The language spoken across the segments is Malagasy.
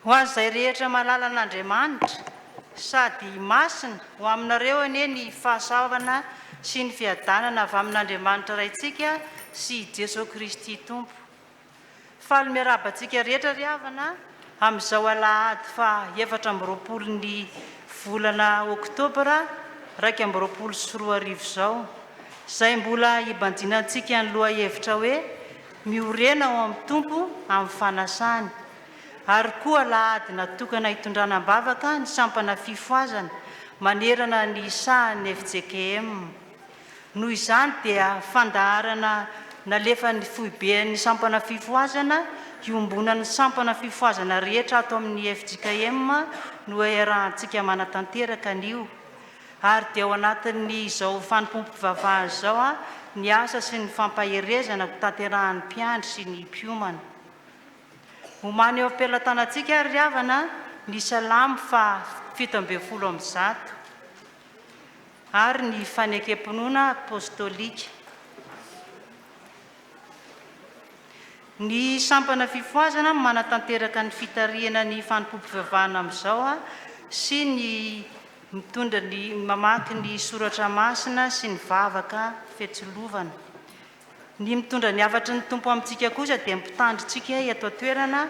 Ho an'izay rehetra mahalala an'Andriamanitra sady masina, ho aminareo anie ny fahasoavana sy ny fiadanana avy amin'Andriamanitra Raintsika sy i Jesoa Kristy Tompo. Faly miarahaba antsika rehetra ry havana amin'izao alahady faha 24 ny volana oktobra 2021 izao, izay mbola hibanjinantsika ny lohahevitra hoe Miorena ao amin'ny Tompo amin'ny fanasany. Ary koa alahady natokana hitondrana am-bavaka ny sampana fifohazana manerana ny sahan'ny fjkm. Noho izany dia fandaharana nalefan'ny foiben'ny sampana fifohazana iombonan'ny sampana fifohazana rehetra ato amin'ny fjkm no iarahantsika manatanteraka anio ary dia ao anatin'ny izao fanompoam-pivavahana izao ny asa sy ny fampaherezana ho tanterahan'ny mpiandry sy ny mpiomana. Omano eo am-pelatanantsika ary ry havana ny Salamo faha 117. Ary ny fanekem-pinoana apostolika. Ny sampana fifohazana manatanteraka ny fitarihana ny fanompoam-pivavahana amin'izao sy ny mitondra ny mamaky ny soratra masina sy ny vavaka fitsilovana. Ny mitondra ny hafatry ny Tompo amintsika kosa dia ny mpitandrintsika eto an-toerana,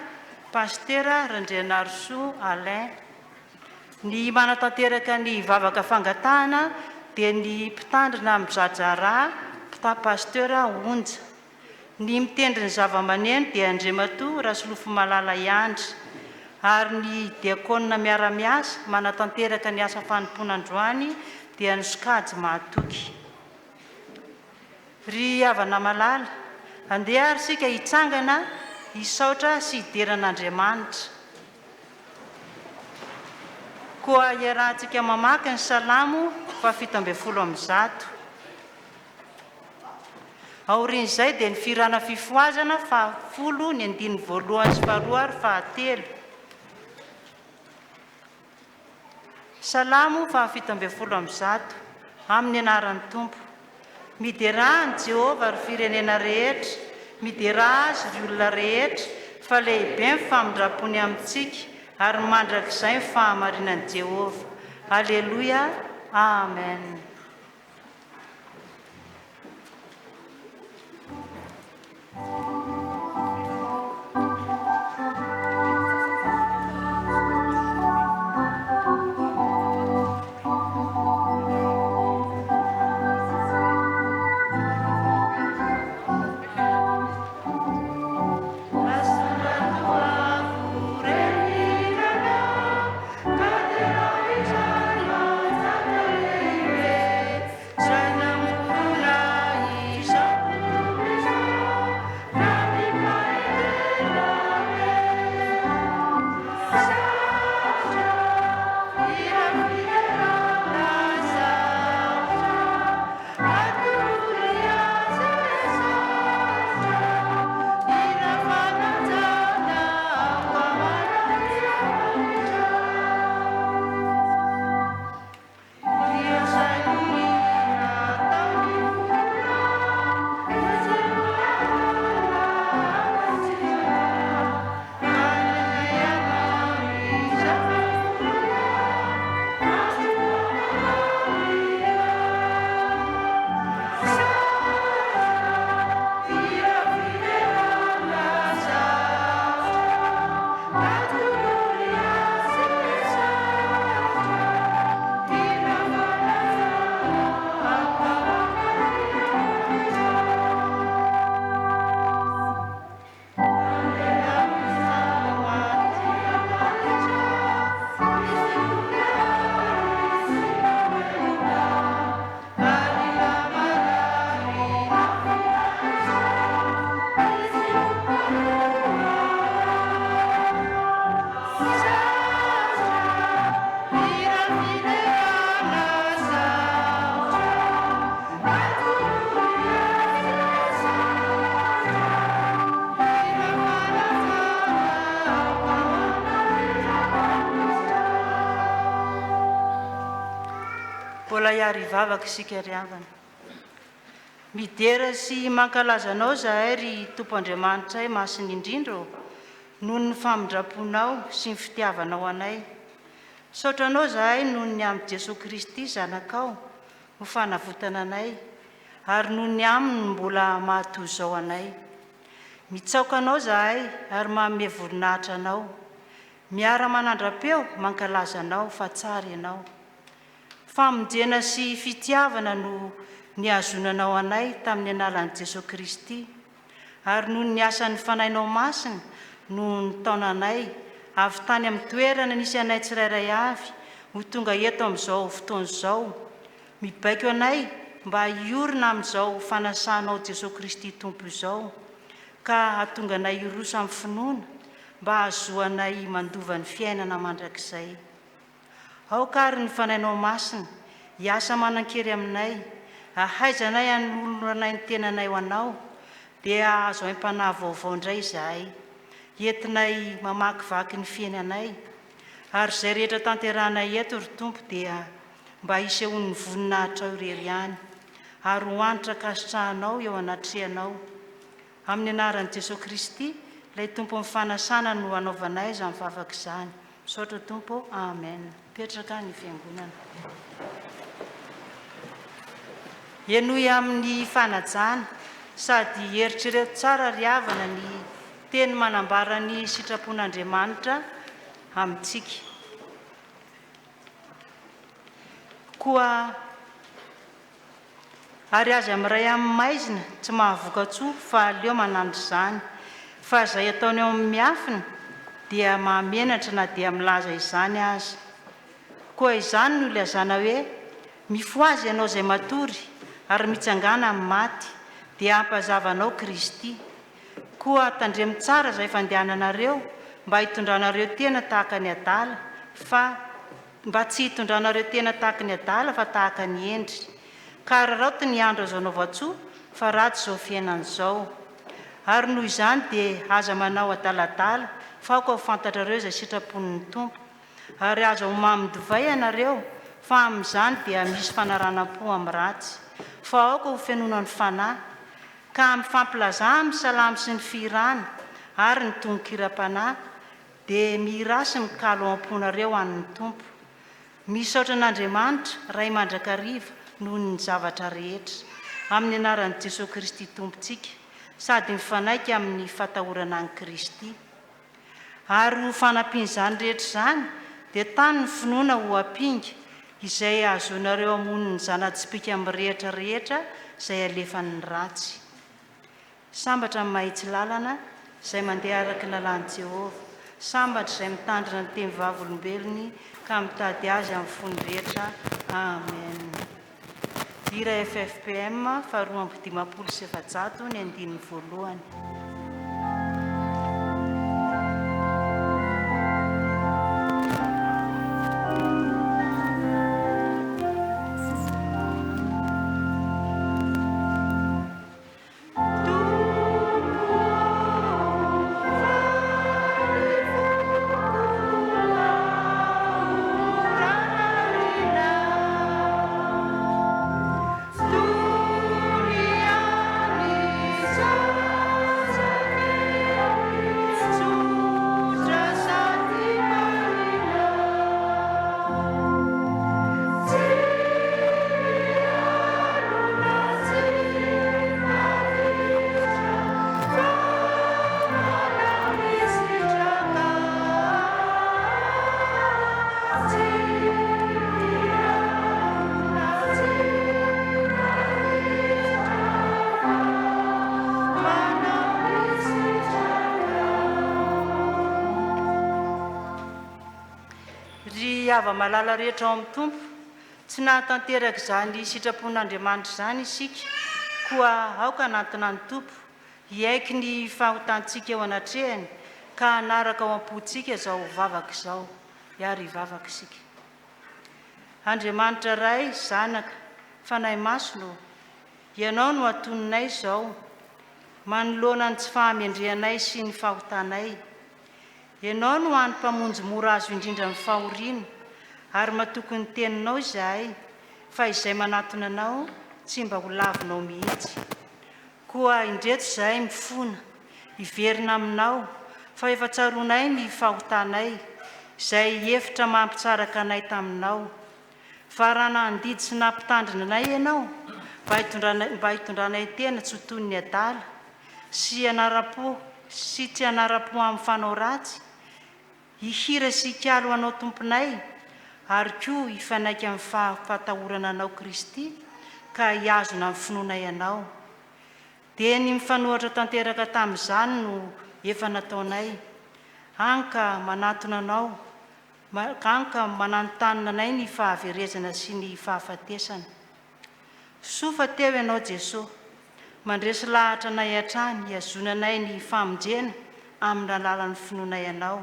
Pasitera Randrianarisoa Alain. Ny manatanteraka ny vavaka fangatahana dia ny mpitandrina mizadraharaha, mpita Pasteur Onja. Ny mitendry ny zava-maneno dia Andriamatoa Rasolofomalala Iandry. Ary ny diakona miara-miasa manatanteraka ny asa fanompoana androany dia ny sokajy mahatoky. Ry havana malala, andeha ary isika hitsangana hisaotra sy hidera an'Andriamanitra. Koa iarahantsika mamaky ny Salamo faha-117. Aorian'izay dia ny Fihirana Fifohazana fahafolo ny andininy voalohany sy faharoa ary fahatelo. Salamo faha-117, Amin'ny anaran'ny Tompo. Miderà an'i Jehovah, ry firenena rehetra, miderà Azy, ry olona rehetra, fa lehibe ny famindram-pony amintsika, ary mandrakizay ny fahamarinan'i Jehovah. Aleloia! Amen. Mbola hiary hivavaka isika ry havana. Midera sy mankalaza Anao izahay ry Tompo Andriamanitray Masina indrindra ô! noho ny famindram-ponao sy ny fitiavanao anay. Misaotra Anao izahay noho ny amin'i Jesoa Kristy Zanakao ho fanavotana anay, ary noho ny Aminy no mbola mahatoy izao anay. Mitsaoka Anao izahay ary manome voninahitra Anao. Miara-manandra-peo mankalaza Anao fa tsara Ianao. Famonjena sy fitiavana no nihazonanao anay tamin'ny analan'i Jesoa Kristy, ary noho ny asan'ny Fanahinao Masina no nitaona anay avy tany amin'ny toerana nisy anay tsirairay avy ho tonga eto amin'izao fotoana izao, mibaiko anay mba hiorina amin'izao fanasanao Jesoa Kristy Tompo izao, ka hahatonga anay hiroso amin'ny finoana mba hahazoanay mandova ny fiainana mandrakizay. Aoka àry ny Fanahinao Masina hiasa manan-kery aminay, hahaizanay hanoloranay ny tenanay ho Anao, dia hahazo aim-panahy vaovao indray izahay, entinay mamakivaky ny fiainanay. Ary izay rehetra tanterahanay eto, ry Tompo, dia mba hisehoan'ny voninahitrao irery ihany, ary ho hanitra ankasitrahanao eo anatrehanao. Amin'ny anaran'i Jesoa Kristy, ilay Tompon'ny fanasana no anaovanay izany vavaka izany. Misaotra Tompo ô. Amen. Mipetraka ny fiangonana. Henoy amin'ny fanajana sady eritrereto tsara ry havana ny teny manambara ny sitrapon'Andriamanitra amintsika. Koa. Ary aza miray amin'ny maizina tsy mahavoka-tsoa fa aleo manandra izany, fa izay ataony ao amin'ny miafina dia mahamenatra na dia milaza izany aza. Koa izany no ilazana hoe, Mifohaza ianao izay matory, ary mitsangàna amin'ny maty, dia hampazava anao Kristy. Koa tandremo tsara izay fandehananareo mba hitondranareo tena tahaka ny adala, fa. Mba tsy hitondranareo tena tahaka ny adala fa tahaka ny hendry. Ka araraoty ny andro azo anaovan-tsoa fa ratsy izao fiainana izao. Ary noho izany dia aza manao adaladala fa aoka ho fantatrareo izay sitrapon'ny Tompo. Ary aza ho mamin-divay ianareo fa amin'izany dia misy fanaranam-po amin'ny ratsy. Fa aoka ho fenoina ny Fanahy. Ka mifampilazà amin'ny salamo sy ny fihirana ary ny tononkiram-panahy Dia mihirà sy mikalo ao am-ponareo an'ny Tompo. Misaotra an'Andriamanitra, Ray mandrakariva, noho ny zavatra rehetra, amin'ny anaran'i Jesoa Kristy Tompontsika, sady mifanaiky amin'ny fatahorana an'i Kristy. Ary ho fanampian'izany rehetra izany, dia tano ny finoana ho ampinga, izay hahazoanareo hamono ny zana-tsipìka mirehitra rehetra izay alefan'ny ratsy. Sambatra ny mahitsy lalana, izay mandeha araka ny lalàn'i Jehovah. Sambatra izay mitandrina ny teny vavolombelony ka mitady azy amin'ny fony rehetra. Amen. Hira ffpm faha 452 ny andininy voalohany. Ry hava-malala rehetra ao amin'ny Tompo, Tsy nahatanteraka izany sitrapon'Andriamanitra izany isika, koa aoka hanantona ny Tompo, hiaiky ny fahotantsika eo anatrehany, ka hanaraka ao am-pontsika izao vavaka izao. Hiary hivavaka isika. Andriamanitra Ray, Zanaka, Fanahy Masina ô, Ianao no atoninay izao, manoloana ny tsy fahamendrehanay sy ny fahotanay. Ianao no hany Mpamonjy mora azo indrindra amin'ny fahoriana, ary matoky ny Teninao izahay, fa izay manatona Anao tsy mba ho lavinao mihitsy. Koa indreto izahay mifona, hiverina Aminao, Fa efa tsaroanay ny fahotanay, izay efitra mampitsaraka anay taminao. Fa raha nandidy sy nampitandrina anay Ianao, mba hitondranay, mba hitondranay tena tsy ho toy ny adala, sy hanara-po sy tsy hanara-po amin'ny fanao ratsy, hihira sy hikalo ho Anao Tomponay, ary koa hifanaiky amin'ny fahafatahorana Anao Kristy, ka hihazona amin'ny finoanay Anao. Dia ny mifanohatra tanteraka tamin'izany no efa nataonay, hany ka manatona Anao, hany ka mananontanona anay ny fahaverezana sy ny fahafatesana. Soa fa teo Ianao Jesoa, mandresy lahatra anay hatrany hihazonanay ny famonjena amin'ny alalan'ny finoanay Anao.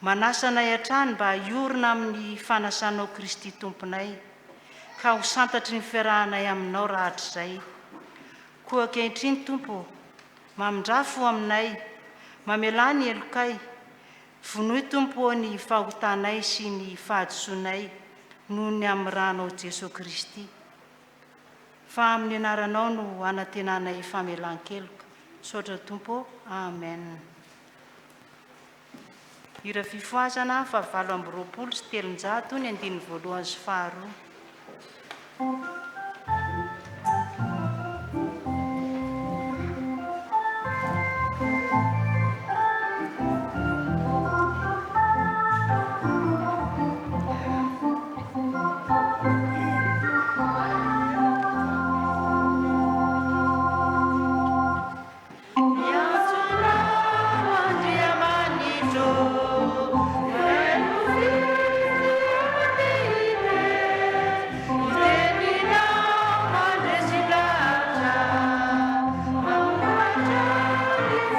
Manasa anay hatrany mba hiorina amin'ny fanasanao Kristy Tomponay, ka ho santatry ny fiarahanay aminao rahatrizay. Koa ankehitriny Tompo ô, mamindrà fo aminay, mamelà ny helokay, vonoy Tompo ô ny fahotanay sy ny fahadisoanay noho ny amin'ny rànao Jesoa Kristy. Fa amin'ny anaranao no anantenanay famelan-keloka. Misaotra Tompo ô. Amen. Hira fifohazana faha 328 ny andininy voalohany sy faharoa. Miantso Anao Andriamanitro, feno fitiavan-dehibe, ny teninao mandresy lahatra, mamohatra ny fo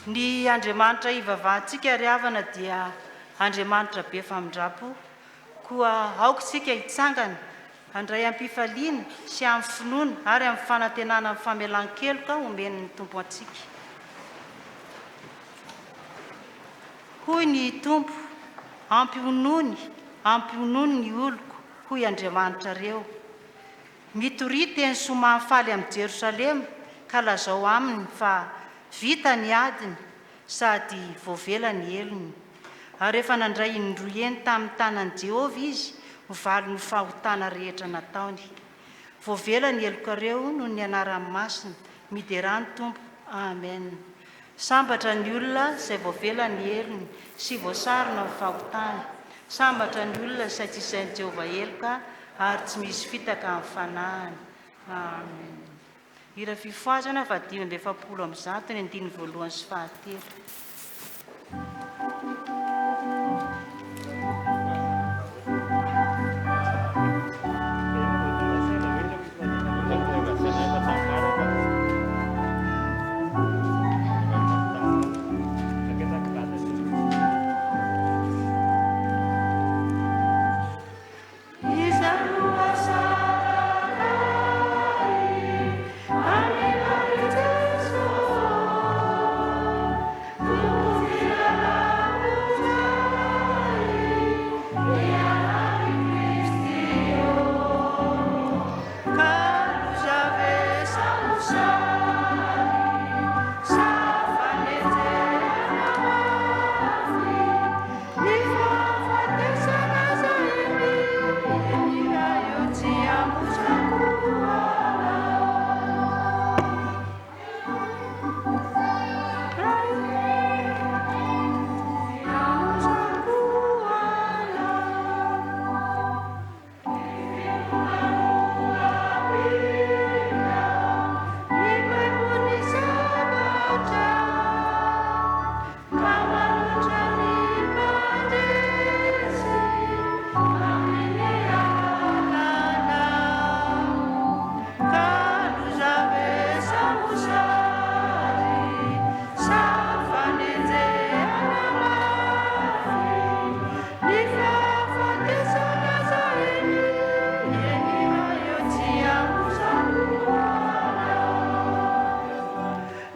Ny Andriamanitra ivavahantsika ry havana dia Andriamanitra be famindrampo, koa aoka isika hitsangana handray am-pifaliana sy amin'ny finoana ary amin'ny fanantenana ny famelan-keloka omen'ny Tompo antsika. Hoy ny Tompo, Ampionony, ampionony ny oloko, hoy Andriamanitrareo. Mitoria teny soa mahafaly amin'i Jerosalema ka lazao aminy fa vita ny adiny sady voavela ny helony. Ary efa nandray indroa heny tamin'ny tanan'i Jehovah izy ho valin'ny fahotana rehetra nataony. Voavela ny helokareo noho ny anarany masina. Miderà ny Tompo. Amen. Sambatra ny olona izay voavela ny helony sy voasarona ny fahotany. Sambatra ny olona izay tsy isain'i Jehovah heloka ary tsy misy fitaka amin'ny fanahiny. Amen. Hira fifohazana faha 145 ny andininy voalohany sy fahatelo.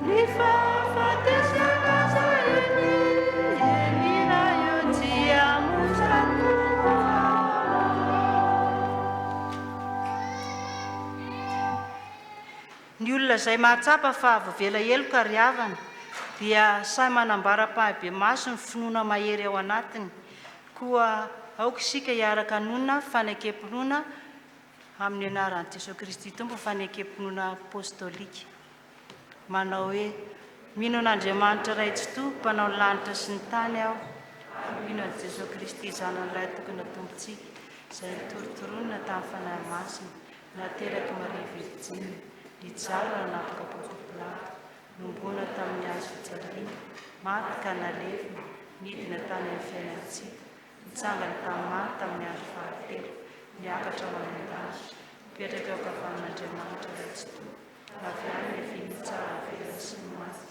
Ny fahafatesana aza eny eny raha eo tsy hamonja Tompo Ny olona izay mahatsapa fa voavela heloka ry havana dia sahy manambara ampahibemaso ny finoana mahery ao anatiny. Koa aoka isika hiaraka hanonona fanekem-pinoana amin'ny anaran'i Jesoa Kristy Tompo, fanekem-pinoana apostolika. Manao hoe, Mino an'Andriamanitra Ray Tsitoha, Mpanao ny lanitra sy ny tany aho, ary mino an'i Jesoa Kristy Zanany Lahitokana Tompontsika, izay notorontoronina tamin'ny Fanahy Masina, Naterak'i Maria Virjiny, nijaly nanapaka Ponto Pilato, nohomboana tamin'ny hazo fijaliana, maty ka nalevina, nidina tany amin'ny fiainan-tsita, nitsangana tamin'ny maty tamin'ny andro fahatelo, niakatra ho any an-danitra, mipetraka eo ankavanan'Andriamanitra Ray Tsitoha, avy any niavian'ny tsara velona sy ny maty.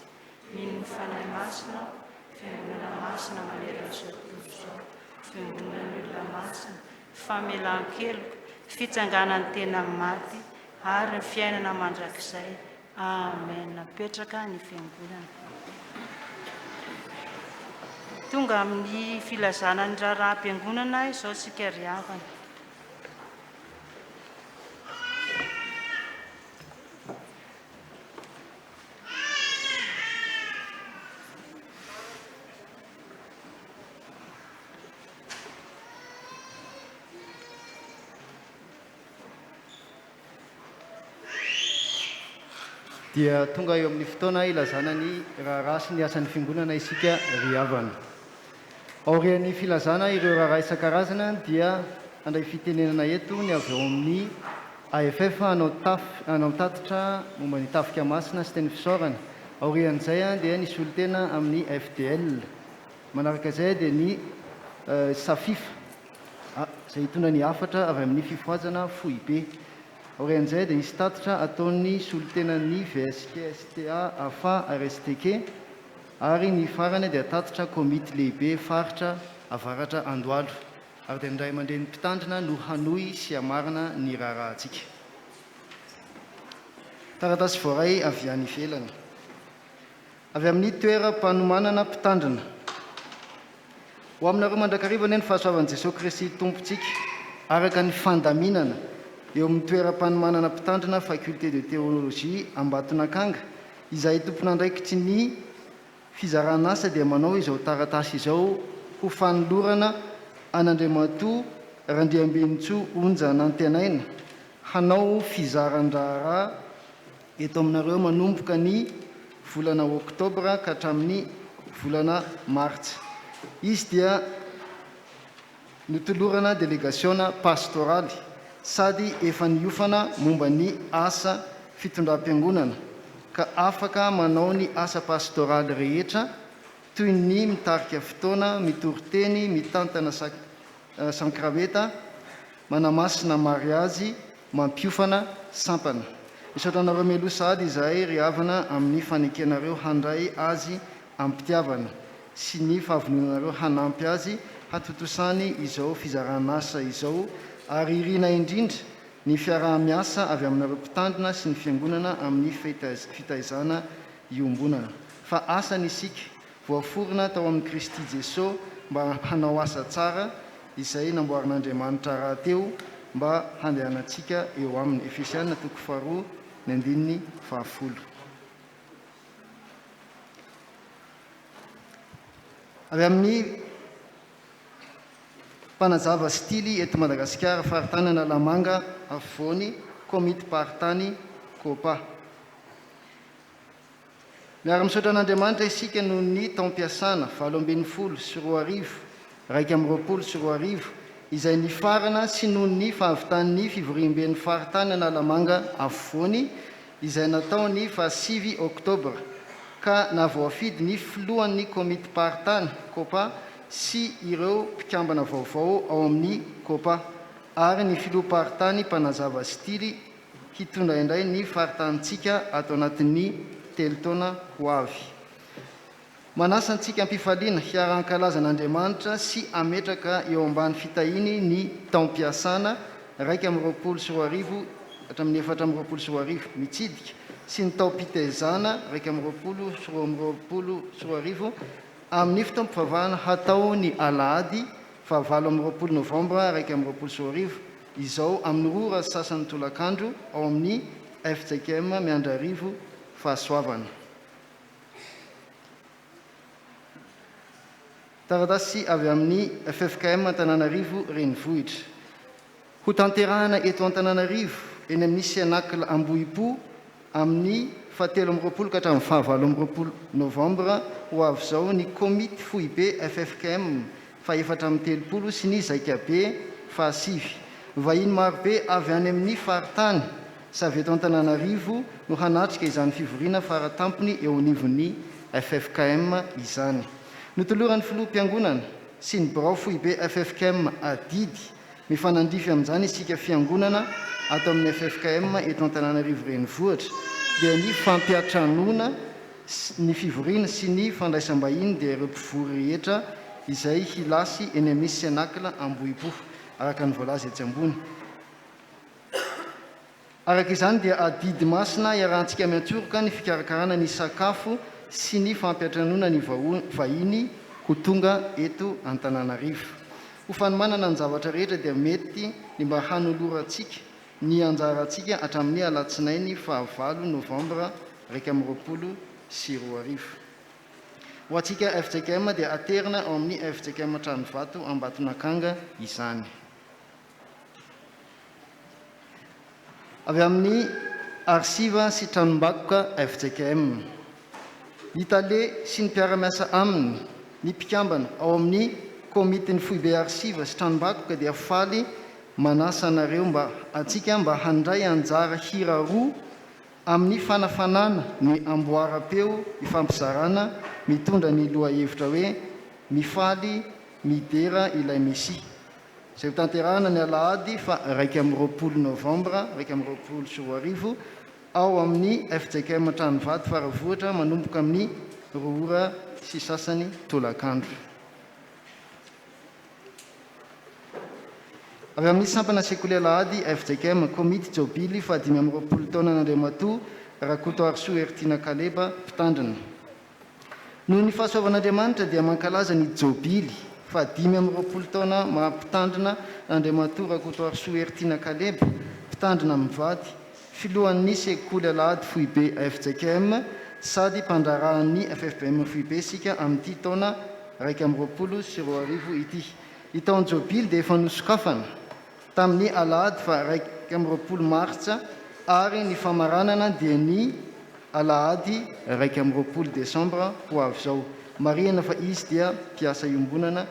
Mino ny Fanahy Masina aho, Fiangonana masina manerana izao tontolo izao, Fiangonan'ny olona masina, famelan-keloka, fitsanganan'ny tena amin'ny maty, ary ny fiainana mandrakizay. Amen. Napetraka ny Fiangonana. Tonga amin'ny filazana ny raharaham-piangonana izao isika ry havana. Dia tonga eo amin'ny fotoana hilazana ny raharaha sy ny asan'ny Fiangonana isika ry havana. Aorian'ny filazana ireo raharaha isan-karazany dia handray fitenenana eto ny avy ao amin'ny AFF hanao taf hanao tatitra momba ny Tafika Masina sy teny fisaorana. Aorian'izay dia ny solontena amin'ny FDL. Manaraka izay dia ny Safifa, izay hitondra ny hafatra avy amin'ny Fifohazana Foibe. Aorian'izay dia hisy tatitra ataon'ny solontenan'ny VSK, STA, afa ary STK, ary ny farany dia tatitra Komity Lehibe Faritra Avaratra Andohalo. Ary dia ny Ray aman-dreny Mpitandrina no hanohy sy hamarana ny raharahantsika. Taratasy voaray avy any ivelany. Avy amin'ny toeram-panomanana mpitandrina. Ho aminareo mandrakariva anie ny fahasoavan'i Jesoa Kristy Tompontsika, araka ny fandaminana eo amin'ny toeram-panomanana mpitandrina Faculté de Théologie Ambatonakanga, izahay tompon'andraikitry ny fizaran'asa dia manao izao taratasy izao ho fanolorana an'Andriamatoa Randriambinintsoa Onja Nantenaina hanao fizaran-draharaha eto aminareo manomboka ny volana oktobra ka hatramin'ny volana martsa. Izy dia notolorana delegasiona pastoraly sady efa niofana momba ny asa fitondram-piangonana ka afaka manao ny asa pastoraly rehetra toy ny mitarika fotoana, mitory teny, mitantana sankramenta, manamasina mariazy, mampiofana sampana. Misaotra anareo mialoha sahady izahay ry havana amin'ny fanekenareo handray azy amim-pitiavana sy ny fahavononanareo hanampy azy hatontosany izao fizaran'asa izao ary irina indrindra ny fiaraha-miasa avy aminareo mpitandrina sy ny fiangonana amin'ny fitaizana iombonana fa asany isika Voaforona tao amin'i Kristy Jesoa mba hanao asa tsara izay namboarin'Andriamanitra rahateo mba handehanantsika eo aminy. Efesiana toko faharoa ny andininy fahafolo. Avy amin'ny Mpanazava stily eto Madagasikara, Faritany Analamanga Afovoany, Komitim-paritany Kopa. Miara-misaotra an'Andriamanitra isika noho ny taom-piasana 2018, 2021 izay nifarana sy noho ny fahavitan'ny fivoriamben'ny faritany Analamanga Afovoany izay natao ny fahasivy oktobra ka nahavoafidy ny filohan'ny komitim-paritany, Copa, sy ireo mpikambana vaovao ao amin'ny Copa ary ny filoham-paritany mpanazava stily hitondra indray ny faritanintsika ato anatin'ny telo taona ho avy. Manasa antsika am-pifaliana hiara-hankalaza an'Andriamanitra sy hametraka eo ambany fitahiany ny taom-piasana 2021 hatramin'ny 2024. Mitsidika. sy ny taom-pitaizana 2021 amin'ny fotoam-pivavahana hatao ny alahady faha 28 novambra 2021 izao amin'ny roa ora sy sasany tolakandro ao amin'ny fjkm Miandrarivo Fahasoavana. Taratasy avy amin'ny ffkm Antananarivo Renivohitra. Hotanterahana eto Antananarivo, eny amin'ny Cénacle Ambohipo, amin'ny faha 23 ka hatramin'ny faha 28 novambra ho avy izao ny Komity foibe ffkm faha 34 sy ny Zaikabe faha sivy. Vahiny marobe avy any amin'ny faritany sy avy eto Antananarivo no hanatrika izany fivoriana faratampony eo anivon'ny ffkm izany. Notoloran'ny Filoham-piangonana sy ny birao foibe ffkm adidy mifanandrify amin'izany isika Fiangonana ato amin'ny ffkm eto Antananarivo Renivohitra dia ny fampiantranoana ny fivoriana sy ny fandraisam-bahiny dia ireo mpivory rehetra izay hilasy eny amin'ny Cénacle Ambohipo araka ny voalaza etsy ambony. Araka izany dia adidy masina iarahantsika miantsoroka ny fikarakarana ny sakafo sy ny fampiantranoana ny vahiny ho tonga eto Antananarivo. Ho fanomanana ny zavatra rehetra dia mety ny mba hanolorantsika ny anjarantsika hatramin'ny alatsinainy fahavalo novambra 2021. Ho antsika fjkm dia aterina ao amin'ny fjkm Tranovato Ambatonakanga izany. Avy amin'ny Arsiva sy Tranombakoka fjkm. Ny tale sy ny mpiara-miasa aminy, ny mpikambana ao amin'ny Komitin'ny Foibe Arsiva sy Tranombakoka dia faly manasa anareo mba antsika mba handray anjara hira roa amin'ny fanafanana ny amboaram-peo ifampizarana mitondra ny lohahevitra hoe Mifaly midera ilay Mesia. Izay hotanterahina ny alahady faha 21 novambra 2021 ao amin'ny fjkm Tranovato Faravohitra manomboka amin'ny roa ora sy sasany tolakandro. Avy amin'ny sampana sekoly alahady fjkm Komity Jobily faha 25 taonan'Andriamatoa Rakotoarisoa Heritiana Kaleba, Mpitandrina. Noho ny fahasoavan'Andriamanitra dia mankalaza ny Jobily faha 25 taona maha mpitandrina Andriamatoa Rakotoarisoa Heritiana Kaleba, mpitandrina mivady, filohan'ny Sekoly Alahady Foibe fjkm sady mpandraharahan'ny ffbm Foibe isika amin'ity taona 2021 ity. Ny taon-jobily dia efa nosokafana tamin'ny alahady faha 21 martsa ary ny famaranana dia ny alahady 21 desambra ho avy izao. Marihina fa izy dia mpiasa iombonana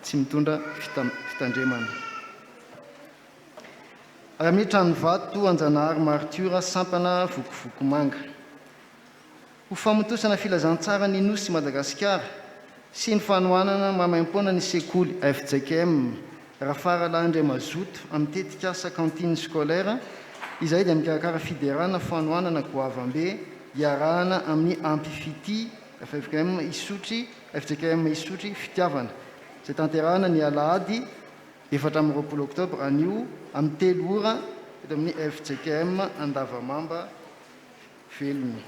tsy mitondra fitandremana. Avy amin'ny Tranovato Anjanahary Martiora sampana Vokovokomanga. Ho famontosana filazantsara ny Nosy Madagasikara sy ny fanohanana maimaimpoana ny sekoly fjkm Rafaralahy Andriamazoto amin'ny tetikasa cantine scolaire izay dia mikarakara fiderana fanohanana goavambe iarahana amin'ny Ampifitia fjkm Isotry fjkm Isotry Fitiavana izay tanterahana ny alahady 24 oktobra anio amin'ny telo ora eto amin'ny fjkm Andavamamba velona.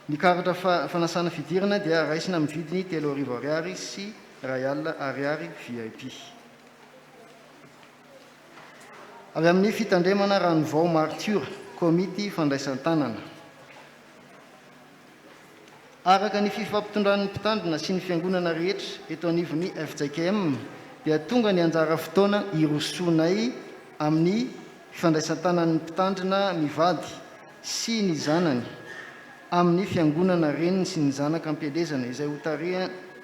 Ny karatra fanasana fidirana dia raisina amin'ny vidiny 3000 ariary sy 1000 ariary VIP. Avy amin'ny Fitandremana Ranovao Martiora, Komity Fandraisan-tanana. Araka ny fifampitondran'ny Mpitandrina sy ny Fiangonana rehetra eto anivon'ny fjkm dia tonga ny anjara fotoana hirosoanay amin'ny fifandraisan-tanan'ny Mpitandrina mivady sy ny zanany amin'ny Fiangonana reniny sy ny zanaka am-pielezana izay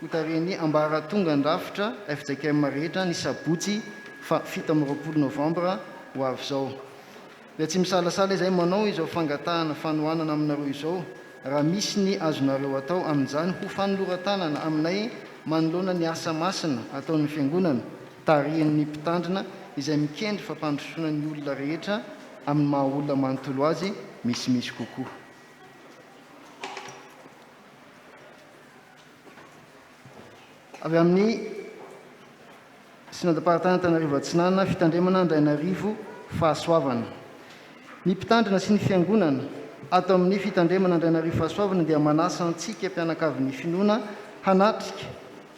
hotarihan'ny ambaratongan-drafitra fjkm rehetra ny sabotsy faha 27 novambra ho avy izao. Dia tsy misalasala izahay manao izao fangatahana fanohanana aminareo izao, raha misy ny azonareo atao amin'izany ho fanoloran-tanana aminay manoloana ny asa masina ataon'ny Fiangonana, tarihin'ny Mpitandrina izay mikendry fampandrosoana ny olona rehetra amin'ny maha-olona manontolo azy misimisy kokoa. Avy amin'ny. Synodam-paritany Antananarivo Atsinanana, Fitandremana Andrainarivo Fahasoavana. Ny Mpitandrina sy ny Fiangonana ato amin'ny Fitandremana Andrainarivo Fahasoavana dia manasa antsika mpianakavin'ny finoana hanatrika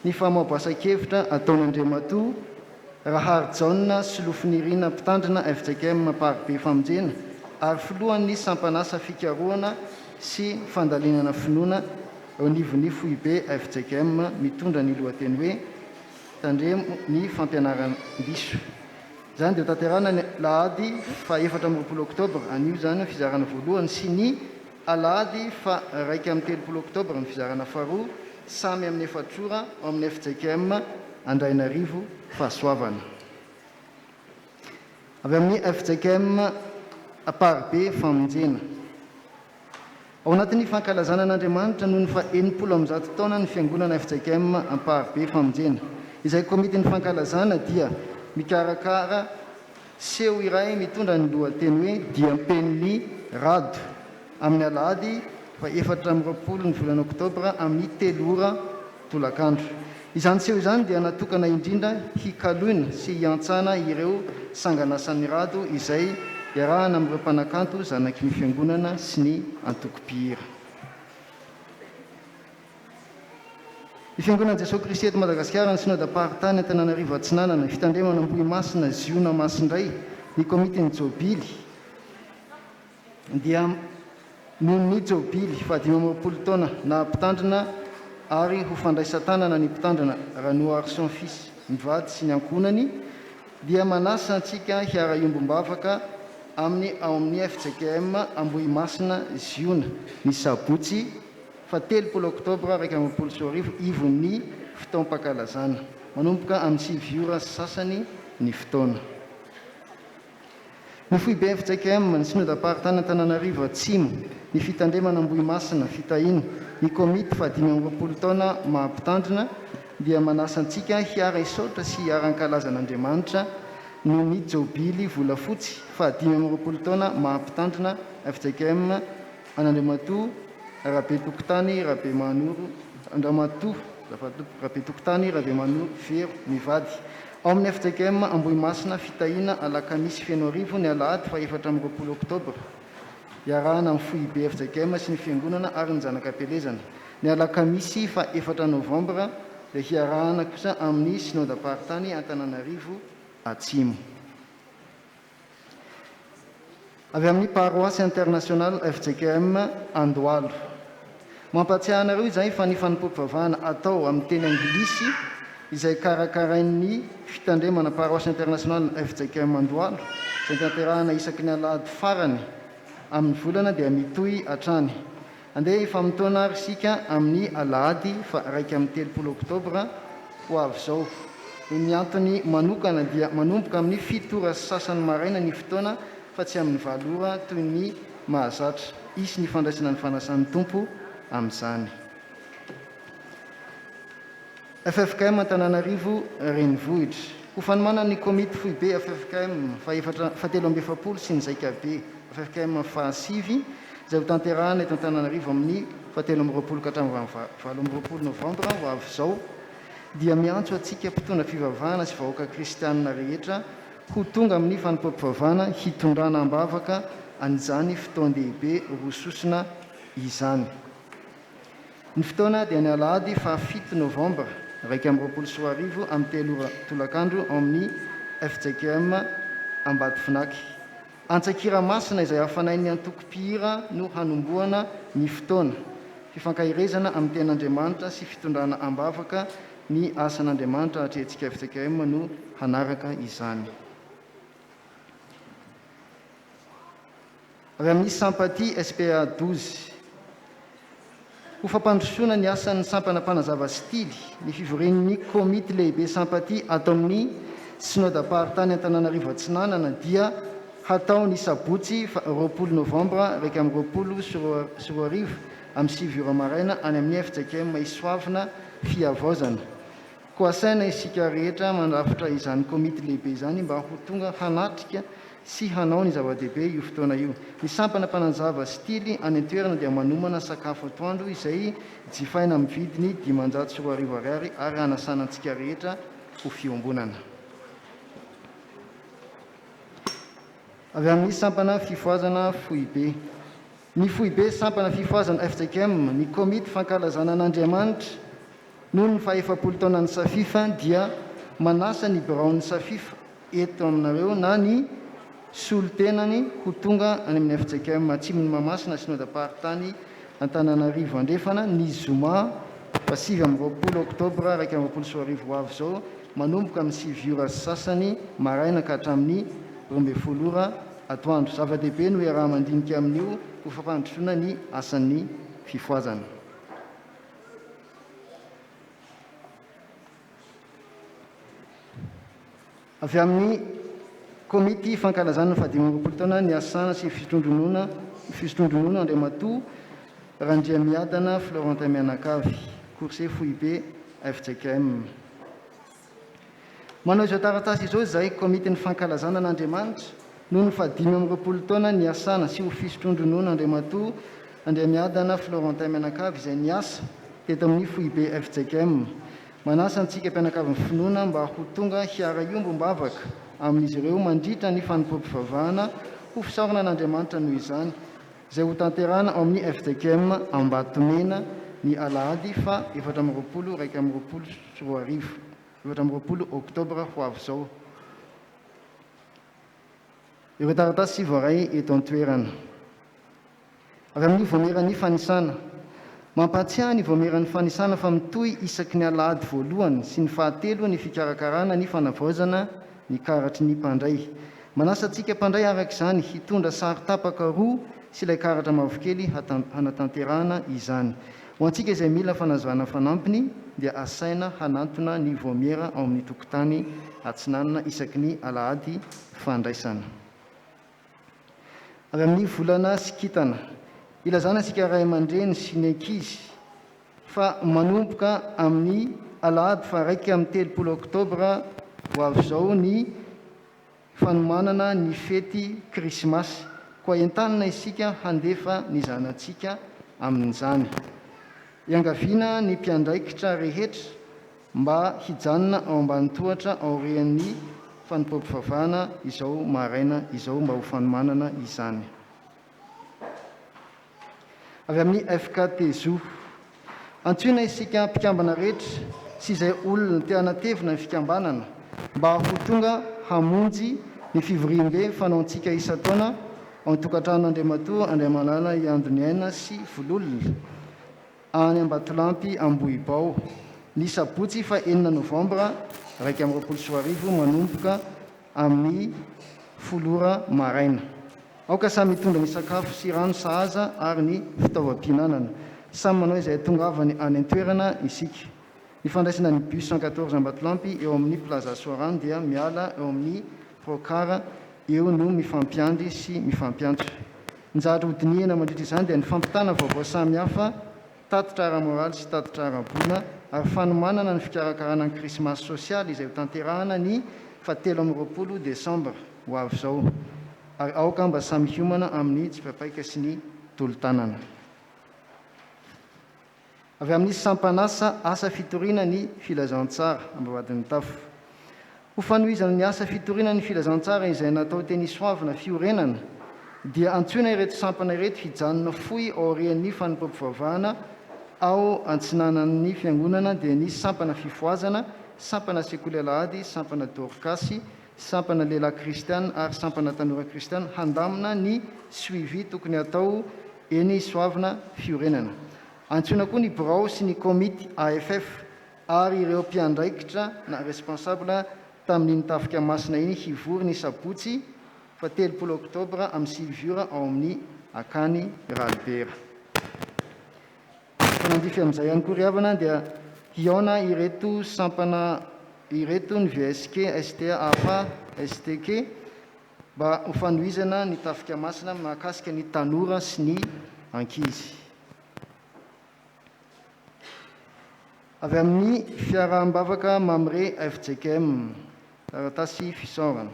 ny famoaboasan-kevitra ataon'Andriamatoa Raharijaona Solofonirina Mpitandrina fjkm Amparibe Famonjena ary Filohan'ny Sampan'asa Fikarohana sy Fandalinana Finoana eo anivon'ny Foibe fjkm mitondra ny lohateny hoe Tandremo ny fampianaran-diso. Izany dia hotanterahina ny alahady faha 24 oktobra, anio izany ny fizarana voalohany, sy ny alahady faha 31 oktobra ny fizarana faharoa, samy amin'ny efatra ora ao amin'ny fjkm Andrainarivo Fahasoavana. Avy amin'ny fjkm Amparibe Famonjena. Ao anatin'ny fankalazana an'Andriamanitra noho ny faha 160 taona ny Fiangonana fjkm Amparibe Famonjena, izay komitin'ny fankalazana dia mikarakara seho iray mitondra ny lohateny hoe Diam-penin'ny Rado amin'ny alahady faha 24 ny volana oktobra amin'ny telo ora tolakandro. Izany seho izany dia natokana indrindra hikaloina sy hiantsana ireo sanganasan'ny rado izay iarahana amin'ireo mpanakanto zanaky ny fiangonana sy ny antoko mpihira. Ny Fiangonan'i Jesoa Kristy eto Madagasikara, ny Synodam-paritany Antananarivo Atsinanana, ny Fitandremana Ambohimasina Ziona Masindray, ny Komitin'ny Jobily, dia noho ny Jobily fahadimy amby roapolo taona naha mpitandrina ary ho fandraisan-tanana ny mpitandrina Ranoarison Fils mivady sy ny ankohonany dia manasa antsika hiara-hiombom-bavaka aminy ao amin'ny fjkm Ambohimasina Ziona ny sabotsy faha telopolo oktobra 2021 ivon'ny fotoam-pankalazana. Manomboka amin'ny sivy ora sy sasany ny fotoana. Ny Foibe fjkm, ny Synodam-paritany Antananarivo Atsimo, ny Fitandremana Ambohimasina, Fitahiana, ny Komity faha-25 taona maha mpitandrina dia manasa antsika hiara-hisaotra sy hiara-hankalaza an'Andriamanitra noho ny Jobily volafotsy faha-25 taona maha mpitandrina fjkm an'Andriamatoa Rabetokotany Rabemanoro Andramatoa Rabetokotany Rabemanoro Vero mivady Ao amin'ny fjkm Ambohimasina Fitahiana Alakamisy Fenoarivo ny alahady faha 24 oktobra, iarahana amin'ny foibe fjkm sy ny fiangonana ary ny zanak'Ampielezana. Ny alakamisy faha efatra novambra dia hiarahana kosa amin'ny Synodam-paritany Antananarivo Atsimo. Avy amin'ny Paroisse Internationale fjkm Andohalo. Mampahatsiahy anareo izahay fa ny fanompoam-pivavahana atao amin'ny teny anglisy izay karakarain'ny Fitandremana Paroisse Internationale fjkm Andohalo izay tanterahana isaky ny alahady farany amin'ny volana dia mitohy hatrany. Andeha hifamotoana ary isika amin'ny alahady faha 31 oktobra ho avy izao. Noho ny antony manokana dia manomboka amin'ny fito ora sy sasany maraina ny fotoana fa tsy amin'ny valo ora toy ny mahazatra. Hisy ny fandraisana ny fanasan'ny Tompo amin'izany. Ffkm Antananarivo Renivohitra. Ho fanomanana ny Komity Foibe ffkm fahefatra, fahatelo amby efapolo sy ny Zaikabe ffkm fahasivy izay hotanterahana eto Antananarivo amin'ny fahatelo amby roapolo ka hatramin'ny 28 novambra ho avy izao dia miantso antsika mpitondra fivavahana sy vahoaka kristianina rehetra ho tonga amin'ny fanompoam-pivavahana hitondrana am-bavaka an'izany fotoan-dehibe roa sosona izany. Ny fotoana dia ny alahady faha fito novambra 2021 amin'ny telo ora tolakandro ao amin'ny fjkm Ambatofinàky. Antsan-kira masina izay hafanain'ny antoko mpihira no hanombohana ny fotoana. Fifankaherezana amin'ny tenin'Andriamanitra sy fitondrana am-bavaka ny asan'Andriamanitra atrehintsika fjkm no hanaraka izany. Avy amin'ny Sampati SPA 12. Ho fampandrosoana ny asan'ny sampana mpanazava stily, ny fivorian'ny Komity lehibe Sampati ato amin'ny Synodam-paritany Antananarivo Atsinanana dia hatao ny sabotsy faha 20 novambra 2021 amin'ny sivy ora maraina any amin'ny fjkm Isoavina Fihavaozana. Koa asaina isika rehetra mandrafitra izany komity lehibe izany mba ho tonga hanatrika sy hanao ny zava-dehibe io fotoana io. Ny sampana mpanazava sy tily any an-toerana dia manomana sakafo atoandro izay jifaina amin'ny vidiny 2500 ariary ary hanasana antsika rehetra ho fiombonana. Avy amin'ny Sampana Fifohazana Foibe. Ny Foibe Sampana Fifohazana fjkm, ny Komity Fankalazana an'Andriamanitra noho ny fahefapolo taonan'ny Safifa dia manasa ny biraon'ny Safifa eto aminareo na ny solontenany ho tonga any amin'ny fjkm Atsimon'i Mahamasina Synodam-paritany Antananarivo Andrefana ny zoma faha 29 oktobra 2021 ho avy izao manomboka amin'ny sivy ora sy sasany maraina ka hatramin'ny 12 ora atoandro. Zava-dehibe no iaraha-mandinika amin'io ho fampandrosoana ny asan'ny fifohazana. Avy amin'ny Komity fankalazana ny fahadimy amby roapolo taona niasana sy fisotroan-dronono fisotroan-dronono Andriamatoa Randriamiadana Florentin mianakavy, Coursier Foibe fjkm. Manao izao taratasy izao izahay Komitin'ny fankalazana an'Andriamanitra noho ny fahadimy amby roapolo taona niasana sy ho fisotroan-dronono Andriamatoa Andriamiadana Florentin mianakavy izay niasa teto amin'ny Foibe fjkm. Manasa antsika mpianakavin'ny finoana mba ho tonga hiara-hiombom-bavaka amin'izy ireo mandritra ny fanompoam-pivavahana ho fisaorana an'Andriamanitra noho izany, izay hotanterahana ao amin'ny fjkm Ambatomena ny alahady faha 24 2021, 24 oktobra ho avy izao. Ireo taratasy voaray eto an-toerana. Avy amin'ny Vaomieran'ny Fanisana. Mampahatsiahy ny Vaomieran'ny Fanisana fa mitohy isaky ny alahady voalohany sy ny fahatelo ny fikarakarana ny fanavaozana ny karatry ny mpandray. Manasa antsika mpandray araka izany hitondra sary tapaka roa sy ilay karatra mavokely hanatanterahana izany. Ho antsika izay mila fanazavana fanampiny dia asaina hanantona ny Vaomiera ao amin'ny tokotany Atsinanana isaky ny alahady fandraisana. Avy amin'ny volana sy kintana. Ilazana isika ray aman-dreny sy ny ankizy fa manomboka amin'ny alahady faha 31 oktobra ho avy izao ny fanomanana ny fety krismasy, koa entanina isika handefa ny zanatsika amin'izany. Iangaviana ny mpiandraikitra rehetra mba hijanona ao ambany tohatra aorian'ny fanompoam-pivavahana izao maraina izao mba ho fanomanana izany. Avy amin'ny FKT Zo. Antsoina isika mpikambana rehetra sy izay olona te hanatevina ny fikambanana mba ho tonga hamonjy ny fivoriambe fanaontsika isan-taona ao an-tokantranon'Andriamatoa Andriamalala Iandoniaina sy Vololona any Ambatolampy Ambohibao, ny sabotsy faha enina novambra 2021 manomboka amin'ny folo ora maraina. Aoka samy hitondra ny sakafo sy rano sahaza ary ny fitaovam-pihinanana. Samy manao izay hahatongavany any an-toerana isika. Ny fandraisana ny bus 114 Ambatolampy eo amin'ny Plaza Soarano dia miala eo amin'ny Procar eo no mifampiandry sy mifampiantso. Ny zavatra hodinihina mandritra izany dia ny fampitana vaovao samihafa, tatitra ara-moraly sy tatitra ara-bola ary fanomanana ny fikarakarana ny krismasy sosialy izay hotanterahana ny faha 23 desambra ho avy izao ary aoka mba samy hiomana amin'ny tsipapaika sy ny tolo-tanana. Avy amin'ny sampan'asa Asa Fitoriana ny Filazantsara, Ambavahadinitafo. Ho fanohizana ny asa fitoriana ny filazantsara izay natao teny Isoavina fiorenana, dia antsoina ireto sampana ireto hijanona fohy aorian'ny fanompoam-pivavahana ao antsinanan'ny fiangonana dia ny sampana Fifohazana, sampana Sekoly Alahady, sampana Dorkasy, sampana Lehilahy Kristiana ary sampana Tanora Kristiana handamina ny suivi tokony hatao eny Soavina Fiorenana. Antsoina koa ny birao sy ny komity AFF ary ireo mpiandraikitra na responsable tamin'iny tafika masina iny hivory ny sabotsy faha 30 oktobra amin'ny sivy ora ao amin'ny Akany Ralibera. Mifanandrify amin'izay ihany koa ry havana dia hihaona ireto sampana ireto ny VSK, STA, AFA, STK mba ho fanohizana ny tafika masina mahakasika ny tanora sy ny ankizy. Avy amin'ny fiaraham-bavaka Mamre fjkm, taratasy fisaorana.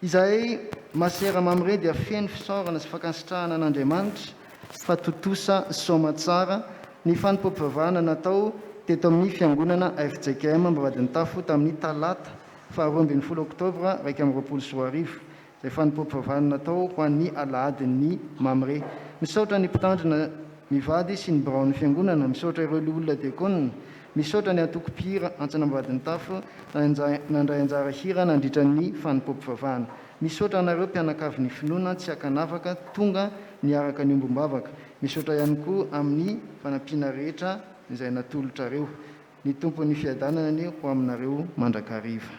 Izahay Masera Mamre dia feno fisaorana sy fankasitrahana an'Andriamanitra fa tontosa soamatsara ny fanompoam-pivavahana natao teto amin'ny Fiangonana fjkm Ambavahadinitafo tamin'ny talata faha 12 oktobra 2021. Izay fanompoam-pivavahana natao ho an'ny Alahadin'ny Mamre. Misaotra ny mpitandrina mivady sy ny biraon'ny fiangonana, misaotra ireo loholona diakona, misaotra ny antoko mpihira Antsanambadinitafo nandray anjara hira nandritra ny fanompoam-pivavahana. Misaotra anareo mpianakavin'ny finoana tsy ankanavaka tonga niaraka niombom-bavaka. Misaotra ihany koa amin'ny fanampiana rehetra izay natolotrareo. Ny Tompon'ny fiadanana anie ho aminareo mandrakariva.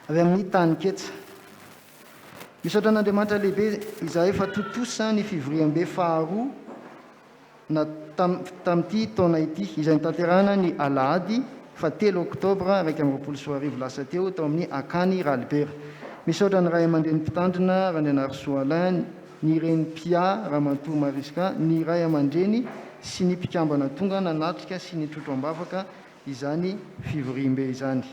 Avy amin'ny taninketsa. Misaotra an'Andriamanitra lehibe izahay fa tontosa ny fivoriambe faharoa na tamin'ity taona ity, izay notanterahina ny alahady fahatelo oktobra 2021 lasa teo tao amin'ny Akany Ralibera. Misaotra ny ray aman-dreny mpitandrina Randrianarisoa Alain, ny reny Pia Ramatoa Mariska, ny ray aman-dreny sy ny mpikambana tonga nanatrika sy nitrotro am-bavaka izany fivoriambe izany.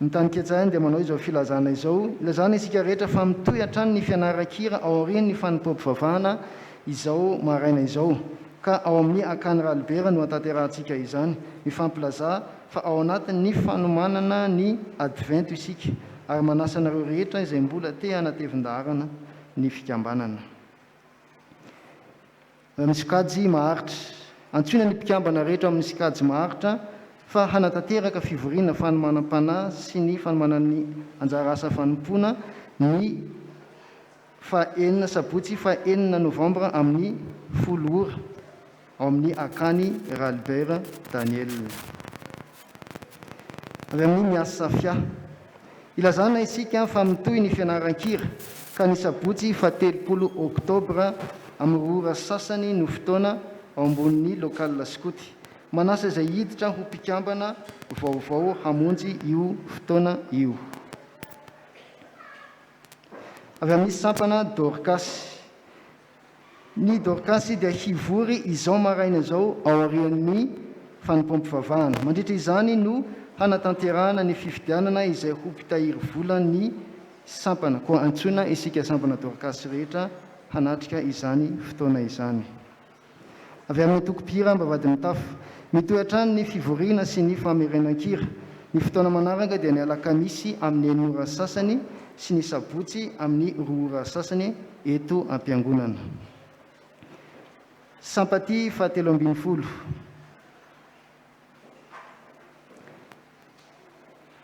Ny taninketsa ihany dia manao izao filazana izao, Ilazana isika rehetra fa mitohy hatrany ny fianaran-kira ao aorian'ny fanompoam-pivavahana izao maraina izao, ka ao amin'ny Akany Ralibera no hatanterahantsika izany. Mifampilazà fa ao anatin'ny fanomanana ny Advento isika, ary manasa anareo rehetra izay mbola te hanatevin-daharana ny fikambanana. Amin'ny sokajy maharitra. Antsoina ny mpikambana rehetra ao amin'ny sokajy maharitra fa hanatanteraka fivoriana fanomanam-panahy sy ny fanomanan'ny anjara asa fanompoana ny faha enina sabotsy faha enina novambra amin'ny folo ora ao amin'ny Akany Ralibert Daniel. Avy amin'ny Miasa Safia. Ilazana isika fa mitohy ny fianaran-kira ka ny sabotsy faha telopolo oktobra amin'ny roa ora sasany no fotoana ao ambonin'ny local skoty. Manasa izay hiditra ho mpikambana vaovao hamonjy io fotoana io. Avy amin'ny sampana Dorcas. Ny Dorkasy dia hivory izao maraina izao aorian'ny fanompoam-pivavahana. Mandritra izany no hanatanterahana ny fifidianana izay ho mpitahiry vola ny sampana. Koa antsoina isika sampana Dorkasy rehetra hanatrika izany fotoana izany. Avy amin'ny antoko mpihira Ambavahadimitafo. Mitohy hatrany ny fivoriana sy ny famerenan-kira. Ny fotoana manaraka dia ny alakamisy amin'ny enina ora sasany sy ny sabotsy amin'ny roa ora sasany eto am-piangonana. Sampatia fahatelo ambin'ny folo.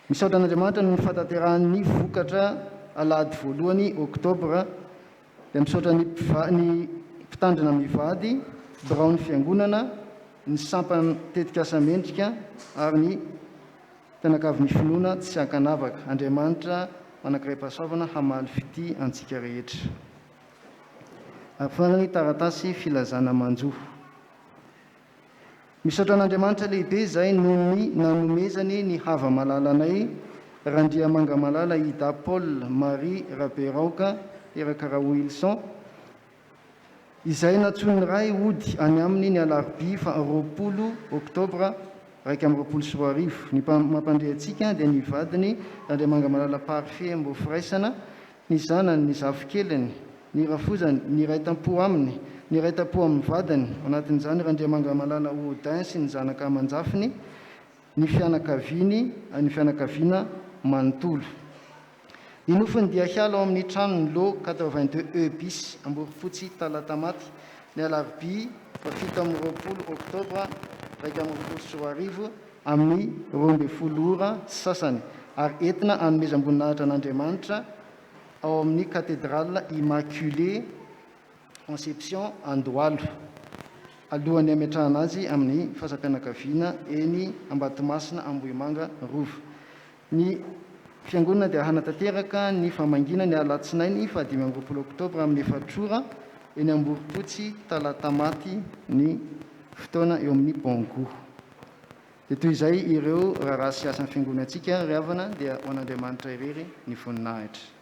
Misaotra an'Andriamanitra noho ny fahatanterahan'ny vokatra alahady voalohany oktobra. Dia misaotra ny ny mpitandrina mivady, biraon'ny fiangonana, ny sampan tetikasa mendrika ary ny mpianakavin'ny finoana tsy ankanavaka. Andriamanitra manankiray-pahasoavana hamaly fitia antsika rehetra. Ary farany taratasy filazana manjo. Misaotra an'Andriamanitra lehibe izahay noho ny nanomezany ny hava-malalanay Randriamangamalala Ida Paul Marie Raberaoka teraka Raoilson, izay nantsoin'ny Ray hody any aminy ny alarobia faha 20 oktobra 2021. Ny mampandre antsika dia ny vadiny Randriamangamalala Parfait Mbofiraisana ny zanany, ny zafikeliny, ny rafozany, ny iray tam-po aminy, ny iray tam-po amin'ny vadiny, ao anatin'izany Randriamangamalala Odin sy ny zanaka aman-jafiny, ny fianakaviany, ny fianakaviana manontolo. Ny nofony dia hiala ao amin'ny tranony Lot 82 E bis, Amborompotsy Talatamaty, ny alarobia faha 27 oktobra 2021, amin'ny 12 ora sy sasany ary entina hanomezam-boninahitra an'Andriamanitra ao amin'ny Cathédrale Immaculée Conception Andohalo, alohan'ny hametrahana azy amin'ny fasam-pianakaviana eny Ambatomasina Ambohimanga Rova. Ny Fiangonana dia hanatanteraka ny famangiana ny alatsinainy faha 25 oktobra amin'ny efatra ora eny Amborompotsy Talatamaty ny fotoana eo amin'ny Bon Goût. Dia toy izay ireo raharaha sy asan'ny Fiangonantsika ry havana dia ho an'Andriamanitra irery ny voninahitra.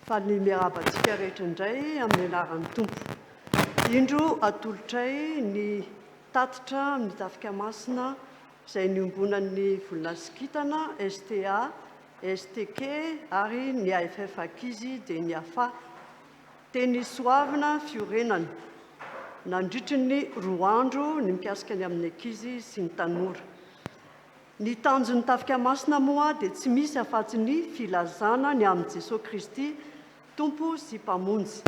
Faly ny miarahaba antsika rehetra indray amin'ny anaran'ny Tompo. Indro atolotray ny tatitra amin'ny Tafika Masina. izay niombonan'ny Volon'Asikitana, STA, STK ary ny AFF Ankizy dia ny afa. Teny Soavina fiorenana nandritry ny roa andro ny mikasika ny amin'ny ankizy sy ny tanora. Ny tanjon'ny Tafika Masina moa dia tsy misy afa-tsy ny filazana ny amin'i Jesoa Kristy Tompo sy Mpamonjy.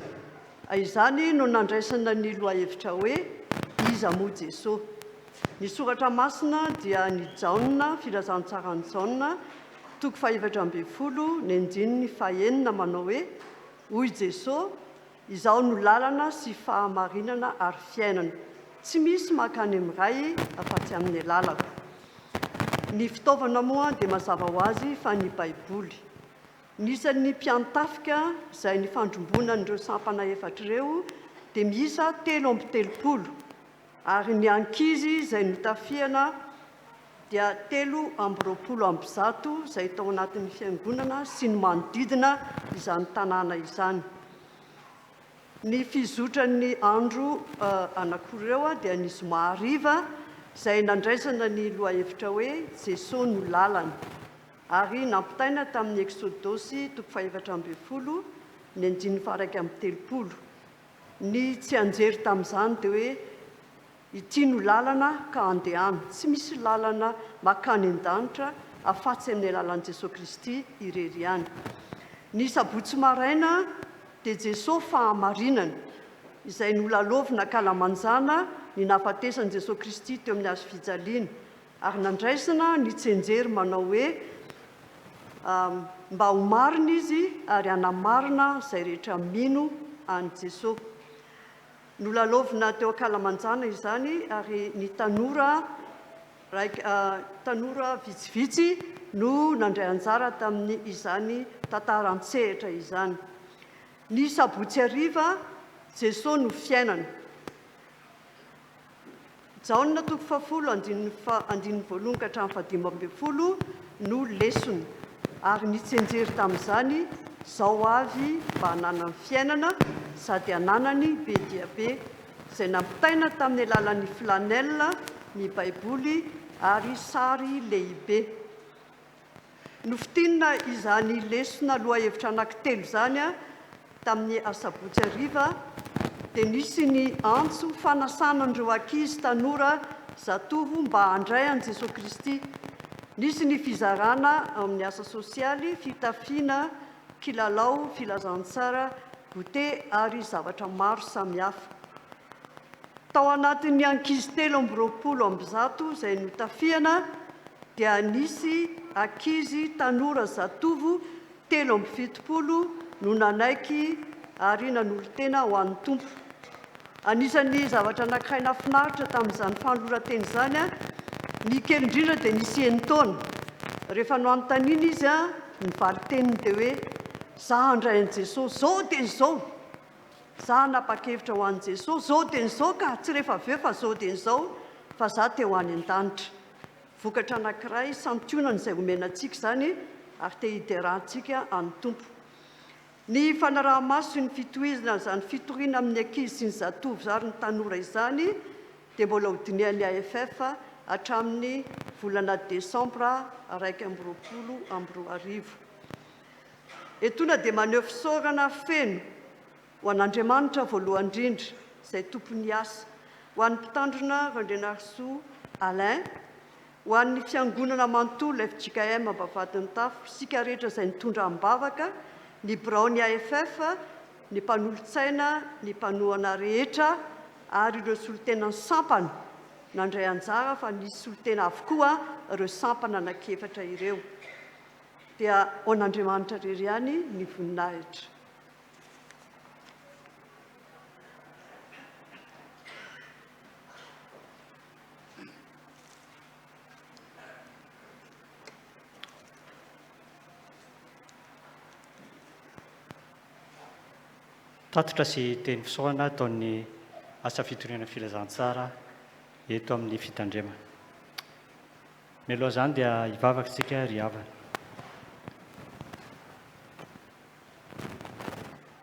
Izany no nandraisana ny lohahevitra hoe Iza moa Jesoa? Ny soratra masina dia ny Jaona, Filazantsaran'i Jaona, toko fahefatra ambin'ny folo, ny andininy fahenina manao hoe, Hoy Jesoa, Izaho no lalana sy fahamarinana ary fiainana. Tsy misy mankany amin'ny Ray afa-tsy amin'ny alalako. Ny fitaovana moa dia mazava ho azy fa ny Baiboly. Ny isan'ny mpiantafika izay nifandrombonan'ireo sampana efatra ireo dia miisa 33 ary ny ankizy izay notafihana dia 123 izay tao anatin'ny fiangonana sy ny manodidina izany tanàna izany. Ny fizotran'ny andro anankiroa ireo dia ny zoma hariva izay nandraisana ny lohahevitra hoe Jesoa no lalana ary nampitaina tamin'ny Eksodosy toko fahefatra ambin'ny folo ny andininy faha-31. Ny tsianjery tamin'izany dia hoe Ity no lalana ka andehano. Tsy misy lalana makany an-danitra afatsy amin'ny alalan'i Jesoa Kristy irery ihany. Ny sabotsy maraina dia Jesoa fahamarinana, izay nolalaovina ankalamanjana ny nahafatesan'i Jesoa Kristy teo amin'ny hazo fijaliana, ary nandraisina ny tsenjery manao hoe mba ho marina izy ary hanamarina izay rehetra mino an'i Jesoa. Nolalaovina teo ankalamanjana izany ary ny tanora tanora vitsivitsy no nandray anjara tamin'ny izany tantara an-tsehatra izany. Ny sabotsy hariva, Jesoa no fiainana. Jaona toko fahafolo andininy andininy voalohany ka hatramin'ny fahadimy ambin'ny folo no lesona, ary ny tsianjery tamin'izany, Izao avy mba hananany fiainana sady hananany be dia be, izay nampitaina tamin'ny alalan'ny flanelle, ny Baiboly ary sary lehibe. Nofintinina izany lesona lohahevitra anankitelo izany tamin'ny asabotsy hariva dia nisy ny antso fanasana an'ireo ankizy, tanora, zatovo mba handray an'i Jesoa Kristy. Nisy ny fizarana amin'ny asa sosialy, fitafiana, kilalao, filazantsara, goûter ary zavatra maro samihafa. Tao anatin'ny ankizy 123 izay notafihana dia nisy ankizy, tanora, zatovo 73 no nanaiky ary nanolo-tena ho an'ny Tompo. Anisan'ny zavatra anankiray nahafinaritra tamin'izany fanoloran-tena izany, ny kely indrindra dia nisy enin-taona. Rehefa noanontaniana izy, ny valin-teniny dia hoe, Za handray an'i Jesosy izao dia izao! Za hanapa-kevitra ho an'i Jesosy izao dia izao ka, tsy rehefa avy eo fa izao dia izao fa za te ho any an-danitra. Vokatra anankiray santionany izay omena antsika izany ary te hiderantsika an'ny Tompo. Ny fanaraha-maso sy ny fitohizana izany fitoriana amin'ny ankizy sy ny zatovo ary ny tanora izany dia mbola ho dinihan'ny AFF hatramin'ny volana desambra 2021. Etoana dia maneho fisaorana feno ho an'Andriamanitra voalohany indrindra izay tompon'ny asa, ho an'ny Mpitandrina Randrianarisoa Alain, ho an'ny Fiangonana manontolo fjkm Ambavahadinitafo, isika rehetra izay nitondra am-bavaka, ny biraon'ny AFF, ny mpanolotsaina, ny mpanohana rehetra ary ireo solontenan'ny sampana nandray anjara fa nisy solontena avokoa ireo sampana anankiefatra ireo. Dia ho an'Andriamanitra irery ihany ny voninahitra. Tatitra sy teny fisaorana ataon'ny asa fitoriana filazantsara eto amin'ny fitandremana. Mialoha izany dia hivavaka isika ry havana.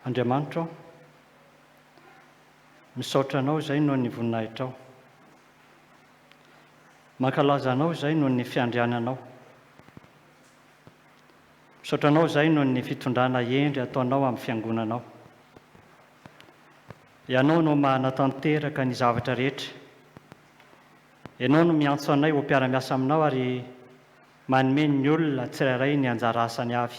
Andriamanitra ô, misaotra Anao izay noho ny voninahitrao. Mankalaza Anao izahay noho ny fiandriananao. Misaotra Anao izahay noho ny fitondrana hendry ataonao amin'ny Fiangonanao. Ianao no mahanatanteraka ny zavatra rehetra. Ianao no miantso anay ho mpiara-miasa aminao ary manome ny olona tsirairay ny anjara asany avy.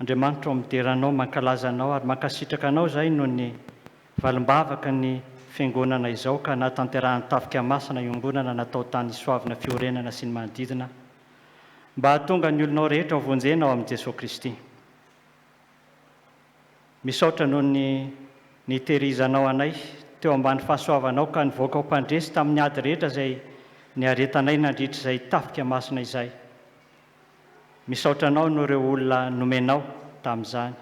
Andriamanitra ô midera Anao, mankalaza Anao ary mankasitraka Anao izahay noho ny valim-bavaka ny Fiangonana izao ka nahatanterahan'ny Tafika Masina iombonana natao tany Soavina Fiorenana sy ny manodidina mba hahatonga ny olonao rehetra ho vonjena ao amin'i Jesoa Kristy. Misaotra noho ny nitehirizanao anay teo ambany fahasoavanao ka nivoaka ho mpandresy tamin'ny ady rehetra izay niaretanay nandritra izay Tafika Masina izay. Misaotra anao noho ireo olona nomenao tamin'izany.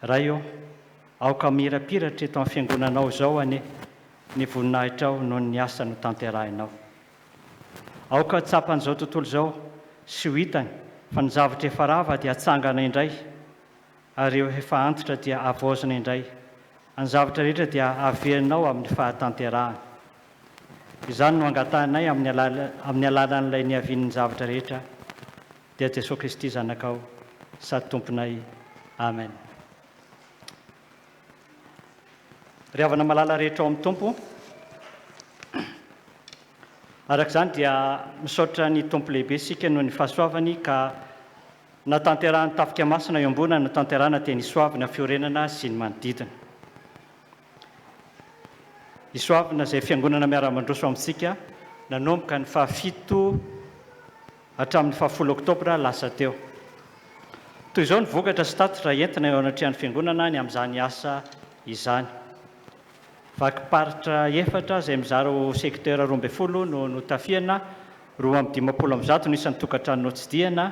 Ray ô, aoka hamirapiratra eto amin'ny fiangonanao izao anie ny voninahitrao noho ny asa notanterahinao. Aoka tsapan'izao tontolo izao sy ho hitany fa ny zavatra efa rava dia hatsangana indray ary ireo efa antitra dia havaozina indray, ny zavatra rehetra dia haverinao amin'ny fahatanterahany. Izany no angatahinay amin'ny amin'ny alalan'ilay niavian'ny zavatra rehetra, dia Jesoa Kristy Zanakao sady Tomponay. Amen. Ry havana malala rehetra ao amin'ny Tompo, araka izany dia misaotra ny Tompo lehibe isika noho ny fahasoavany ka natanterahan'ny Tafika Masina iombonana notanterahana teny Isoavina Fiorenana sy ny manodidina. Isoavina izay fiangonana miara-mandroso amintsika nanomboka ny fahafito hatramin'ny fahafolo oktobra lasa teo. Toy izao ny vokatra sy tatitra entina eo anatrehan'ny fiangonana ny amin'izany asa izany. Vakim-paritra efatra izay mizara ho secteur 12 no notafihana, 152 no isan'ny tokantrano notsidihana,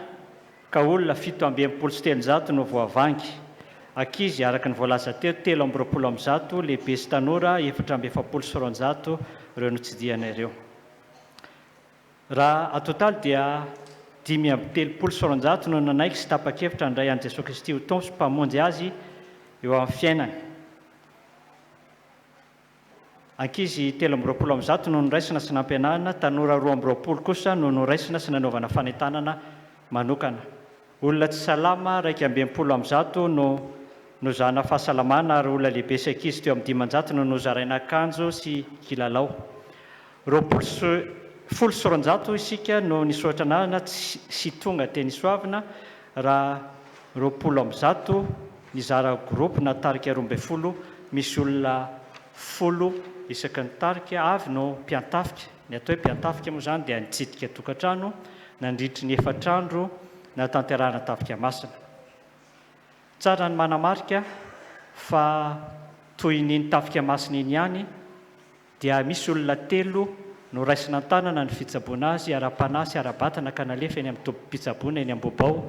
ka olona 367 no voavangy, ankizy araka ny voalaza teo 123, lehibe sy tanora 244 ireo notsidihana ireo. Raha atotaly dia 235 no nanaiky sy tapa-kevitra handray an'i Jesoa Kristy ho Tompo sy Mpamonjy azy eo amin'ny fiainany. Ankizy 123 no noraisina sy nampianarina, tanora 22 kosa no noraisina sy nanaovana fanentanana manokana. Olona tsy salama 161 no nozahana fahasalamana ary olona lehibe sy ankizy teo amin'ny 500 no nozaraina akanjo sy kilalao. 220 isika no nisoratra anarana sy tonga teny Soavina raha 120 nizara groupe na tarika 12 misy olona folo isaky ny tarika avy no mpiantafika. Ny atao hoe mpiantafika moa izany dia nitsidika tokantrano nandritry ny efatra andro nahatanterahana tafika masina. Tsara ny manamarika fa toy ny iny tafika masina iny ihany dia misy olona telo noraisina an-tanana ny fitsaboana azy ara-panahy sy ara-batana ka nalefa eny amin'ny tobim-pitsaboana eny Ambohibao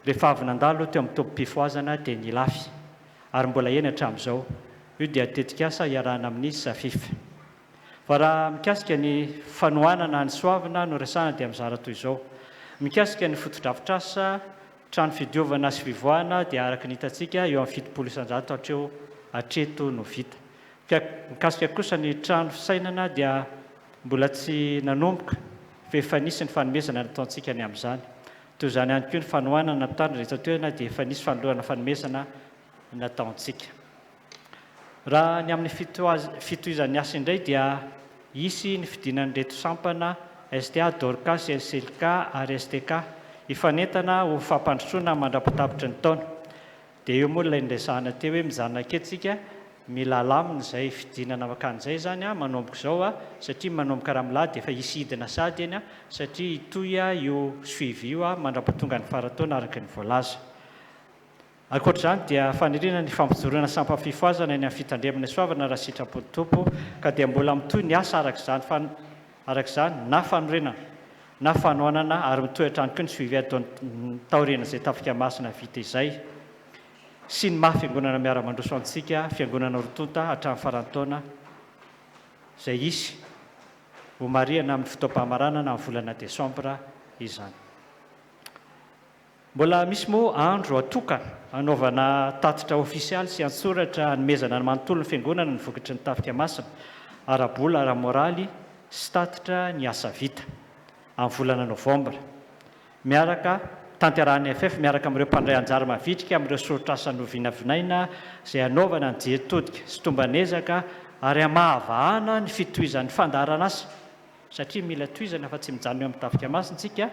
rehefa avy nandalo teo amin'ny tobim-pifohazana teny Ilafy ary mbola eny hatramin'izao. Io dia tetikasa iarahana amin'ny Safif. Fa raha mikasika ny fanohanana an'i Soavina no resahana dia mizara toy izao. Mikasika ny fotodrafitrasa, trano fidiovana sy fivoahana dia araka ny hitantsika eo amin'ny 70% hatreo hatreto no vita. Mikasika kosa ny trano fisainana dia mbola tsy nanomboka fa efa nisy ny fanomezana nataontsika ny amin'izany. Toy izany ihany koa ny fanohanana mpitandrina eto an-toerana dia efa nisy fanolorana fanomezana nataontsika. Raha ny amin'ny fitohizan'ny asa indray dia hisy ny fidinan'ireto sampana STA, Dorcas, SLK ary STK hifanentana ho fampandrosoana mandra-patapitry ny taona. Dia eo moa ilay niresahana teo hoe mijanona kely tsika, mila alamina izay fidinana mankany izay izany an, manomboka izao an, satria manomboka raha milahady dia efa hisy hidina sahady eny an, satria hitohy io suivi io an, mandra-pahatonga ny faran-taona araka ny voalaza. Ankoatra izany dia faniriana ny fampijoroana sampam-pifohazana eny amin'ny fitandremana Soavina raha sitrapon'ny Tompo ka dia mbola mitohy ny asa araka izany araka izany na fanorenana na fanohanana ary mitohy hatrany koa ny suivi ataon'ny taorian'izay tafika masina vita izay sy ny maha fiangonana miara-mandroso antsika fiangonana roa tonta hatramin'ny faran'ny taona izay hisy ho marihana amin'ny fotoam-pamaranana amin'ny volana desambra izany. Mbola misy moa andro atokana hanaovana tatitra ofisialy sy an-tsoratra hanomezana ny manontolo ny Fiangonana ny vokatry ny Tafika Masina. ara-bola, ara-moraly sy tatitra ny asa vita, amin'ny volana novambra. Miaraka, tanterahan'ny FF miaraka amin'ireo mpandray anjara mavitrika amin'ireo soritr'asa novinavinaina izay hanaovana ny jery todika sy tomban'ezaka ary hamahavahana ny fitohizan'ny fandaharan'asa satria mila tohizana fa tsy mijanona eo amin'ny tafika masina isika,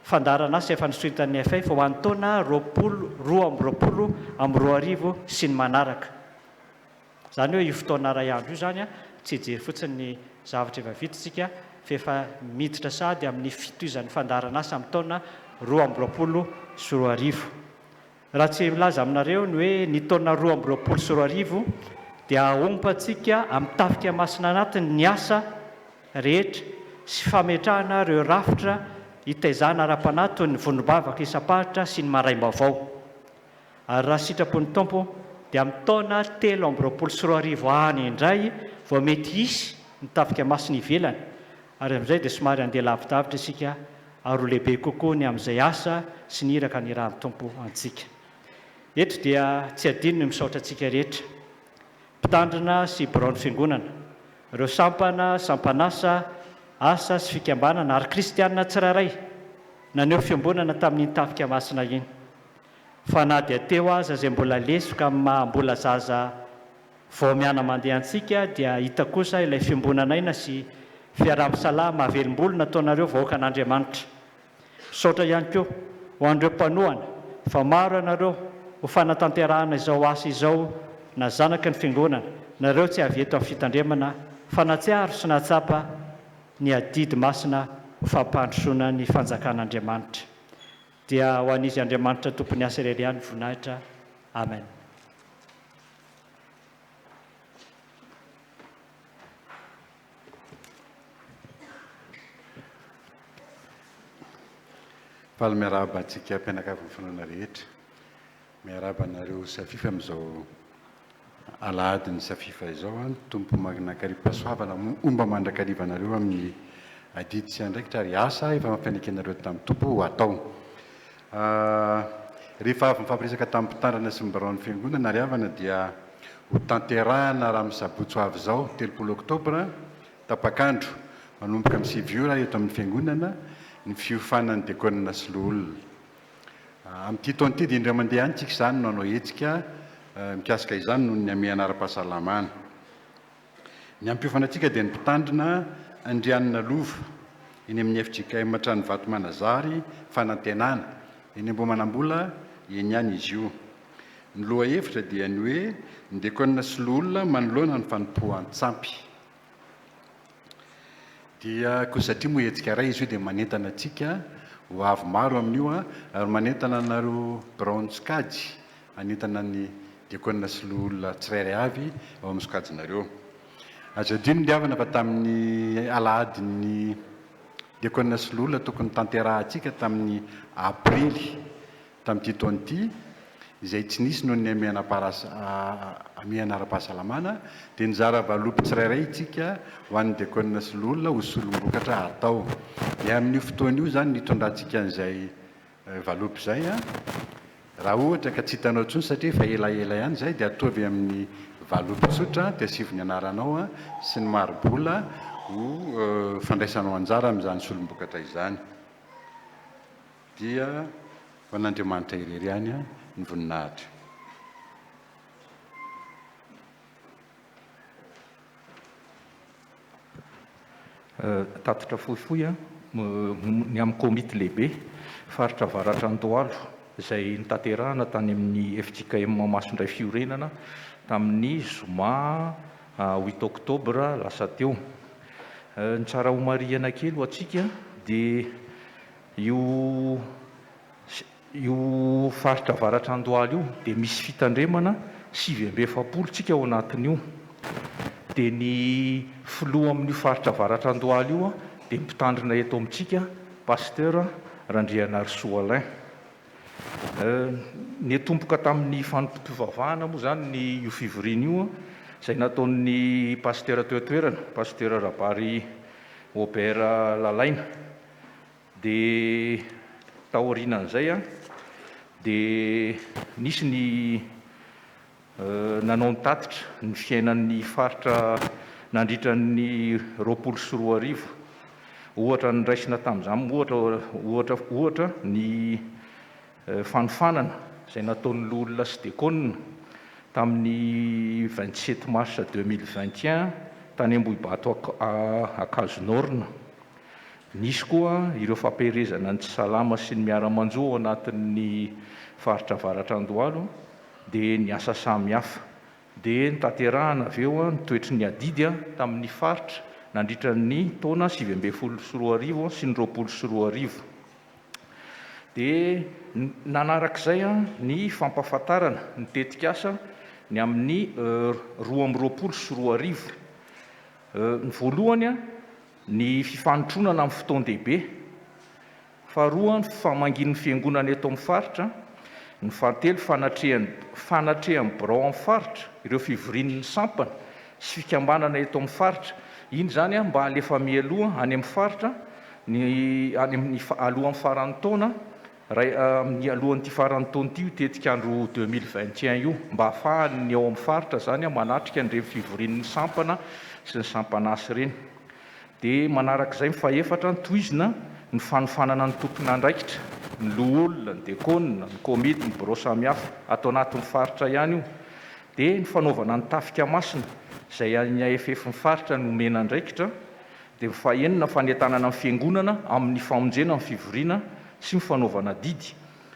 fandaharan'asa efa nosoritany FF ho an'ny taona 20 2022 sy ny manaraka. Izany hoe io fotoana iray andro io izany tsy hijery fotsiny ny zavatra efa vita isika fa efa miditra sahady amin'ny fitohizan'ny fandaharan'asa amin'ny taona 2022. Raha tsy milaza aminareo ny hoe ny taona 2022 dia haompantsika amin'ny tafika masina anatiny ny asa rehetra sy fametrahana ireo rafitra hitaizana ara-panahy toy ny vondrom-bavaka isam-paritra sy ny maraim-baovao. Ary raha sitrapon'ny Tompo dia amin'ny taona 2023 any indray vao mety hisy ny tafika masina ivelany, ary amin'izay dia somary handeha lavidavitra isika ary ho lehibe kokoa ny amin'izay asa sy ny iraka nirahan'ny Tompo antsika. Eto dia tsy adino ny misaotra antsika rehetra, mpitandrina sy biraon'ny Fiangonana, ireo sampana, sampan'asa, asa sy fikambanana ary kristianina tsirairay naneho fiombonana tamin'iny tafika masina iny. Fa na dia teo aza izay mbola lesoka amin'ny maha mbola zaza vao miana-mandeha antsika dia hita kosa ilay fiombonan'aina sy fiaraha-misalahy mahavelom-bolo nataonareo vahoakan'Andriamanitra. Misaotra ihany koa ho an'ireo mpanohana fa maro ianareo ho fanatanterahana izao asa izao na zanaky ny fiangonana nareo tsy avy eto amin'ny fitandremana fa natsiaro sy nahatsapa ny adidy masina ho fampandrosoana ny fanjakan'Andriamanitra. Dia ho an'Izy Andriamanitra Tompon'ny asa irery ihany voninahitra. Amen. Faly miarahaba antsika mpianakavin'ny finoana rehetra. Miarahaba anareo Safifa amin'izao alahadin'ny Safifa izao. Ny Tompo manakariam-pahasoavana homba mandrakariva anareo amin'ny adidy sy andraikitra ary asa efa nampianekenareo tamin'ny Tompo ho atao. Rehefa avy nifampiresaka tamin'ny mpitandrina sy ny biraon'ny Fiangonana ry havana dia ho tanterahana raha amin'ny sabotsy ho avy izao, 30 oktobra, tapak'andro, manomboka amin'ny 9 ora eto amin'ny Fiangonana, ny fiofanan'ny diakona sy loholona. Amin'ity taona ity dia indray mandeha ihany isika izany no hanao hetsika mikasika izany noho ny hamehana ara-pahasalamana. Ny hampiofana antsika dia ny mpitandrina Andrianina Lova, eny amin'ny fjkm Tranovato Manazary Fanantenana, eny Ambohimanambola eny ihany izy io. Ny lohahevitra dia ny hoe ny diakona sy loholona manoloana ny fanompoan-tsampy. Dia koa satria moa hetsika iray izy io dia manentana antsika ho avy maro amin'io ary manentana anareo biraon'ny sokajy hanentana ny diakona sy loholona tsirairay avy ao amin'ny sokajinareo. Aza adino ny havana fa tamin'ny alahadin'ny diakona sy loholona tokony tanterahantsika tamin'ny aprily tamin'ity taona ity, izay tsy nisy noho ny hamehana ara-pahasalamana, dia nizara valopy tsirairay isika ho an'ny diakona sy loholona ho solom-bokatra hatao. Dia amin'io fotoana io izany no hitondrantsika an'izay valopy izay. Raha ohatra ka tsy hitanao intsony satria efa elaela ihany izay dia ataovy amin'ny valopy tsotra dia asivo ny anaranao sy ny mari-bola ho fandraisanao anjara amin'izany solom-bokatra izany. Dia ho an'Andriamanitra irery ihany ny voninahitra. Tatitra fohifohy ny amin'ny komity lehibe faritra avaratra Andohalo izay notanterahana tany amin'ny fjkm Masondray Fiorenana tamin'ny zoma huit octobre lasa teo. Ny tsara homarihana kely ho antsika dia Io io faritra avaratra Andohalo io dia misy fitandremana 49 tsika ao anatin'io. Dia ny filoha amin'io faritra avaratra Andohalo io dia ny mpitandrina eto amintsika Pasteur Randrianarisoa Alain. Niatomboka tamin'ny fanompoam-pivavahana moa izany ny io fivoriana io izay nataon'ny Pasteur teo an-toerana, Pasteur Rabary Aubert Lalaina. Dia taorianan'izay dia nisy ny nanao ny tatitra ny fiainan'ny faritra nandritra ny 2020. Ohatra noraisina tamin'izany ohatra ohatra ohatra ny fanofanana izay nataon'ny loholona sy dekônina tamin'ny 27 mars 2021 tany Ambohibato Ankazonorina. Nisy koa ireo fampiherezana ny tsy salama sy ny miara-manjo ao anatin'ny faritra avaratra Andohalo dia ny asa samihafa. Dia notanterahana avy eo ny toetry ny adidy tamin'ny faritra nandritra ny taona 2019 sy ny 2020. Dia nanarak'izay ny fampahafantarana ny tetikasa ny amin'ny 2022. Ny voalohany, ny fifanotronana amin'ny fotoan-dehibe. Faharoa, ny famangian'ny fiangonana eto amin'ny faritra. Ny fahatelo, fanatrehan'ny fanatrehan'ny birao amin'ny faritra, ireo fivorian'ny sampana sy fikambanana eto amin'ny faritra. Iny izany mba alefa mialoha any amin'ny faritra, ny any amin'ny alohan'ny faran'ny taona, ray amin'ny alohan'ity faran'ny taona ity io tetik'andro 2021 io, mba hahafahan'ny ao amin'ny faritra izany manatrika an'ireny fivorian'ny sampana sy ny sampan'asa ireny. Dia manarak'izay ny fahefatra, tohizina ny fanofanana ny tompon'andraikitra, ny loholona, ny dekônina, ny komity, ny birao samihafa, ato anatin'ny faritra ihany io. Dia ny fanaovana ny tafika masina, izay an'ny AFF-n'ny faritra no omena andraikitra. Dia ny fahenina, fanentanana ny fiangonana amin'ny famonjena ny fivoriana sy ny fanaovana didy.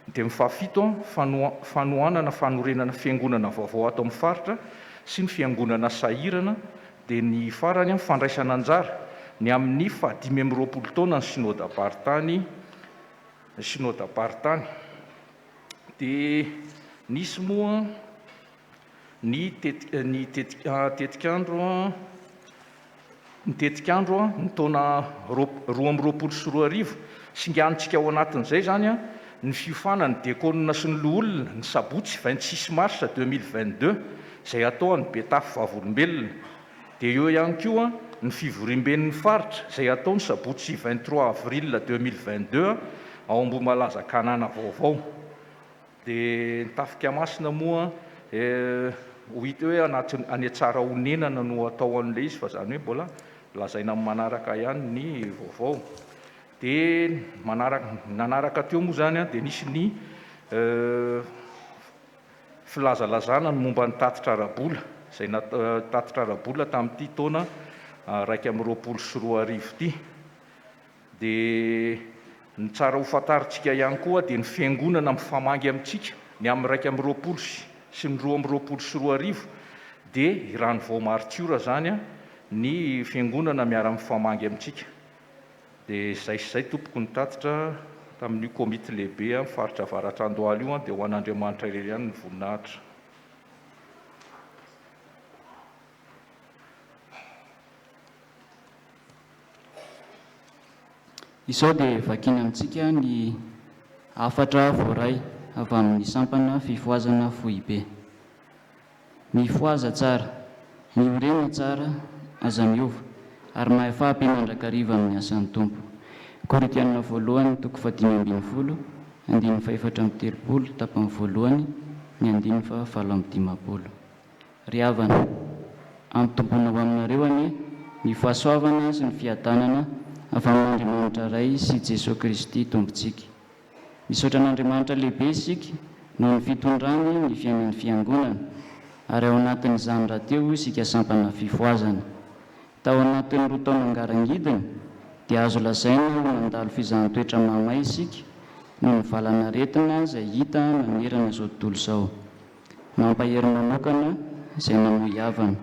Dia ny fahafito, fanohanana fanorenana fiangonana vaovao ato amin'ny faritra sy ny fiangonana sahirana. Dia ny farany amin'ny fandraisana anjara ny amin'ny faha-25 taona ny Synodam-paritany ny Synodam-paritany. Dia nisy moa ny teti- ny teti- tetikandro ny tetikandro ny taona 2022. Singanintsika ao anatin'izay izany ny fiofanan'ny diakona sy ny loholona ny sabotsy 26 mars 2022 izay hatao any Betafo Vavolombelona. Dia eo ihany koa ny fivoriamben'ny faritra izay hatao ny sabotsy 23 avril 2022 ao Ambohimalaza Kanana vaovao. Dia ny tafika masina moa ho hita hoe anaty any Tsarahonenana no hatao an'ilay izy fa izany hoe mbola lazaina amin'ny manaraka ihany ny vaovao. Dia manaraka nanaraka teo moa izany dia nisy ny filazalazana ny momba ny tatitra ara-bola izay tatitra ara-bola tamin'ity taona 2021 ity. Dia ny tsara ho fantarintsika ihany koa dia ny fiangonana mifamangy amintsika ny amin'ny 21 sy ny 2022 dia i Ranovaho Martiora izany ny fiangonana miara-mifamangy amintsika. Dia izay sy izay tompoko ny tatitra tamin'io komity lehibe amin'ny faritra avaratra Andohalo io dia ho an'Andriamanitra irery ihany ny voninahitra. Izao dia vakiana amintsika ny hafatra voaray avy amin'ny sampana fifohazana foibe. Mifohaza tsara, miorena tsara, aza miova, ary mahefaha-pe mandrakariva amin'ny asan'ny Tompo. Korintiana voalohany toko fahadimy ambin'ny folo, andininy fahefatra amby telopolo, tapany voalohany, ny andininy fahavalo amby dimampolo. Ry havana, ampitomboina ho aminareo anie ny fahasoavana sy ny fiadanana avy amin'Andriamanitra Ray sy Jesoa Kristy Tompontsika. Misaotra an'Andriamanitra lehibe isika noho ny fitondrany ny fiainan'ny Fiangonana, ary ao anatin'izany rahateo isika sampana fifohazana. Tao anatin'ny roa taona ngarangidina dia azo lazaina ho nandalo fizahan-toetra mahamay isika noho ny valan'aretina izay hita nanerana izao tontolo izao. Mampahery manokana izay namoy havana.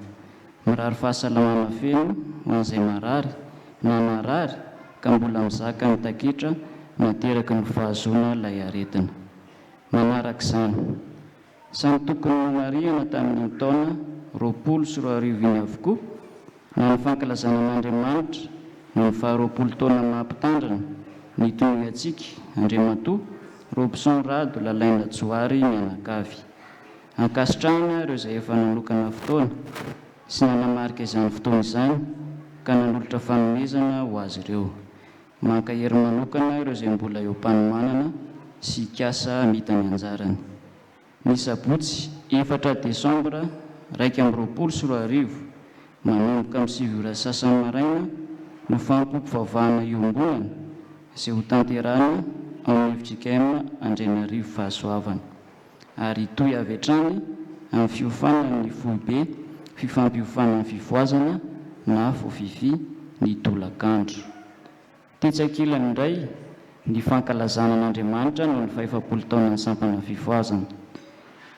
Mirary fahasalamana feno ho an'izay marary na narary ka mbola mizaka ny taketra nateraky ny fahazoana ilay aretina. Manaraka izany, samy tokony nomarihana tamin'iny taona 2020 iny avokoa na ny fankalazana an'Andriamanitra noho ny faha-20 taona maha mpitandrina ny toniantsika Andriamatoa Robson Rado Lalaina Johary mianakavy. Ankasitrahana ireo izay efa nanokana fotoana sy nanamarika izany fotoana izany ka nanolotra fanomezana ho azy ireo. Mankahery manokana ireo izay mbola eo am-panomanana sy hikasa hamita ny anjarany. Ny sabotsy efatra desambra 2021. Manomboka amin'ny 9 ora sy sasany maraina no fanompoam-pivavahana iombonana izay hotanterahina ao amin'ny fjkm Andrianarivo Fahasoavana ary hitohy avy hatrany amin'ny fiofanan'ny foibe fifampiofanan'ny fifohazana na Fofifi ny tolakandro. Tetsy ankilany indray, ny fankalazana an'Andriamanitra noho ny fahefapolo taonan'ny sampana fifohazana.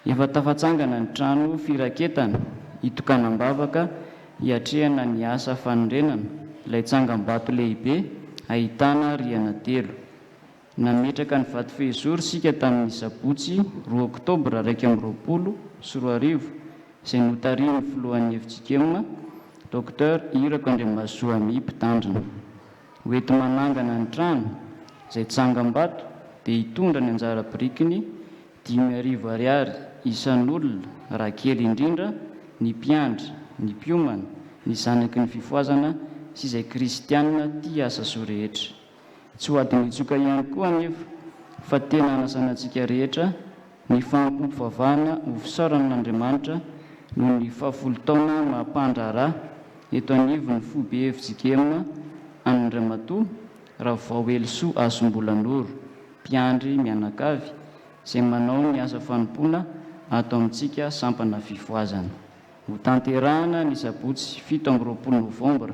Efa tafatsangana ny trano firaketana hitokanam-bavaka hiatrehana ny asa fanorenana ilay tsangambato lehibe ahitana rihana telo. Nametraka ny vatofehizoro isika tamin'ny sabotsy roa oktobra 2021 izay notarihin'ny filohan'ny fjkm, Docteur Irako Andriamahasoa Ami mpitandrina. Ho enti-manangana ny trano, izay tsangambato, dia hitondra ny anjara birikiny 5000 ariary isan'olona raha kely indrindra ny mpiandry, ny mpiomana, ny zanaky ny fifohazana sy izay kristiana tia asa soa rehetra. Tsy ho adinitsoka ihany koa anefa fa tena anasana antsika rehetra ny fahampoam-pivavahana ho fisaorana an'Andriamanitra noho ny fahafolo taona maha mpandraharaha eto anivon'ny foibe fjkm an'Andriamatoa Ravaoelisoa Hasombolanoro, mpiandry mianakavy, izay manao ny asa fanompoana ato amintsika sampana fifohazana. Hotanterahana ny sabotsy 27 novambra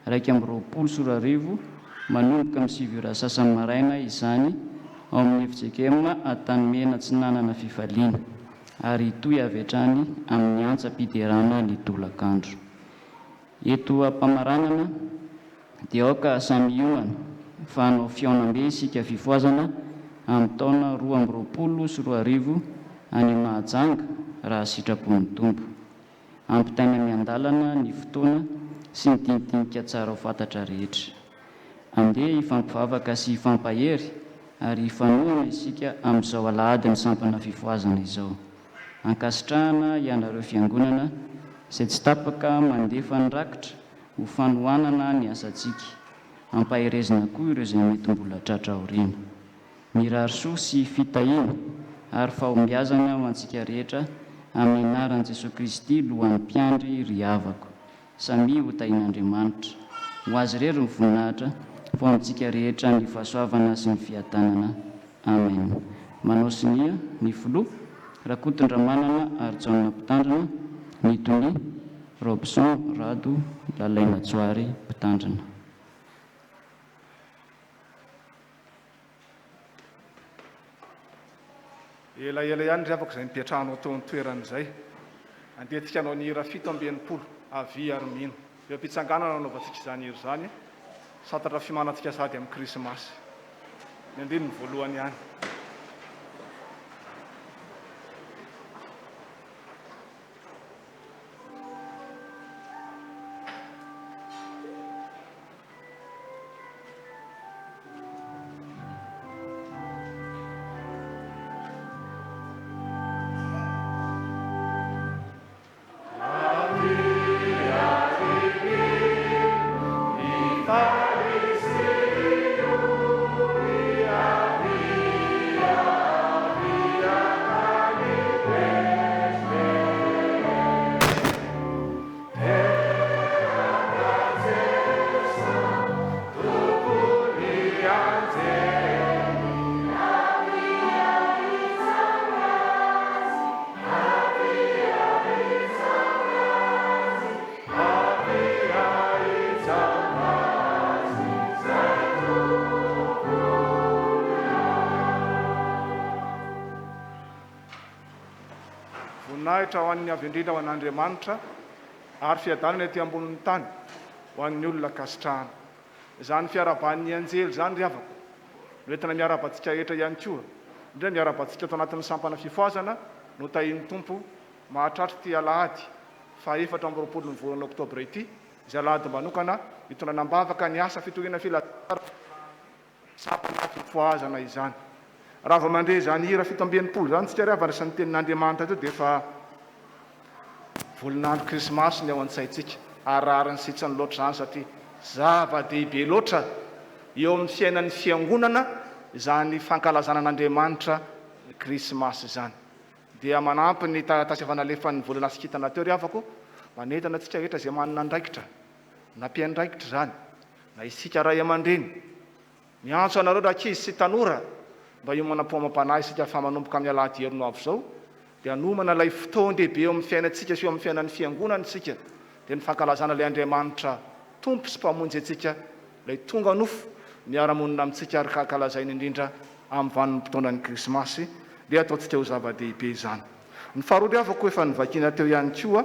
2021 manomboka amin'ny 9 ora sasany maraina izany ao amin'ny fjkm Antanimena Atsinanana Fifaliana ary hitohy avy hatrany amin'ny antsam-piderana ny tolakandro. Eto am-pamaranana dia aoka samy hiomana fa hanao fihaonambe isika fifohazana amin'ny taona 2022 any Mahajanga raha sitrapon'ny Tompo. Ampitaina miandalana ny fotoana sy ny dinidinika tsara ho fantatra rehetra. Andeha hifampivavaka sy hifampahery ary hifanohana isika amin'izao alahadin'ny sampana fifohazana izao. Ankasitrahana ianareo fiangonana izay tsy tapaka mandefa ny rakitra ho fanohanana ny asantsika. Ampaherezina koa ireo izay mety mbola tratra aoriana. Mirary soa sy fitahiana ary fahombiazana ho antsika rehetra amin'ny anaran'i Jesoa Kristy Lohan'ny Mpiandry ry havako. Samia ho tahian'Andriamanitra. Ho Azy irery ny voninahitra, fa ho amintsika rehetra ny fahasoavana sy ny fiadanana. Amen. Manao sonia, ny Filoha, Rakotondramanana Harijaona Mpitandrina, ny Tonia, Robson Rado Lalaina Johary Mpitandrina. Elaela ihany ry havako izay nipetrahanao teo an-toerana izay. Andeha tsika hanao ny hira 67, Avia ary mino. Eo am-pitsanganana no anaovantsika izany hira izany. Santatra fiomanantsika sahady amin'ny Krismasy. Ny andininy voalohany ihany. Voninahitra ho an'ny Avo Indrindra ho an'Andriamanitra ary fiadanana ety ambonin'ny tany ho an'ny olona ankasitrahana. Izany fiarahaban'ny anjely izany ry havako no entina miarahaba antsika rehetra ihany koa, indrindra miarahaba antsika ato anatin'ny sampana fifohazana notahian'ny Tompo mahatratra ity alahady faha 24 ny volana oktobra ity, izay alahady manokana hitondrana am-bavaka ny asa fitoriana filazantsara. Sampana fifohazana izany. Raha vao mandre izany hira 67 izany tsika ry havana sy ny tenin'Andriamanitra teo dia efa volon'andro krismasy ny ao an-tsaintsika ary rariny sy hitsiny loatra izany satria zava-dehibe loatra eo amin'ny fiainan'ny fiangonana izany fankalazana an'Andriamanitra krismasy izany. Dia manampy ny taratasy efa nalefan'ny volana sy kintana teo ry havako. Manentana antsika rehetra izay manana andraikitra, na mpiandraikitra izany, na isika ray aman-dreny. Miantso anareo rankizy sy tanora mba hiomana am-po amam-panahy isika fa manomboka amin'ny alahady heriny ho avy izao dia hanomana ilay fotoan-dehibe eo amin'ny fiainantsika sy eo amin'ny fiainan'ny fiangonana isika dia ny fankalazana ilay Andriamanitra Tompo sy Mpamonjy antsika ilay tonga nofo miara-monina amintsika ary ka ankalazaina indrindra amin'ny vanim-potoanan'ny Krismasy dia ataontsika ho zava-dehibe izany. Ny faharoa ry havako efa novakiana teo ihany koa,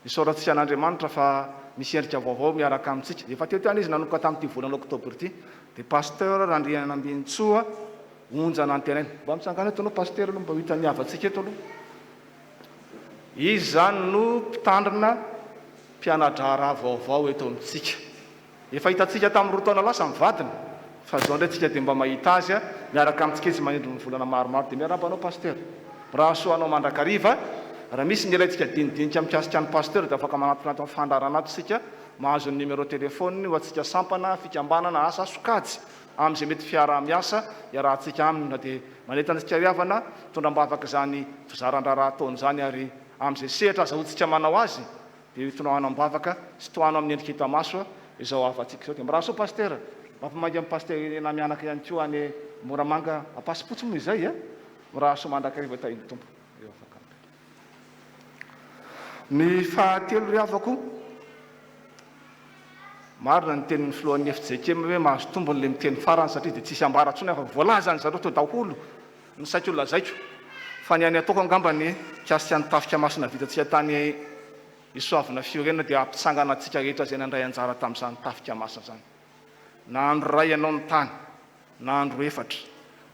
Isaorantsika an'Andriamanitra fa misy endrika vaovao miaraka amintsika. Efa teto ihany izy nanomboka tamin'ity volana oktobra ity. Dia Pasteur Randrianambinintsoa Onja Nantenaina. Mba mitsangàna eto aloha Pasteur aloha mba ho hitan'ny havantsika eto aloha. Izy izany no mpitandrina mpiana-draharaha vaovao eto amintsika. Efa hitantsika tamin'ny roa taona lasa ny vadiny, fa izao indray tsika dia mba mahita azy miaraka amintsika izy manindry ny volana maromaro. Dia miarahaba anao Pasteur. Mirary soa anao mandrakariva. Raha misy ny ilaintsika dinidinika mikasika an'i Pasteur dia afaka manatona ato amin'ny fandaharana ato isika, mahazo ny numéro téléphone-ny ho antsika sampana, fikambanana, asa, sokajy amin'izay mety fiaraha-miasa iarahantsika aminy. Na dia manentana antsika ry havana, mitondra am-bavaka izany fizaran-draharaha ataony izany ary amin'izay sehatra azahoantsika manao azy Dia io tonohano am-bavaka sy tohano amin'ny endrika hita maso izao havantsika izao. Dia mirary soa Pasitera. Mampamainga an'i Pasitera Irena mianaka ihany koa any Moramanga Ampasipotsy moa izay a! Mirary soa mandrakariva tahin'ny Tompo. Eo afaka mipetraka. Ny fahatelo ry havako, marina ny tenin'ny filohan'ny fjkm hoe mahazo tombony ilay miteny farany satria dia tsisy ambara intsony afa voalazan'ny zareo teo daholo ny saiko holazaiko fa ny any ataoko angamba ny mikasika ny tafika masina vitantsika tany Isoavina Fiorenana dia hampitsangana antsika rehetra izay nandray anjara tamin'izany tafika masina izany. Na andro iray ianao ny tany, na andro efatra,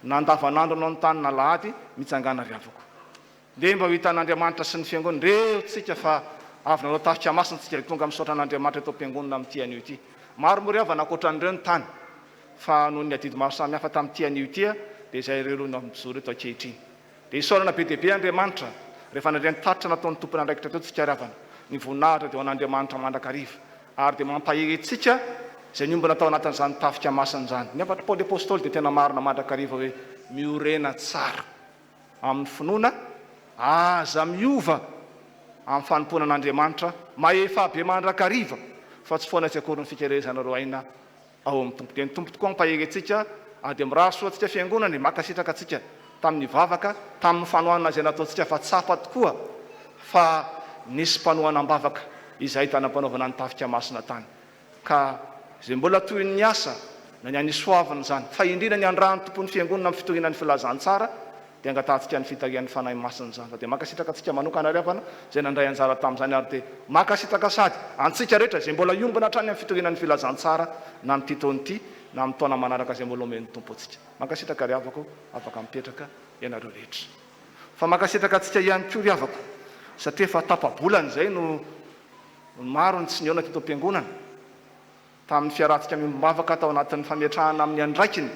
na andavanandro ianao ny tany na alahady, mitsangàna ry havako. Ndeha mba ho hitan'Andriamanitra sy ny Fiangonany. Reo tsika fa avy nanao tafika masina tsika dia tonga misaotra an'Andriamanitra eto am-piangonana amin'ity anio ity. Maro moa ry havana ankoatran'ireo ny tany. Fa noho ny adidy maro samihafa tamin'ity anio ity dia izay ireo no mijoro eto ankehitriny. Dia isaorana be dia be Andriamanitra rehefa nandre ny tatitra nataon'ny tompon'andraikitra teo tsika ry havana. Ny voninahitra dia ho an'Andriamanitra mandrakariva. Ary dia mampahery antsika izay niombona tao anatin'izany tafika masina izany. Ny hafatr'i Paoly Apostoly dia tena marina mandrakariva hoe miorena tsara amin'ny finoana, aza miova amin'ny fanompoana an'Andriamanitra, mahefa be mandrakariva fa tsy foana tsy akory ny fikelezanareo aina ao amin'ny Tompo. Dia ny Tompo tokoa hampahery antsika ary dia mirary soa antsika Fiangonana e! Mankasitraka antsika tamin'ny vavaka, tamin'ny fanohanana izay nataontsika fa tsapa tokoa fa nisy mpanohana am-bavaka izahay tany am-panaovana ny Tafika Masina tany. Ka izay mbola tohin'ny asa na ny anisoavina izany fa indrindra ny andrahan'ny Tompon'ny Fiangonana amin'ny fitoriana ny Filazantsara dia angatahantsika ny fitarihan'ny Fanahy Masina izany. Fa dia mankasitraka antsika manokana ry havana izay nandray anjara tamin'izany ary dia mankasitraka sady antsika rehetra izay mbola hiombona hatrany amin'ny fitoriana ny filazantsara na amin'ity taona ity na amin'ny taona manaraka izay mbola omen'ny Tompo antsika. Mankasitraka ry havako, afaka mipetraka ianareo rehetra. Fa mankasitraka antsika ihany koa ry havako satria efa tapa-bolana izay no maro ny tsy nihaona teto am-piangonana. Tamin'ny fiarahantsika miombom-bavaka tao anatin'ny fametrahana amin'ny andraikiny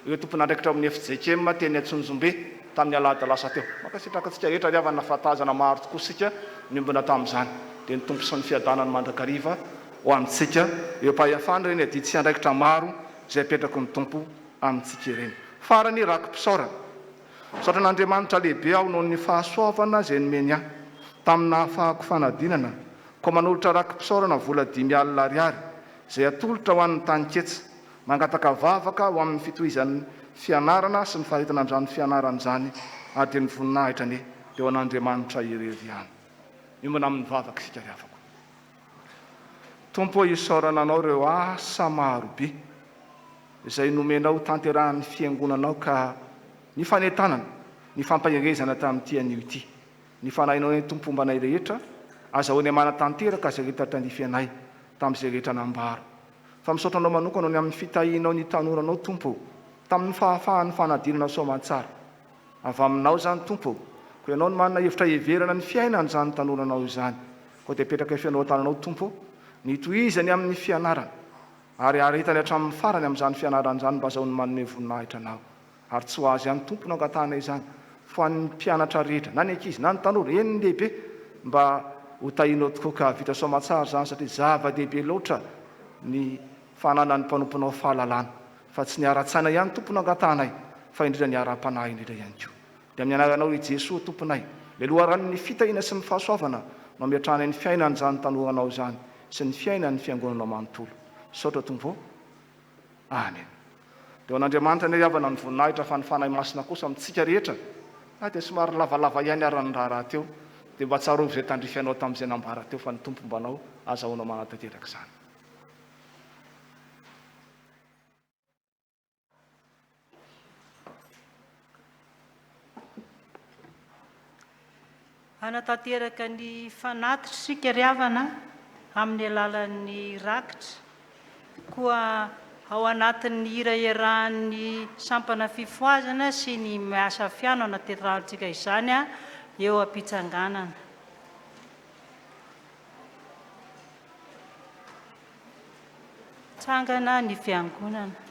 ireo tompon'andraikitra ao amin'ny fjkm teny Antsonjombe tamin'ny alahady lasa teo. Mankasitraka antsika rehetra ry havana fa tazana maro tokoa isika niombona tamin'izany. Dia ny Tompo sy ny fiadanany mandrakariva ho amintsika eo am-pahefana ireny adidy sy andraikitra maro izay apetraky ny Tompo amintsika ireny. Farany, raki-pisaorana. Misaotra an'Andriamanitra lehibe aho noho ny fahasoavana izay nomeny ahy tamin'ny nahafahako fanadinana Koa manolotra raki-pisaorana vola 50 ariary izay atolotra ho an'ny taninketsa, mangataka vavaka ho amin'ny fitohizan'ny fianarana sy ny faharetana amin'izany fianarana izany ary dia ny voninahitra anie dia ho an'Andriamanitra irery ihany. Miombona amin'ny vavaka isika ry havako. Tompo ô isaorana Anao ireo asa marobe izay nomenao hotanterahan'ny Fiangonanao ka ny fanentanana, ny fampaherezana tamin'ity anio ity. Ny Fanahinao anie Tompo homba anay rehetra, azahoanay manatanteraka izay rehetra tandrify anay tamin'izay rehetra nambara. Fa misaotra Anao manokana ny amin'ny fitahianao ny tanoranao Tompo ô, tamin'ny fahafahan'ny fanadinana soamantsara. Avy Aminao izany Tompo ô, koa Ianao no manana hevitra hiheverana ny fiainan'izany tanoranao izany. Koa dia apetraka feno ao an-tananao Tompo ô, ny hitohizany amin'ny fianarana, ary haharetany hatramin'ny farany amin'izany fianarana izany mba azahoany manome voninahitra Anao. Ary tsy ho azy ihany Tompo no angatahana izany, fa ho an'ny mpianatra rehetra, na ny ankizy, na ny tanora, eny ny lehibe, mba ho tahianao tokoa ka hahavita soamantsara izany, satria zava-dehibe loatra ny fananan'ny mpanomponao fahalalana, fa tsy ny ara-tsaina ihany Tompo no angatahanay, fa indrindra ny ara-panahy indrindra ihany koa. Dia amin'ny anaranao i Jesoa Tomponay, Ilay loharanon'ny fitahiana sy ny fahasoavana no ametrahanay ny fiainan'izany tanoranao izany sy ny fiainan'ny Fiangonanao manontolo. Misaotra Tompo ô. Amen. Dia ho an'Andriamanitra anie ry havana ny voninahitra fa ny Fanahy Masina kosa amintsika rehetra na dia somary lavalava ihany ara ny raharaha teo dia mba tsarovy izay tandrify anao tamin'izay nambara teo fa ny Tompo mba anao azahoanao manatanteraka izany. Hanatanteraka ny fanatitra isika ry havana amin'ny alalan'ny rakitra. Koa ao anatin'ny hira iarahan'ny sampana fifohazana sy ny miasa fiano hanatanterahantsika izany eo am-pitsanganana. Tsangana ny fiangonana.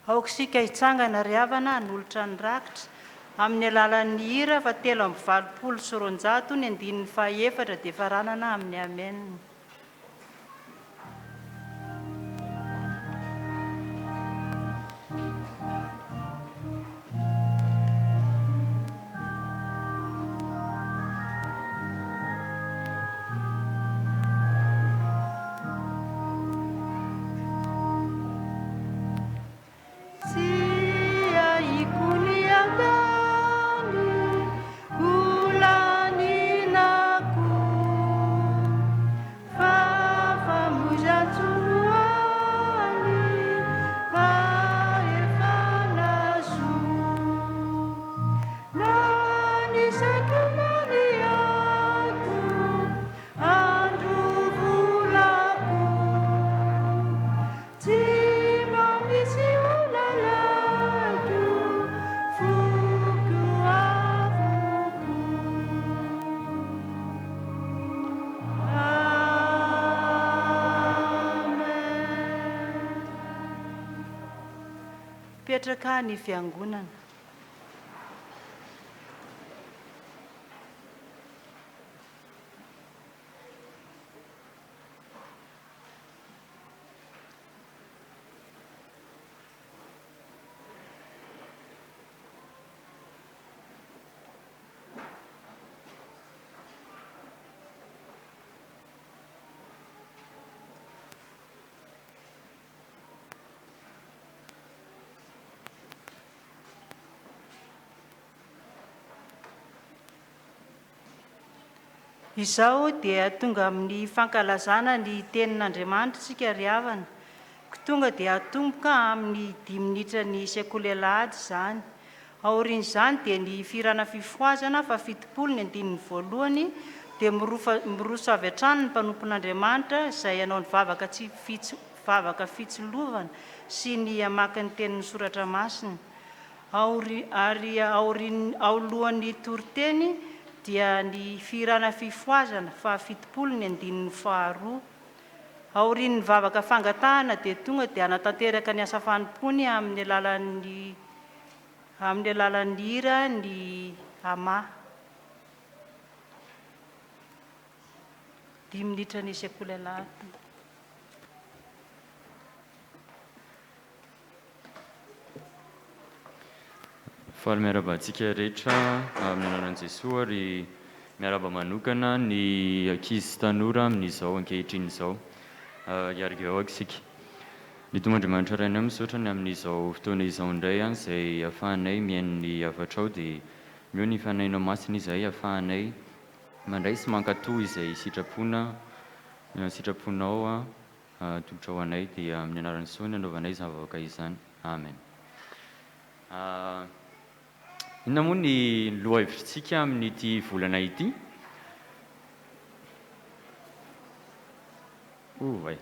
Aoka isika hitsangana ry havana hanolotra ny rakitra amin'ny alalan'ny hira faha 283 ny andininy faha efatra dia faranana amin'ny Amen. Tsy ahiko ny andany ho laninako Fa famoizan-tsoa ny fahefana zo Na ny saiko na ny aiko andro volako Tsy mba misy olalaiko foko avokoa. Amen. Mipetraka ny fiangonana. Izao dia tonga amin'ny fankalazana ny Tenin'Andriamanitra isika ry havana, ko tonga dia atomboka amin'ny dimy minitra ny sekoly alahady izany. Aorian'izany dia ny fihirana fifohazana faha 70 ny andininy voalohany dia mirofa miroso avy hatrany ny mpanompon'Andriamanitra izay hanao ny vavaka tsy fitsi vavaka fitsilovana sy ny hamaky ny tenin'ny soratra masina. Aori ary aorian'ny aolohan'ny toriteny dia ny fihirana fifohazana faha 70 ny andininy faharoa. Aorian'ny vavaka fangatahana dia tonga dia hanatanteraka ny asa fanompoany amin'ny alalan'ny amin'ny alalan'ny hira ny ama. Dimy minitra ny sekoly alahady. Faly miarahaba antsika rehetra amin'ny anaran'i Jesoa ary miarahaba manokana ny ankizy sy tanora amin'izao ankehitriny izao. Hiarigehog isika. Ny Tompo Andriamanitra Rainay misaotra ny amin'izao fotoana izao indray izay ahafahanay mihaino ny hafatrao dia omeo ny Fanahinao Masina izahay ahafahanay mandray sy mankatò izay sitrapona sitraponao Atolotra ho anay dia amin'ny anaran'i Jesoa no anaovanay izany vavaka izany. Amen. Inona moa ny lohahevitritsika amin'ity volana ity? Oay.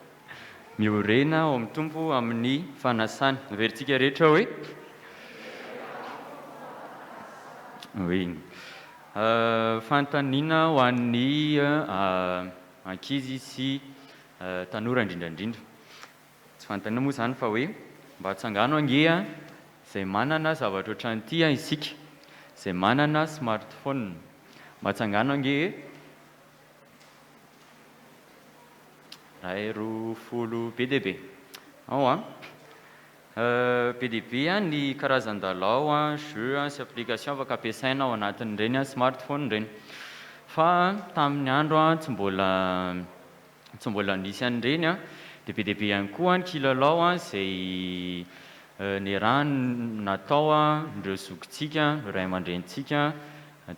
Miorena ao amin'ny Tompo amin'ny fanasany. Averintsika rehetra hoe Oui. Fanontaniana ho an'ny ankizy sy tanora indrindra indrindra. Tsy fanontaniana moa izany fa hoe mba atsangano ange an, izay manana zavatra ohatran'ity an isika, izay manana smartphone. Mba atsangano ange e. Iray, roa, folo, be dia be. Ao an. Be dia be ny karazan-dalao, jeux sy application afaka ampiasaina ao anatin'ireny smartphone ireny. Fa tamin'ny andro tsy mbola tsy mbola nisy an'ireny dia be dia be ihany koa ny kilalao izay niarahana natao ireo zokintsika, ireo ray aman-drenintsika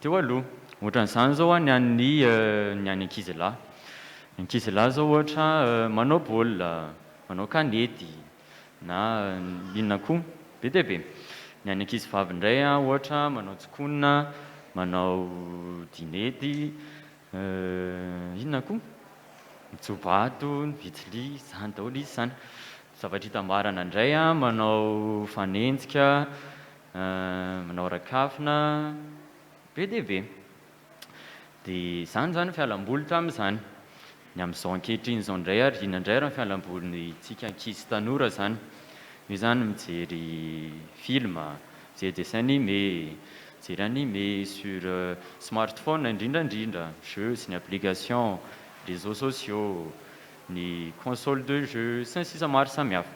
teo aloha. Ohatran'izany izao ny an'ny ny an'ny ankizilahy. Ny ankizilahy izao ohatra manao baolina, manao kanety, na inona koa, be dia be. Ny an'ny ankizy vavy indray an, ohatra manao tsikonina, manao dinety, inona koa? Mitsobato, mivitsily, izany daholo izy izany. Zavatra itambarana indray an, manao fanenjika, manao rakafina, be dia be. Dia izany izany ny fialamboly tamin'izany. Ny amin'izao ankehitriny izao indray ary inona indray ary ny fialambolintsika ankizy sy tanora izany? Io izany mijery film, mijery dessin animé, mijery animé sur smartphone indrindra indrindra, jeux sy ny applications, réseaux sociaux, ny console de jeux sy ny sisa maro samihafa.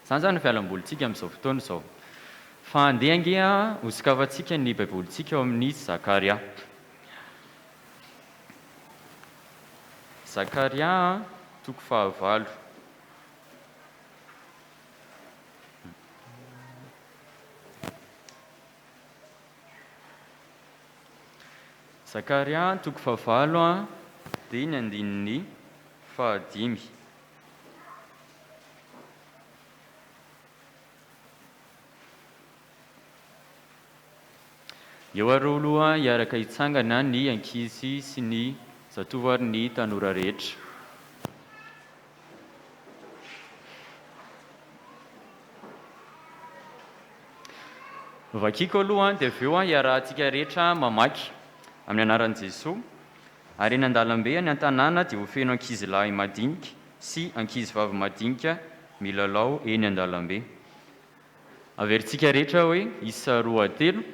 Izany izany ny fialambolintsika amin'izao fotoana izao. Fa andeha ange hosokafantsika ny Baibolintsika ao amin'ny Zakaria. Zakaria toko fahavalo. Zakaria toko fahavalo dia ny andininy fahadimy. Eo ary aloha hiaraka hitsangana ny ankizy sy ny zatovo ary ny tanora rehetra. Vakiko aloha dia avy eo hiarahantsika rehetra mamaky amin'ny anaran'i Jesoa. Ary eny an-dalambe any an-tanàna dia ho feno ankizilahy madinika sy ankizivavy madinika milalao eny an-dalambe. Averintsika rehetra hoe isa roa telo.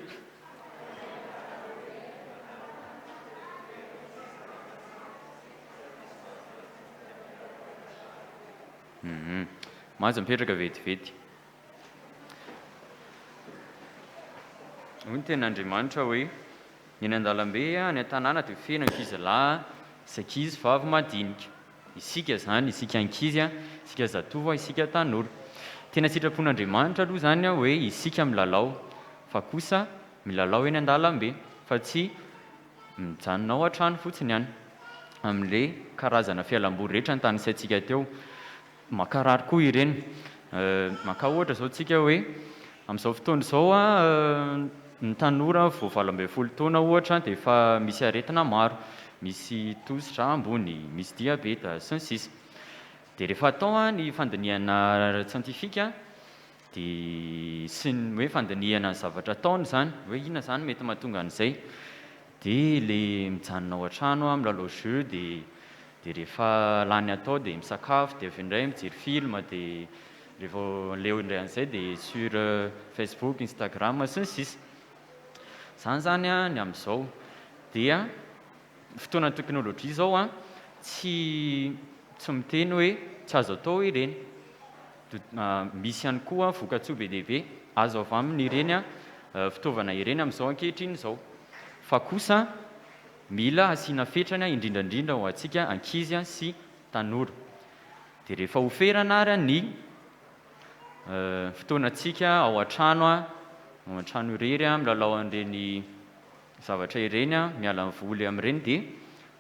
Mahazo mipetraka vetivety. Hoy ny tenin'Andriamanitra hoe, Ny eny an-dalambe any an-tanàna dia feno ankizy lahy sy ankizy vavy madinika. Isika izany, isika ankizy, isika zatovo, isika tanora. Tena sitrapon'Andriamanitra aloha izany hoe isika milalao, fa kosa milalao eny an-dalambe, fa tsy mijanona ao an-trano fotsiny ihany, amin'ilay karazana fialamboly rehetra notanisaintsika teo. Mankarary koa ireny. Maka ohatra izao tsika hoe amin'izao fotoana izao ny tanora vao 18 taona ohatra dia efa misy aretina maro, misy tosidra ambony, misy diabeta, sy ny sisa. Dia rehefa atao ny fandinihana ara-tsiantifika dia sy ny hoe fandinihana ny zavatra ataony izany, hoe inona izany mety mahatonga an'izay, dia ilay mijanona ao an-trano milalao jeu dia dia rehefa lany atao dia misakafo dia avy eo indray mijery film dia rehefa leo indray an'izay dia sur Facebook, Instagram sy ny sisa. Izany izany ny amin'izao. Dia fotoanan'ny teknolojia izao an, tsy tsy miteny hoe tsy azo atao ireny. Misy ihany koa vokatsoa be dia be azo avy amin'ireny fitaovana ireny amin'izao ankehitriny izao. Fa kosa Mila asiana fetrany indrindra indrindra ho antsika ankizy sy tanora. Dia rehefa ho ferana ary ny fotoanantsika ao an-trano, ao an-trano irery milalao an'ireny zavatra ireny, miala voly amin'ireny dia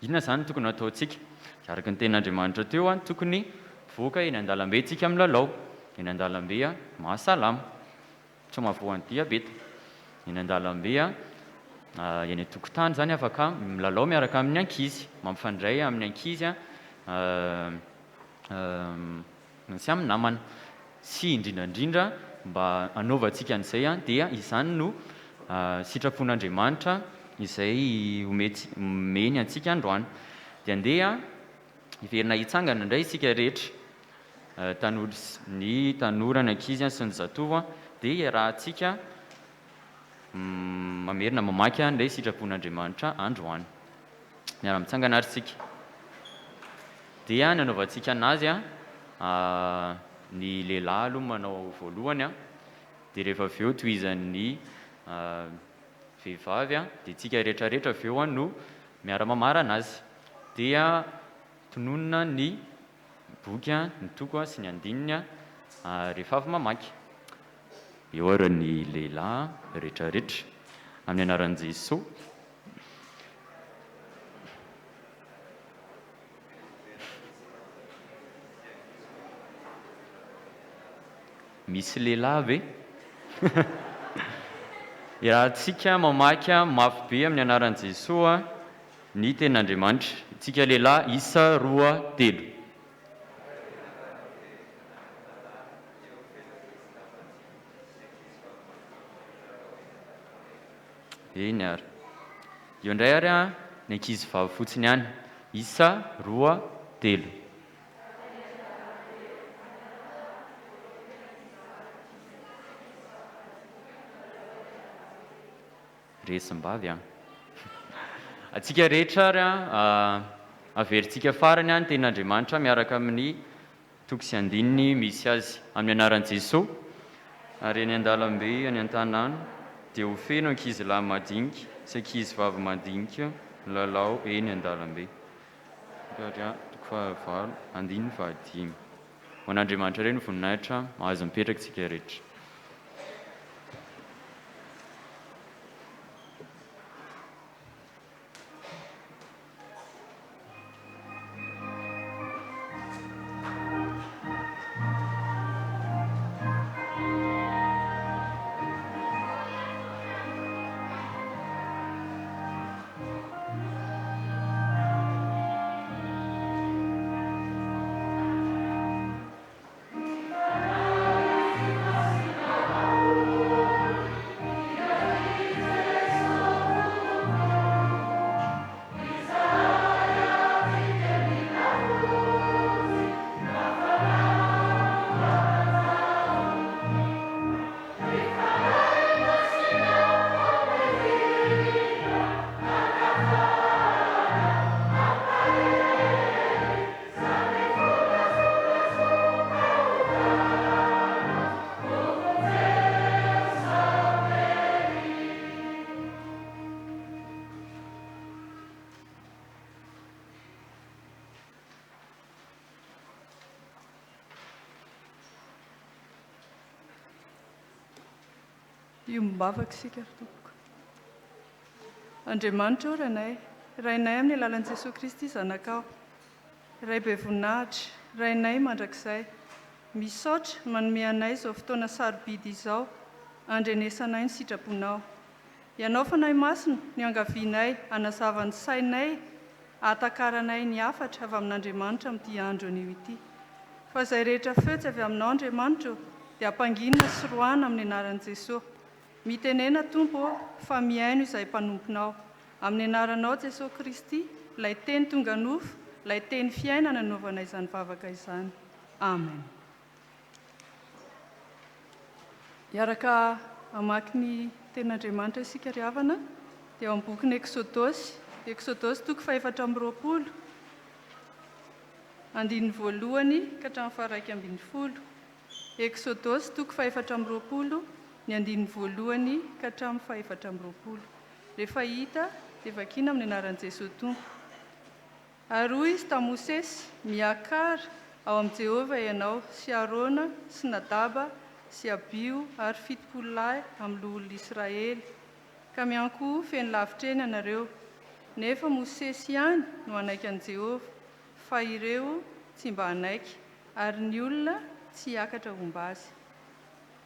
inona izany no tokony hataontsika? Dia araka ny tenin'Andriamanitra teo, tokony mivoaka eny an-dalambe tsika milalao, eny an-dalambe mahasalama. Tsy mahavoa ny diabeta. Eny an-dalambe, eny an-tokotany izany afaka milalao miaraka amin'ny ankizy, mampifandray amin'ny ankizy sy amin'ny namana. Sy indrindra indrindra mba hanaovantsika an'izay dia izany no sitrapon'Andriamanitra izay omeny antsika androany. Dia andeha hiverina hitsangana indray isika rehetra. Tanora sy ny tanora, ny ankizy sy ny zatovo dia iarahantsika mamerina mamaky an'ilay sitrapon'Andriamanitra androany. Miara-mitsangana ary isika. Dia ny anaovantsika anazy, ny lehilahy aloha manao voalohany, dia rehefa avy eo tohizan'ny vehivavy, dia isika rehetrarehetra avy eo no miara-mamarana azy. Dia tononina ny boky, ny toko sy ny andininy rehefa avy mamaky. Eo ary ny lehilahy retraretra. Amin'ny anaran'i Jesoa. Misy lehilahy ve? Iarahantsika mamaky mafy be amin'ny anaran'i Jesoa. Ny tenin'Andriamanitra. Itsika lehilahy isa roa telo. Eny ary. Eo indray ary an, ny ankizy vavy fotsiny ihany. Isa roa telo. Resim-bavy an! Antsika rehetra ary an, averintsika farany an ny tenin'Andriamanitra miaraka amin'ny toko sy andininy misy azy. Amin'ny anaran'i Jesoa, ary eny an-dalambe any an-tanàna dia ho feno ankizilahy madinika sy ankizivavy madinika milalao eny an-dalambe. Zakaria toko fahavalo andininy fahadimy. Ho an'Andriamanitra irery ny voninahitra, mahazo mipetraka isika rehetra. Hiombom-bavaka isika ry Tompoko. Andriamanitra ô Rainay, Rainay amin'ny alalan'i Jesoa Kristy Zanakao, Ray be voninahitra, Rainay mandrakizay, misaotra manome anay izao fotoana sarobidy izao handrenesanay ny sitraponao. Ianao Fanahy Masina no iangavianay hanazava ny sainay hahatakaranay ny hafatra avy amin'Andriamanitra amin'ity andro anio ity. Fa izay rehetra feo tsy avy aminao Andriamanitra ô dia ampanginina sy roahina amin'ny anaran'i Jesoa. Mitenena Tompo ô fa mihaino izahay mpanomponao. Amin'ny anaranao Jesoa Kristy, ilay Teny tonga nofo, ilay Teny fiainana nanaovana izany vavaka izany. Amen. Hiaraka hamaky ny Tenin'Andriamanitra isika ry havana, dia ao amin'ny bokin'ny Eksodosy, Eksodosy toko fahefatra amby roapolo, andininy voalohany ka hatramin'ny faha-iraika ambin'ny folo. Eksodosy toko fahefatra amby roapolo, ny andininy voalohany ka hatramin'ny fahefatra amby roapolo. Rehefa hita dia vakiana amin'ny anaran'i Jesoa Tompo. Ary hoy izy tamin'i Mosesy, Miakara ao amin'i Jehovah ianao sy Arona sy Nadaba sy Abiho ary 70 lahy amin'ny loholon'ny Israely, ka miankohofa eny lavitra eny ianareo. Nefa Mosesy ihany no hanaiky an'i Jehovah, fa ireo tsy mba hanaiky, ary ny olona tsy hiakatra homba azy.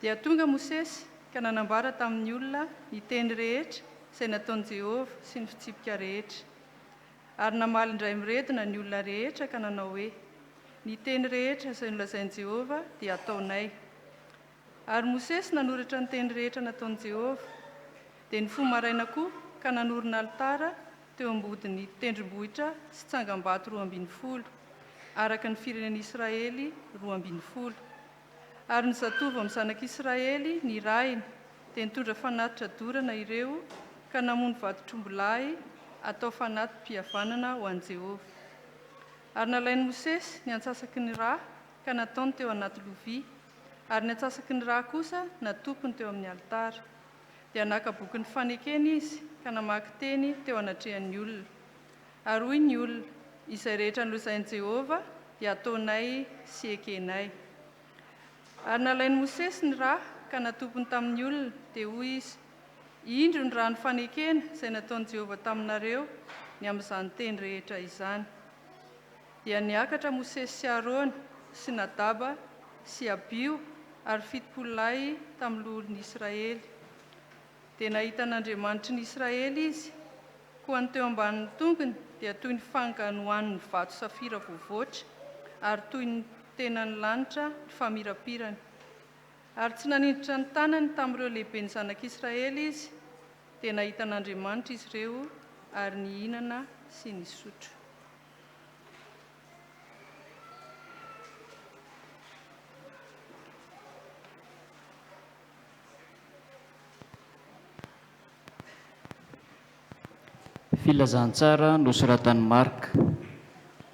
Dia tonga Mosesy ka nanambara tamin'ny olona ny teny rehetra izay nataon'i Jehovah sy ny fitsipika rehetra. Ary namaly indray miredona ny olona rehetra ka nanao hoe, Ny teny rehetra izay nolazain'i Jehovah dia hataonay. Ary Mosesy nanoratra ny teny rehetra nataon'i Jehovah. Dia nifoha maraina koa ka nanorina alitara teo ambodin'ny tendrombohitra sy tsangambato 12, araka ny firenen'Israely 12. Ary ny zatovo amin'ny zanak'Israely nirahiny dia nitondra fanatitra dorana ireo ka namono vantotr'ombilahy atao fanati-pihavanana ho an'i Jehovah. Ary nalain'i Mosesy ny antsasaky ny ra ka nataony teo anaty lovia, ary ny antsasaky ny ra kosa natopiny teo amin'ny alitara. Dia naka bokin'ny fanekena izy ka namaky teny teo anatrehan'ny olona. Ary hoy ny olona, Izay rehetra nolazain'i Jehovah dia hataonay sy hekenay. Ary nalain'i Mosesy ny ra ka natopiny tamin'ny olona, dia hoy izy, Indro ny ran'ny fanekena izay nataon'i Jehovah taminareo ny amin'izany teny rehetra izany. Dia niakatra Mosesy sy Arona sy Nadaba sy Abiho ary 70 lahy tamin'ny loholon'ny Israely. Dia nahita an'Andriamanitry ny Israely izy, koa ny teo ambanin'ny tongony dia toy ny fanganohan'ny vato safira voavoatra, ary toy ny tenan'ny lanitra ny famirapirany. Ary tsy nanindritra ny tanany tamin'ireo lehiben'ny zanak'Israely izy, dia nahita an'Andriamanitra izy ireo ary nihinana sy nisotro. Filazantsara nosoratan'i Marka,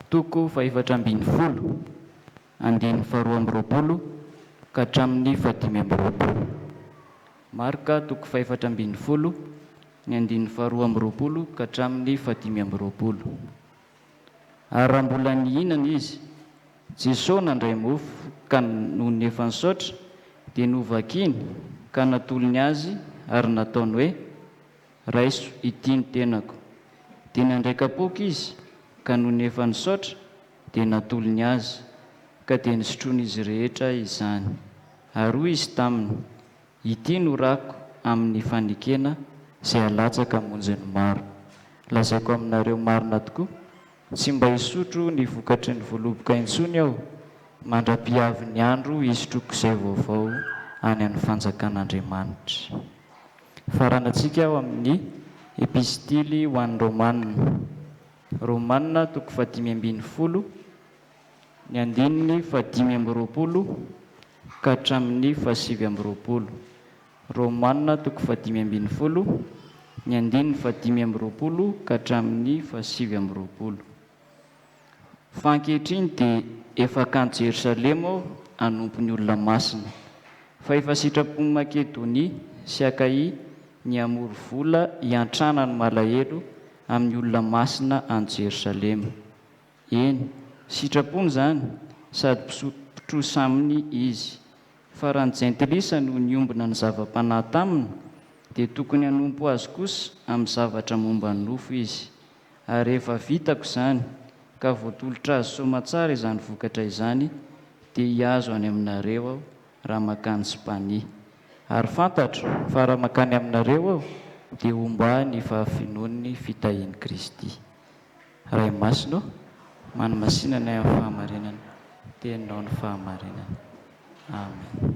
toko fahefatra ambin'ny folo, andininy faharoa amby roapolo ka hatramin'ny fahadimy amby roapolo. Marka toko fahefatra ambin'ny folo, ny andininy faharoa amby roapolo ka hatramin'ny fahadimy amby roapolo. Ary raha mbola nihinana izy, Jesoa nandray mofo ka nony efa nisaotra dia novakiny ka natolony azy ary nataony hoe, Raiso ity ny tenako. Dia nandray kapoaka izy ka nony efa nisaotra dia natolony azy, ka dia nisotroin'izy rehetra izany. Ary hoy izy taminy, Ity no rako amin'ny fanekena izay halatsaka hamonjy ny maro. Lazaiko aminareo marina tokoa, tsy mba hisotro ny vokatry ny voaloboka intsony aho, mandra-pihavin'ny andro hisotroako izay vaovao any amin'ny fanjakan'Andriamanitra. Faranantsika ao amin'ny Epistily ho an'ny Romana. Romana toko fahadimy ambin'ny folo, ny andininy fahadimy amby roapolo ka hatramin'ny fahasivy amby roapolo. Romana toko fahadimy ambin'ny folo, ny andininy fahadimy amby roapolo ka hatramin'ny fahasivy amby roapolo. Fa ankehitriny dia efa hankany Jerosalema aho hanompo ny olona masina. Fa efa sitrapon'i Makedonia sy Akaia ny hamory vola hiantrana ny malahelo amin'ny olona masina any Jerosalema. Eny, sitrapony izany, sady mpitrosa aminy izy. Fa raha ny jentilisa no niombona ny zava-panahy taminy, dia tokony hanompo azy kosa amin'ny zavatra momba ny nofo izy. Ary rehefa vitako izany, ka voatolotra azy soamantsara izany vokatra izany, dia hihazo any aminareo aho raha mankany Spania. Ary fantatro fa raha mankany aminareo aho, dia homba ahy ny fahafenoan'ny fitahian'i Kristy. Ray Masina ô, manamasina anay amin'ny fahamarinana, Teninao ny fahamarinana. Amen.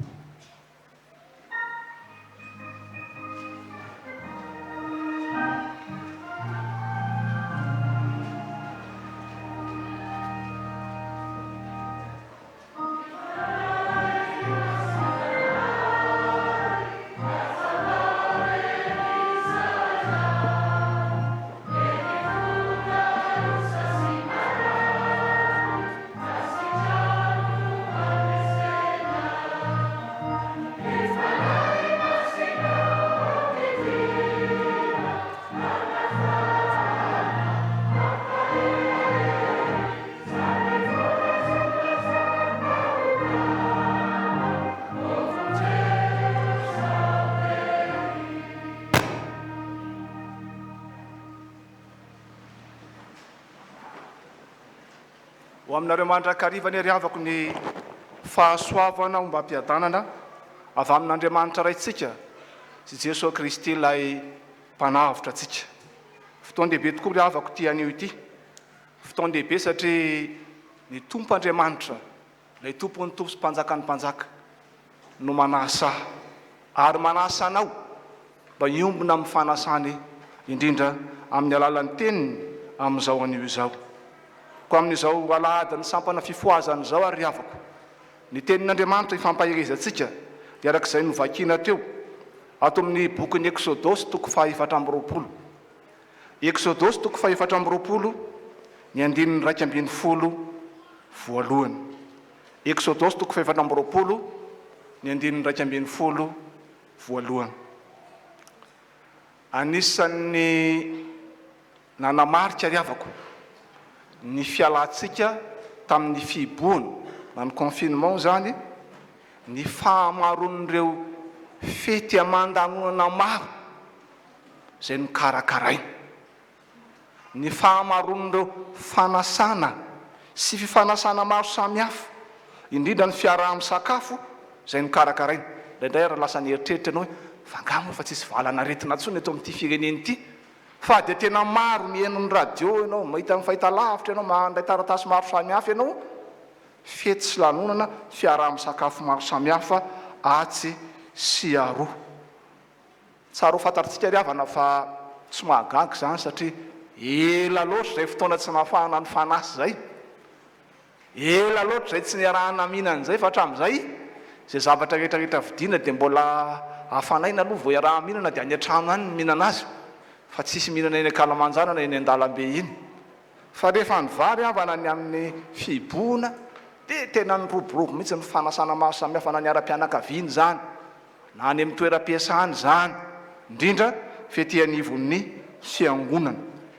Ho aminareo mandrakariva anie ry havako ny fahasoavana ombam-piadanana avy amin'Andriamanitra Raintsika sy Jesoa Kristy ilay Mpanavotra antsika. Fotoan-dehibe tokoa ry havako ity anio ity. Fotoan-dehibe satria ny Tompo Andriamanitra, ilay Tompon'ny tompo sy Mpanjakan'ny mpanjaka no manasa ary manasa anao mba hiombona amin'ny fanasany indrindra amin'ny alalan'ny Teniny amin'izao anio izao. Koa amin'izao alahadin'ny sampana fifohazana izao ary ry havako, ny Tenin'Andriamanitra ifampaherezantsika dia araka izay novakiana teo ato amin'ny bokin'ny Eksodosy toko faha-24. Eksodosy toko faha-24 ny andininy 11 voalohany. Eksodosy toko faha-24 ny andininy 11 voalohany. Anisan'ny nanamarika ry havako ny fialantsika tamin'ny fihibohana na ny confinement izany ny fahamaroan'ireo fety aman-danonana maro izay nokarakaraina. Ny fahamaroan'ireo fanasana sy fifanasana maro samihafa, indrindra ny fiaraha-misakafo izay nokarakaraina. Indraindray ary lasa nieritreritra ianao hoe, fa angaha moa efa tsisy valan'aretina intsony eto amin'ity firenena ity? Fa dia tena maro, mihaino ny radio ianao, mahita ny fahitalavitra ianao, mandray taratasy maro samihafa ianao, fety sy lanonana, fiaraha-misakafo maro samihafa atsy sy aroa. Tsara ho fantatritsika ry havana fa tsy mahagaga izany satria ela loatra izay fotoana tsy nahafahana nifanasa izay. Ela loatra izay tsy niarahana mihinana izay fa hatramin'izay izay zavatra rehetra rehetra vidiana dia mbola hafanaina aloha vao iaraha-mihinana dia any an-trano any no mihinana azy. fa tsisy mihinana eny ankalamanjana na eny an-dalambe iny. Fa rehefa ny vary havana ny amin'ny fihibohana dia tena niroborobo mihitsy ny fanasana maro samihafa na ny ara-pianakaviana izany na any amin'ny toeram-piasana izany, indrindra fa ety anivon'ny fiangonana.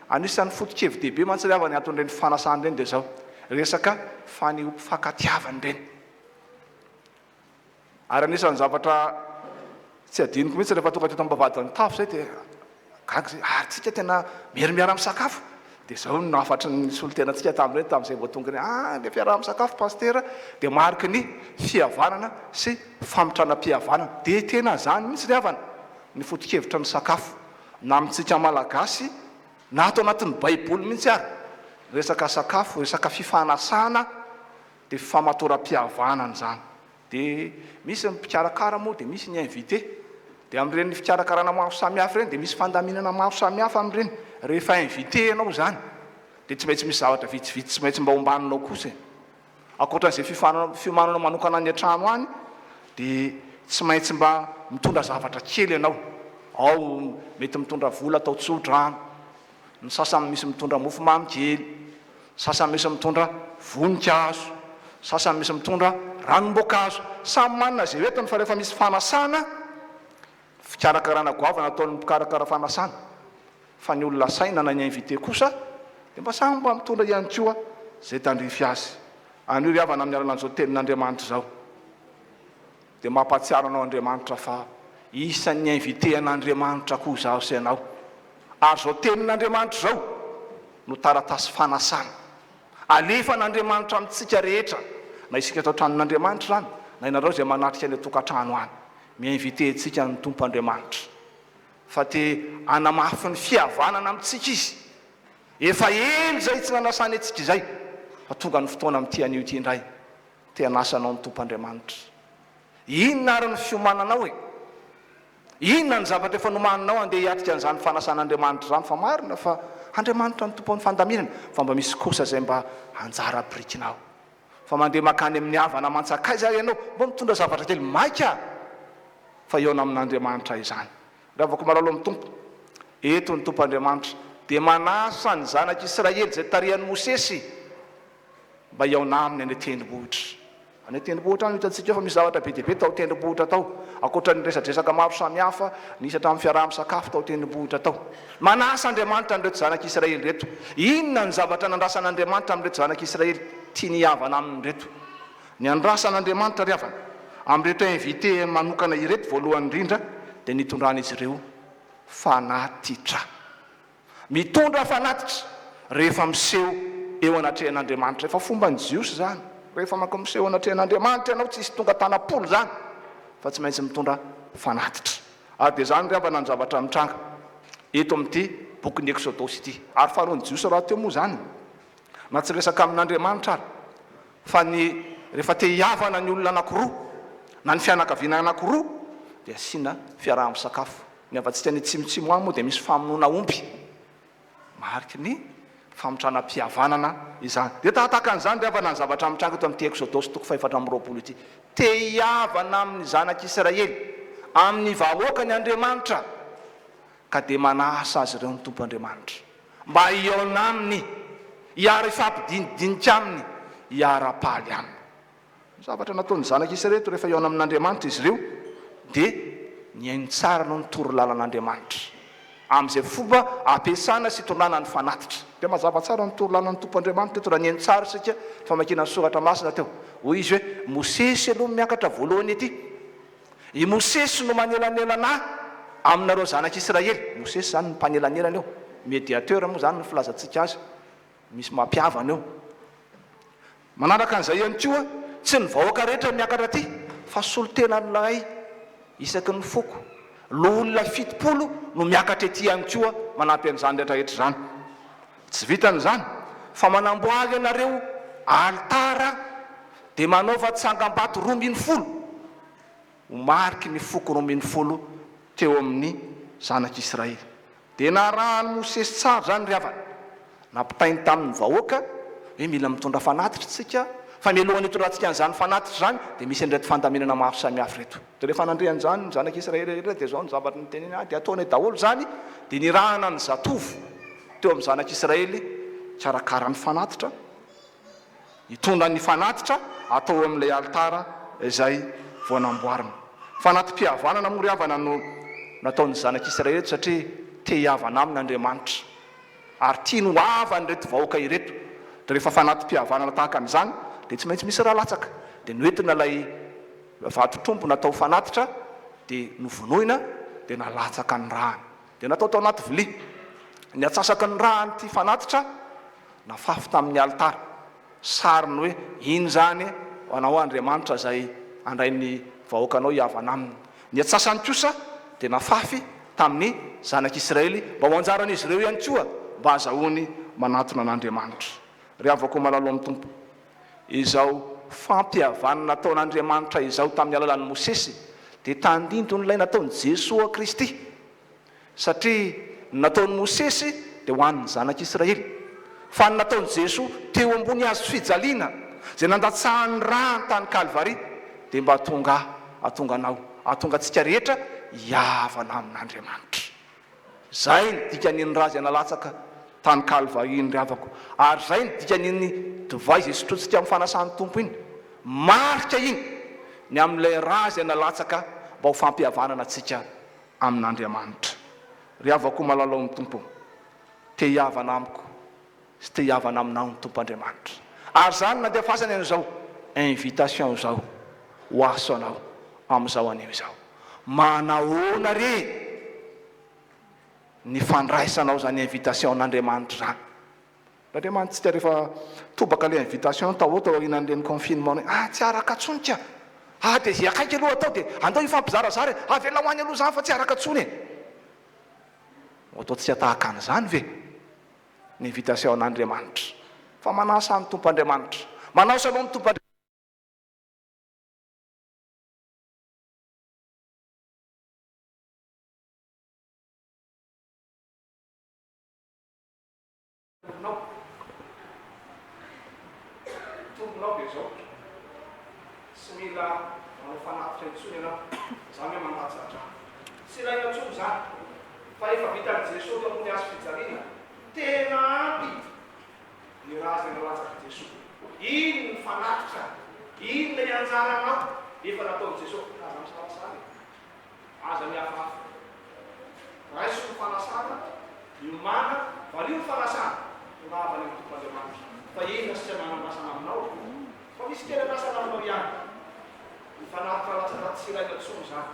Anisan'ny foto-kevi-dehibe mantsy ry havana ny anton'ireny fanasana ireny dia izao, resaka fanehoam-pifankatiavana ireny. Ary anisan'ny zavatra tsy adinoko mihitsy rehefa tonga teto am-bavahadin'ny tafo izay dia gaga izay, ary tsika tena mery miara-misakafo. Dia izao no hafatry ny solontenantsika tamin'ireny tamin'izay vao tonga ireny, ah ilay fiaraha-misakafo pasitera dia mariky ny fihavanana sy famitranam-pihavanana. Dia tena izany mihitsy ry havana ny foto-kevitra ny sakafo, na amintsika Malagasy na ato anatin'ny baiboly mihitsy ary, resaka sakafo, resaka fifanasana Dia fifamatoram-pihavanana izany. Dia misy ny mpikarakara moa, dia misy ny invité. Dia amin'ireny fikarakarana maro samihafa ireny dia misy fandaminana maro samihafa amin'ireny. Rehefa invité ianao izany dia tsy maintsy misy zavatra vitsivitsy tsy maintsy mba ombaninao kosa e. Ankoatra an'izay fiomanana manokana any an-trano any dia tsy maintsy mba mitondra zavatra kely ianao. Ao mety mitondra vola atao tso-drano, ny sasany misy mitondra mofomamy kely, sasany misy mitondra voninkazo, sasany misy mitondra ranom-boankazo. Samy manana izay hoentiny fa rehefa misy fanasana, fikarakarana goavana ataon'ny mpikarakara fanasana, fa ny olona asaina na ny invité kosa dia mba samy mba mitondra ihany koa izay tandrify azy. Anio ry havana amin'ny alalan'izao tenin'Andriamanitra izao dia mampahatsiaro anao Andriamanitra fa isan'ny invité an'Andriamanitra koa izaho sy ianao. Ary izao tenin'Andriamanitra izao no taratasy fanasana alefan'Andriamanitra amintsika rehetra, na isika ato an-tranon'Andriamanitra izany, na ianareo izay manatrika any an-tokantrano any. Mi-inviter antsika ny Tompo Andriamanitra, fa te hanamafy ny fihavanana amintsika Izy. Efa ela izay tsy nanasany antsika izay, fa tonga ny fotoana amin'ity anio ity indray, te hanasa anao ny Tompo Andriamanitra. Inona ary ny fiomananao e? Inona ny zavatra efa nomaninao handeha hiatrika an'izany fanasan'Andriamanitra izany? Fa marina fa Andriamanitra no Tompon'ny fandaminana, fa mba misy kosa izay mba anjara birikinao. Fa mandeha mankany amin'ny havana aman-tsakaiza ary ianao, mba mitondra zavatra kely maika fa hihaona amin'Andriamanitra izany. Ry havako malala ao amin'ny Tompo, eto ny Tompo Andriamanitra dia manasa ny zanak'Israely izay tarihan'i Mosesy, mba hihaona aminy any an-tendrombohitra. Any an-tendrombohitra any no hitantsika eo fa misy zavatra be dia be tao an-tendrombohitra tao, ankoatra ny resadresaka maro samihafa nisy hatramin'ny fiaraha-misakafo tao an-tendrombohitra tao. Manasa Andriamanitra an'ireto zanak'Israely ireto. Inona ny zavatra nandrasan'Andriamanitra amin'ireto zanak'Israely tiany hihavana aminy ireto? Ny andrasan'Andriamanitra ry havana, amin'ireto invité manokana ireto voalohany indrindra dia ny hitondran'izy ireo fanatitra. Mitondra fanatitra rehefa miseho eo anatrehan'Andriamanitra. Efa fomban'ny Jiosy izany. Rehefa manko miseho eo anatrehan'Andriamanitra ianao, tsisy tonga tanam-polo izany, fa tsy maintsy mitondra fanatitra. Ary dia izany ry havana ny zavatra mitranga eto amin'ity bokin'ny Eksodosy ity. Ary fanaon'ny Jiosy rahateo moa izany, na tsy resaka amin'Andriamanitra ary, fa ny rehefa te hihavana ny olona anankiroa, na ny fianakaviana anankiroa, dia asiana fiaraha-misakafo. Ny havantsika any atsimotsimo any moa dia misy famonoana omby, mariky ny famitranam-pihavanana izany. Dia tahataka an'izany ry havana ny zavatra mitranga eto amin'ity Eksodosy toko fahefatra amby 20 ity. Te hihavana amin'ny zanak'Israely, amin'ny vahoakany Andriamanitra, ka dia manasa azy ireo ny Tompo Andriamanitra, mba hihaona aminy, hiara-hifampidinidinika aminy, hiara-paly aminy. Ny zavatra nataon'ny zanak'i Israely rehefa hihaona amin'Andriamanitra izy ireo dia nihaino tsara aloha ny torolalan'Andriamanitra amin'izay fomba ampiasana sy itondrana ny fanatitra. Dia mazava tsara ny torolalan'ny Tompo Andriamanitra eto raha nihaino tsara isika ny famakiana ny soratra masina teo. Hoy izy hoe, Mosesy aloha no miakatra voalohany ety. I Mosesy no manelanelana ahy aminareo zanak'Israely. Mosesy izany no mpanelanelana eo. Médiateur moa izany no filazantsika azy. Misy mampihavana eo. Manaraka an'izay ihany koa, tsy ny vahoaka rehetra miakatra aty fa solontenan'ilay isaky ny foko. Loholona 70 no miakatra ety ihany koa manampy an'izany rehetra rehetra izany. Tsy vitan'izany fa manamboary ianareo alitara dia manaova tsangambato 12 ho mariky ny foko 12 teo amin'ny zanak'Israely. Dia narahan'i Mosesy tsara izany ry havana. Nampitainy tamin'ny vahoaka hoe mila mitondra fanatitra isika, Fa mialohan'ny hitondrantsika an'izany fanatitra izany dia misy an'ireto fandaminana maro samihafa ireto. Dia rehefa nandre an'izany ny zanak'Israely rehetra dia izao ny zavatra noteneniny, Ah, dia ataonay daholo izany, dia nirahana ny zatovo teo amin'ny zanak'Israely hikarakara ny fanatitra, hitondra ny fanatitra atao eo amin'ilay alitara izay vao namboarina. Fanati-pihavanana moa ry havana no nataon'ny zanak'Israely eto satria te hihavana aminy Andriamanitra. Ary tiany ho havany ireto vahoaka ireto. Dia rehefa fanati-pihavanana tahaka an'izany dia tsy maintsy misy ra latsaka. Dia noentina ilay vatotr'omby natao fanatitra dia novonoina dia nalatsaka ny rany. Dia natao tao anaty vilia. Ny antsasaky ny ran'ity fanatitra nafafy tamin'ny alitara. Sariny hoe iny izany ho anao Andriamanitra izay handray ny vahoakanao hihavana aminy. Ny antsasany kosa dia nafafy tamin'ny zanak'Israely mba ho anjaran'izy ireo ihany koa mba hahazahoany manatona an'Andriamanitra. Ry havako malala ao amin'ny Tompo, izao fampihavanana nataon'Andriamanitra izao tamin'ny alalan'i Mosesy dia tandindon'ilay nataon'i Jesoa Kristy. Satria ny nataon'i Mosesy dia ho an'ny zanak'Israely, fa ny nataon'i Jesoa teo ambony hazo fijaliana, izay nandatsahany ny rany tany Kalvary, dia mba hahatonga ahy, hahatonga anao, hahatonga antsika rehetra hihavana amin'Andriamanitra. Izay ny dikan'iny ra izay nalatsaka tany Kalvary iny ry havako. Ary izay ny dikan'iny divay izay sotrointsika amin'ny fanasan'ny Tompo iny. Marika iny ny amin'ilay ra izay nalatsaka mba ho fampihavanana antsika amin'Andriamanitra. Ry havako malala ao amin'ny Tompo, te hihavana amiko sy te hihavana aminao ny Tompo Andriamanitra. Ary izany no nandefasany an'izao invitation izao ho aso anao amin'izao anio izao. Manahoana re ny fandraisanao izany invitation an'Andriamanitra izany? Nareo mantsy tsika rehefa tobaka le invitation tao tao aorianan'ireny confinement ireny, ah tsy araka tsony ka! Ah dia ze akaiky aloha atao dia andao hifampizarazara e! Avelao any aloha zany fa tsy araka tsony e! Ho ataontsika tahaka an'izany ve ny invitation an'Andriamanitra? Fa manasa ny Tompo Andriamanitra. Manasa anao ny Tompo Andriamanitra. Tombonao. Tombonao dia izao, tsy mila manao fanatitra intsony ianao, izany hoe mandatsa-drà. Tsy ilaina intsony izany, fa efa vitan'i Jesoa teo ambony hazo fijaliana. Tena ampy ny rà izay nalatsak'i Jesoa. Iny ny fanatitra, iny ilay anjaranao efa nataon'i Jesoa. Aza misalasala e. Aza mihafahafa. Raiso ny fanasana, miomàna, valio ny fanasana, tongava any amin'ny Tompo Andriamanitra. Fa inona sisa no anandrasana aminao? Fa misy kely andrasana aminao ihany. Ny fanatitra latsa-dratsy tsy ilaina intsony izany.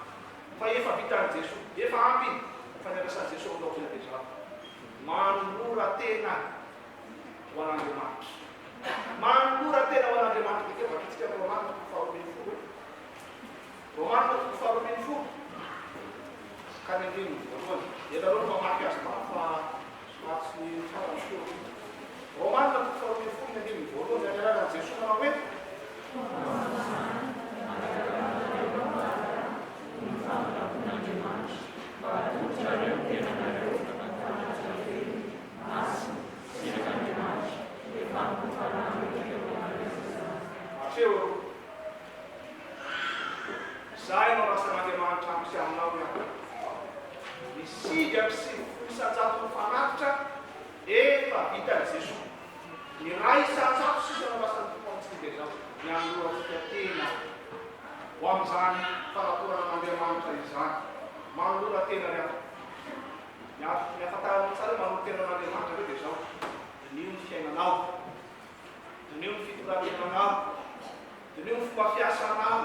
Fa efa vitan'i Jesoa. Efa ampy iny. Fa ny andrasan'i Jesoa aminao kosa dia izao, Manolora tena ho an'Andriamanitra. Manolora tena ho an'Andriamanitra. Dia vakintsika ny Romana toko faharoa ambin'ny folo. Romana toko faharoa ambin'ny folo ka ny andininy voalohany. Ianareo no mamaky azy mafy fa somary tsy tsara ny feoko. Romana toko faharoa ambin'ny folo ny andininy voalohany amin'ny alalan'i Jesoa manao hoe. Hatreo aloha. Izay no andrasan'Andriamanitra amiko sy aminao ry havana. Ny 99 isan-jaton'ny fanatitra efa vitan'i Jesoa. Ny 1% sisa no andrasan'ny Tompo amintsika dia izao, ny hanolorantsika tena ho amin'izany fanatorana an'Andriamanitra izany. Manolora tena ry havana. Ny ahafantaranao tsara hoe manolo-tena an'Andriamanitra ve dia izao, diniho ny fiainanao. Diniho ny fitondran-tenanao. Diniho ny fomba fiasanao.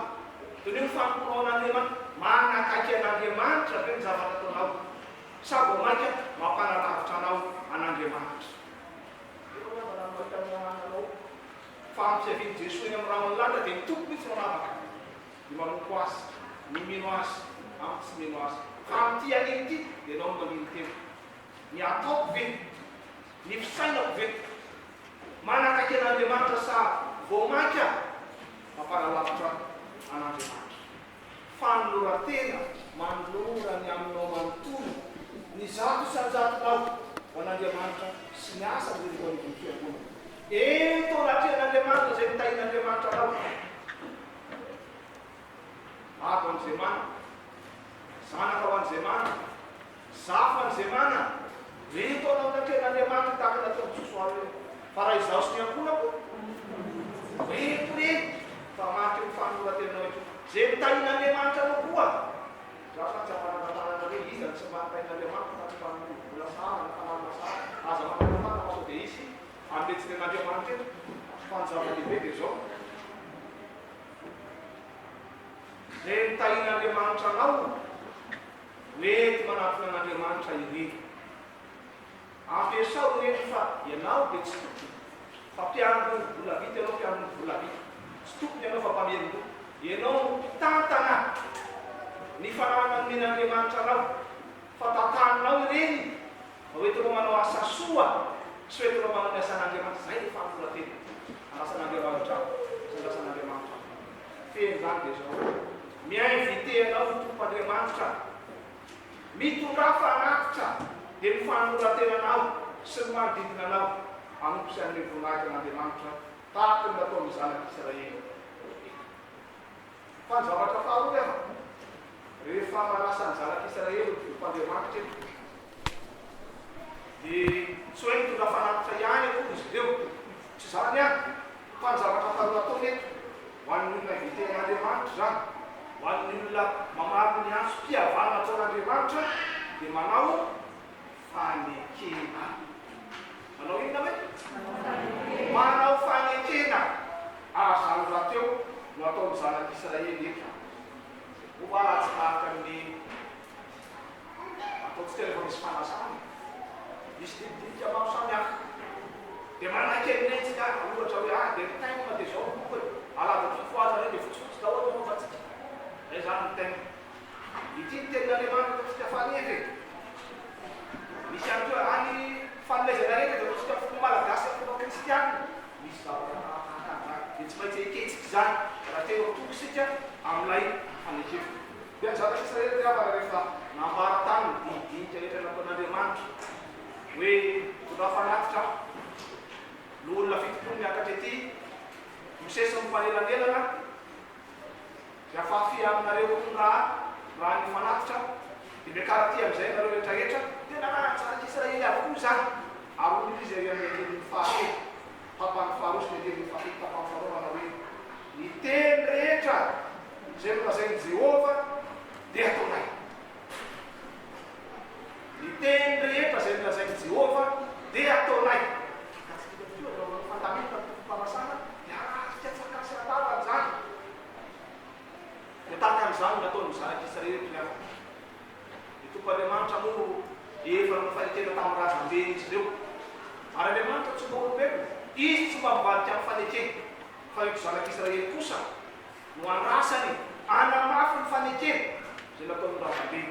Diniho ny fanompoanao an'Andriamanitra. Manakaiky an'Andriamanitra ve ny zavatra ataonao, sa vao mainka mampanalavitra anao an'Andriamanitra? Ireo ry havana no mahita ny anananao fa amin'ny fiavian'i Jesoa eny amin'ny rahon'ny lanitra dia ny Tompo mihitsy no hanavaka ny manompo Azy, ny mino Azy amin'ny tsy mino Azy. Fa amin'ity anio ity dia ianao no mandini-tena. Ny ataoko ve? Ny fisainako ve? Manakaiky an'Andriamanitra sa vao mainka mampanalavitra an'Andriamanitra? Fanoloran-tena manolora ny aminao manontolo, ny 100%-nao ho an'Andriamanitra sy ny asany eto anivon'ny Fiangonana. Ento anatrehan'Andriamanitra. anatrehan'Andriamanitra izay nitahian'Andriamanitra anao. Ady ho an'izay manana, zanaka ho an'izay manana, zafy ho an'izay manana. Ento anao anatrehan'Andriamanitra tahaka ny nataon'i Josoa hoe, Fa raha izaho sy ny ankohonako, ento ireny fa maty eo amin'ny fanoloran-tenanao eto. Izay nitahian'Andriamanitra anao koa. Izaho zany tsy ampanangan-tanana hoe iza no tsy mba nitahian'Andriamanitra fa tsy mba nomeny vola sahaza na fananana sahaza. Aza manangan-tanana fa sao dia hisy hanome tsiny an'Andriamanitra eto. Fa ny zava-dehibe dia izao. Izay nitahian'Andriamanitra anao no enti manatona an'Andriamanitra ireny. Ampiasao ireny fa ianao dia tsy tompony fa mpiandry ny vola vita ianao, mpiandry ny vola vita. Tsy tompony ianao fa mpamerin-doha. Ianao no mpitantana ny fananana nomen'Andriamanitra anao fa tantaninao ireny Mba ho entinao manao asa soa sy ho entinao manao ny asan'Andriamanitra. Izay ny fanoloran-tena andrasan'Andriamanitra sy andrasan'Andriamanitra aminao. Fehiny izany dia izao, mi-inviter anao ny Tompo Andriamanitra, mitondrà fanatitra dia ny fanoloran-tenanao sy ny manodidina anao hanompo sy hanome voninahitra an'Andriamanitra tahaka ny nataon'ny zanak'Israely eto. Fa ny zavatra faharoa ry havana, rehefa manasa ny zanak'Israely ho Tompo Andriamanitra eto, dia tsy hoe mitondra fanatitra ihany akory izy ireo, tsy izany ihany, fa ny zavatra faharoa ataony eto, ho an'ny olona inviter-n'Andriamanitra izany, ho an'ny olona mamaly ny antsom-pihavanana ataon'Andriamanitra, dia manao fanekena. Manao inona hoe? Manao fanekena. Ary izany rahateo no ataon'ny zanak'Israely eto. Moa va raha tsy tahaka ny ataontsika rehefa misy fanasana e? Misy dinidinika maro samihafa. Dia manaiky an'ireny tsika, ohatra hoe, ah, dia ny thème dia izao ny loko e. Alahady fifohazana io dia fotsifotsy daholo ny anaovantsika. Izay izany ny thème. Ity ny tenin'Andriamanitra ataontsika faneva e! Misy ihany koa any fanomezana rehetra izay ataontsika amin'ny fomba malagasy sy amin'ny fomba kristiana. Misy zavatra tahaka an'izany. Dia tsy maintsy ekentsika izany raha te ho tonga isika amin'ilay fanekena. Dia ny zanak'Israely ry havana rehefa nambara taminy ny dinidinika rehetra nataon'Andriamanitra hoe mitondrà fanatitra aho, loholona 70 miakatra ety, Mosesy no mpanelanelana, Dia afafy aminareo koa ny rà, raha ny fanatitra, dia miakara aty amin'izay ianareo rehetrarehetra, dia narahan'ny zanak'Israely avokoa izany, ary hoy izy ery amin'ny andininy fahatelo, tapany faharoa sy ny andininy fahafito tapany faharoa manao hoe, Ny teny rehetra izay nolazain'i Jehovah dia hataonay. Ny teny rehetra izay nolazain'i Jehovah dia hataonay. Ka tsy dikany koa raha manao fandaminana ny tompom-panasana dia arahantsika an-tsakany sy an-davany izany. Dia tahaka an'izany no nataon'ny zanak'Israely ry havana. Ny Tompo Andriamanitra moa efa nanao fanekena tamin'ny razamben'izy ireo. Ary Andriamanitra tsy mba olombelona, Izy tsy mba mivadika amin'ny fanekeny. Fa ireto zanak'Israely kosa no andrasany hanamafy ny fanekena izay nataon'ny razambeny.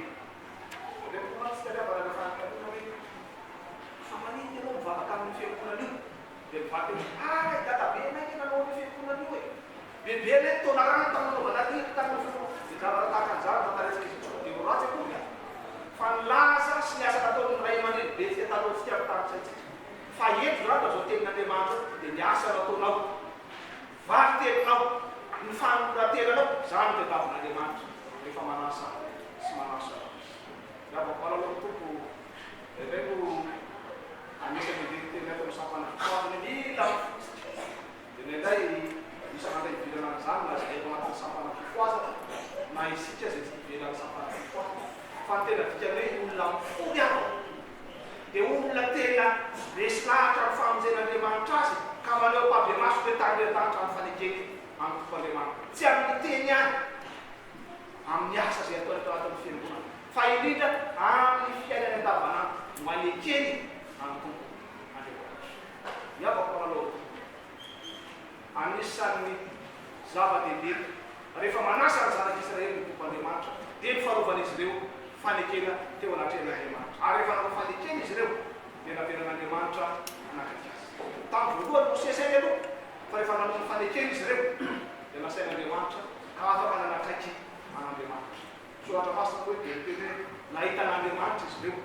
Reto mantsy ry havana rehefa anontaniana hoe fa maninona ianao mivavaka amin'io fiangonana io? Dia mivaly teny hoe ah i dadabe anay anie nanao an'io fiangonana io e! Bebe anay nitaona rano tamin'ny nanaovana riaka tamin'io fiangonana. Dia zavatra tahaka an'izany no tantarantsika izy io. Dia ho ratsy akory an! Fa ny laza sy ny asa nataon'ny ray aman-dreny betsika talohantsika no tanisaintsika. Fa eto izany raha izao tenin'Andriamanitra izao dia ny asa nataonao. Valin-teninao, ny fanoloran-tenanao, izany no tadiavin'Andriamanitra rehefa manasa sy manasa anao Izy. Ry havako malala ao amin'ny Tompo, indraindray no anisan'ny andinin-teny ato amin'ny sampana fitoavana hoe mila mifotsitra. Dia indraindray misy mandray ivelana an'izany na izay eto anatin'ny sampana fifohazana na isika izay tsy ivelan'ny sampana fifohazana. Fa ny tena dikan'ny hoe olona mifoha ry havako, Dia olona tena resy lahatra amin'ny famonjen'Andriamanitra azy ka maneho ampahibemaso hoe tany an-danitra amin'ny fanekeny amin'ny Tompo Andriamanitra. Tsy amin'ny teny ihany, amin'ny asa izay ataony ato anatin'ny fiangonana, fa indrindra amin'ny fiainany andavanandro no anekeny an'ny Tompo Andriamanitra. Ny havako malala ao amin'ny Tompo. Anisan'ny zava-dehibe rehefa manasa ny zanak'Israely ny Tompo Andriamanitra, dia ny fanaovan'izy ireo fanekena teo anatrehan'Andriamanitra. Ary rehefa nanao fanekena izy ireo, dia navelan'Andriamanitra hanakaiky azy. Tamin'ny voalohany Mosesy ihany aloha, fa rehefa nanao ny fanekena izy ireo, dia nasain'Andriamanitra ka afaka nanakaiky an'Andriamanitra. Soratra Masina moa dia miteny hoe nahita an'Andriamanitra izy ireo.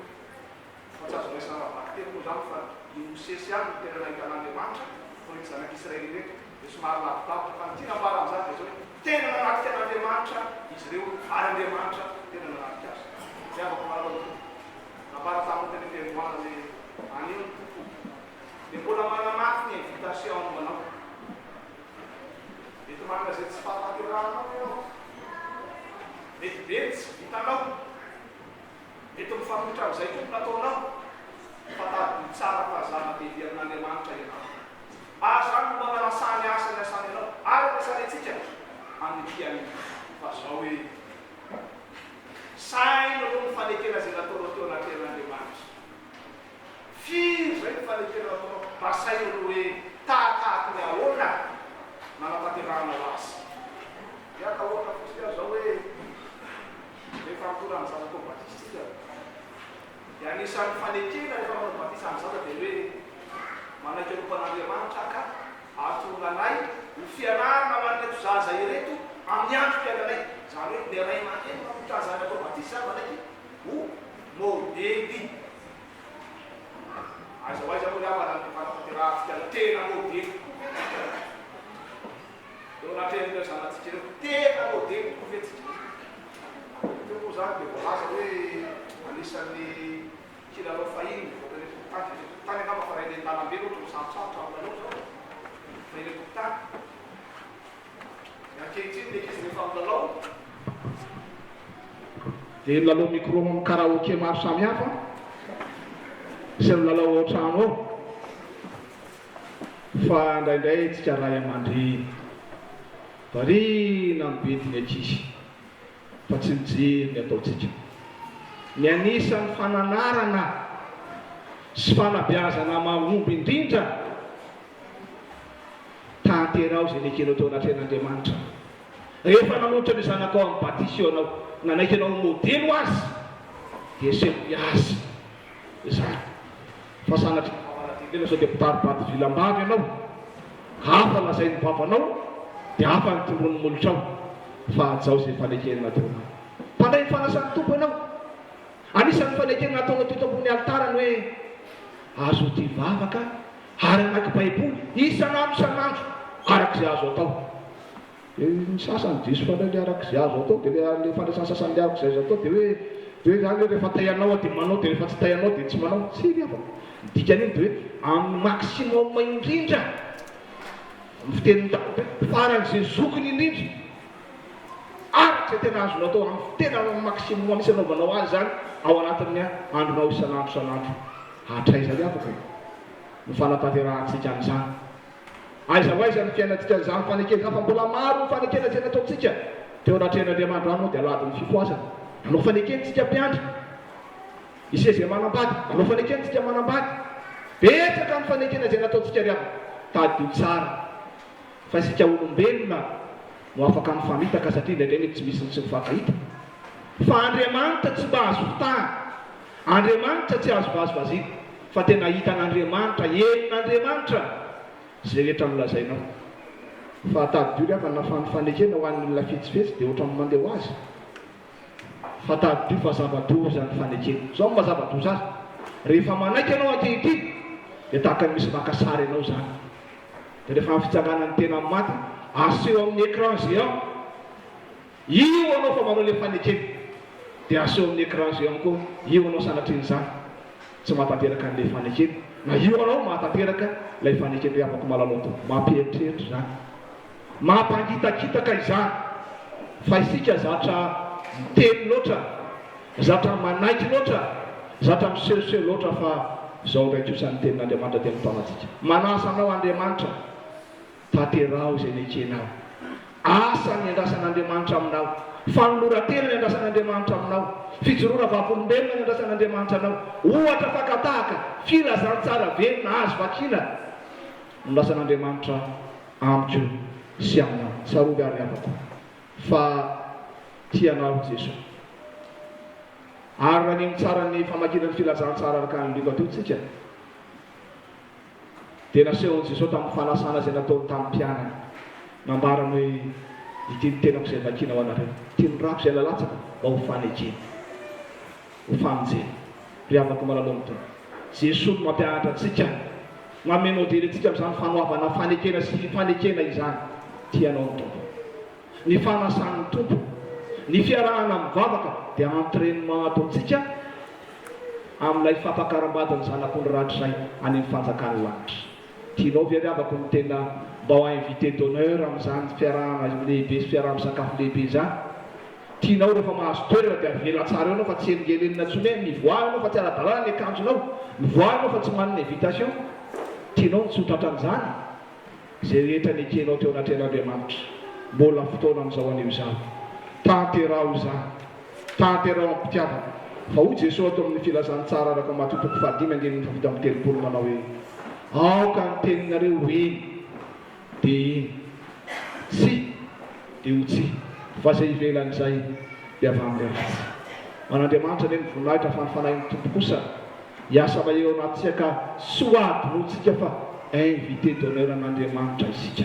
Fa tsy azo raisina ara-bakiteny moa izany fa i Mosesy ihany no tena nahita an'Andriamanitra, fa ireto zanak'Israely ireto. Dia somary lavidavitra fa ny tiana ambara amin'izany dia izao hoe tena nanatrika an'Andriamanitra izy ireo ary Andriamanitra tena nanatrika azy. Ry havako malala ao Tompo, nambara taminao teny am-piandohana hoe anio ny Tompo dia mbola manamafy ny invitation ho anao. Mety manana izay tsy fahatanterahanao ianao. Mety be ny tsy vitanao. Mety mifanohitra amin'izay koa ny nataonao. Fa tadidio tsara fa zava-dehibe amin'Andriamanitra ianao. Ary izany no mba nanasany asa niasany anao ary anasany antsika amin'ity anio. Fa izao hoe, saino aloha ny fanekena izay nataonao teo anatrehan'Andriamanitra. Firy izay ny fanekena nataonao? Mba saino aloha hoe tahatahaky ny ahoana nanatanterahanao azy. Dia haka ohatra fotsiny aho izao hoe, rehefa mitondra ny zaza atao batisa isika, Dia anisan'ny fanekena rehefa manao batisa ny zaza dia ny hoe manaiky hanompo an'Andriamanitra aho ka hahatonga anay ho fianarana ho an'ireto zaza ireto amin'ny androm-piainanay. Izany hoe ilay ray aman-dreny manolotra ny zanany atao batisa izany manaiky ho modely. Aiza ho aiza moa ry havana ny fanampaterahantsika ny tena modely tokoa ve tsika? Eo anatrehan'ireo zanatsika ireo, tena modely tokoa ve tsika? Teo moa izany dia voalaza hoe anisan'ny kilalao fahiny nivoaka eny an-tokotany, eny an-tokotany angamba fa raha eny an-dalambe loatra no sarotsarotra ny lalao izao fa eny an-tokotany. Ny ankehitriny ny ankizy rehefa milalao dia milalao micro amin'ny karaoke maro samihafa sy milalao ao an-trano ao. Fa indraindray tsika ray amandreny variana mibedy ny ankizy fa tsy mijery ny ataontsika. Ny anisan'ny fananarana sy fanabeazana mahomby indrindra, tanteraho izay nekenao teo anatrehan'Andriamanitra. Rehefa nanolotra ny zanakao amin'ny batisa eo anao, nanaiky anao ho modely ho azy, dia asehoy azy izany. Fa sanatria vavana sao dia mpitari-bady vilam-bava ianao, hafa lazain'ny vavanao dia hafa ny tondroin'ny molotrao, fa hajao izay fanekena nataonao. Mpandray ny fanasan'ny Tompo ianao. Anisan'ny fanekena nataonao teto ambony alitara ny hoe azoto hivavaka ary hamaky Baiboly isan'andro isan'andro araka izay azo atao. Dia ny sasany diso fandray le araka izay azo atao dia le le fandraisan'ny sasany le araka izay azo atao dia hoe dia hoe zany hoe rehefa tay hanao aho dia manao dia rehefa tsy tay hanao dia tsy manao. Tsia ry havana. Ny dikan'iny dia hoe amin'ny maximum indrindra, amin'ny fitenin'ny taloha hoe faran'izay zokiny indrindra, araka izay tena azonao atao amin'ny tena amin'ny maximum mihitsy anaovanao azy izany ao anatin'ny andronao isan'andro isan'andro. Hatraiza ry havako e no fanatanterahantsika an'izany? Aiza ho aiza ny fiainantsika an'izany fanekena izany fa mbola maro ny fanekena izay nataontsika teo anatrehan'Andriamanitra Androany moa dia alahadin'ny fifohazana. Nanao fanekena isika mpiandry. Isika izay manambady, manao fanekena isika manambady. Betsaka ny fanekena izay nataontsika ry havana. Tadidio tsara fa isika olombelona no afaka mifamitaka satria indraindray mety tsy misy ny tsy mifankahita. Fa Andriamanitra tsy mba azo fitahana. Andriamanitra tsy azo vazivaziana fa tena hitan'Andriamanitra, henon'Andriamanitra izay rehetra nolazainao. Fa tadidio ry havana fa ny fanekena ho an'ny olona fetsifetsy dia ohatran'ny mandeha ho azy. Fa tadidio fa zava-doza ny fanekena. Izao no maha zava-doza azy, rehefa manaiky ianao ankehitriny dia tahaka ny misy maka sary anao izany. Dia rehefa amin'ny fitsanganan'ny tena amin'ny maty, aseho amin'ny écran géant. Io anao fa manao le fanekena dia aseho amin'ny écran géant koa io anao sanatrian'izany tsy mahatanteraka an'ilay fanekena na io anao mahatanteraka ilay fanekena ry havako malala ao Tompo mampieritreritra izany mampangitakitaka izany fa isika zatra miteny loatra zatra manaiky loatra zatra misehoseho loatra fa izao indray kosa ny tenin'Andriamanitra dia mitaona antsika manasa anao Andriamanitra Tanteraho izay nekenao. Asa niandrasan'Andriamanitra aminao. Fanoloran-tena niandrasan'Andriamanitra aminao. Fijoroana vavolombelona niandrasan'Andriamanitra anao. Ohatra fakan-tahaka, filazantsara velona azo vakiana no lasan'Andriamanitra amiko sy aminao. Tsarovy ary havako fa tia anao Jesoa. Ary raha nino tsara ny famakiana ny filazantsara araka an'i Lioka teo tsika, Dia nasehon'i Jesoa tamin'ny fanasana izay nataony tamin'ny mpianany. Nambarany hoe, Ity ny tenako izay vakiana ho anareo, ity ny rako izay nalatsaka mba ho fanekena, ho famonjena. Ry havako malala ao amin'ny Tompo, Jesoa no mampianatra antsika. Manome modely antsika amin'izany fanoavana fanekena sy fifanekena izany. Tia anao ny Tompo. Ny fanasan'ny Tompo, ny fiarahana mivavaka dia entrainement ataontsika amin'ilay fampakaram-badin'ny Zanak'ondry rahatrizay any amin'ny fanjakan'ny lanitra. Tianao ve ry havako ny tena mba ho invité d'honneur amin'izany fiarahana lehibe sy fiaraha-misakafo lehibe izany? Tianao rehefa mahazo toerana dia avela tsara eo ianao fa tsy helingelenina intsony hoe mivoaha ianao fa tsy ara-dalàna ny akanjonao, mivoaha ianao fa tsy manana invitation. Tianao ny tsy ho tratran'izany? Izay rehetra nekenao teo anatrehan'Andriamanitra, mbola fotoana amin'izao anio izao. Tanteraho izany. Tanteraho amim-pitiavana. Fa hoy Jesoa ato amin'ny Filazantsara araka Matio toko fahadimy andininy fahafito amby telopolo manao hoe, Aoka ny teninareo ho eny dia eny, tsia dia ho tsia, fa izay ivelan'izay dia avy amin'ny ratsy. Ho an'Andriamanitra anie ny voninahitra fa ny Fanahin'ny Tompo kosa Hiasa mahery ao anatintsika ka tsy ho adinontsika fa invité d'honneur an'Andriamanitra isika.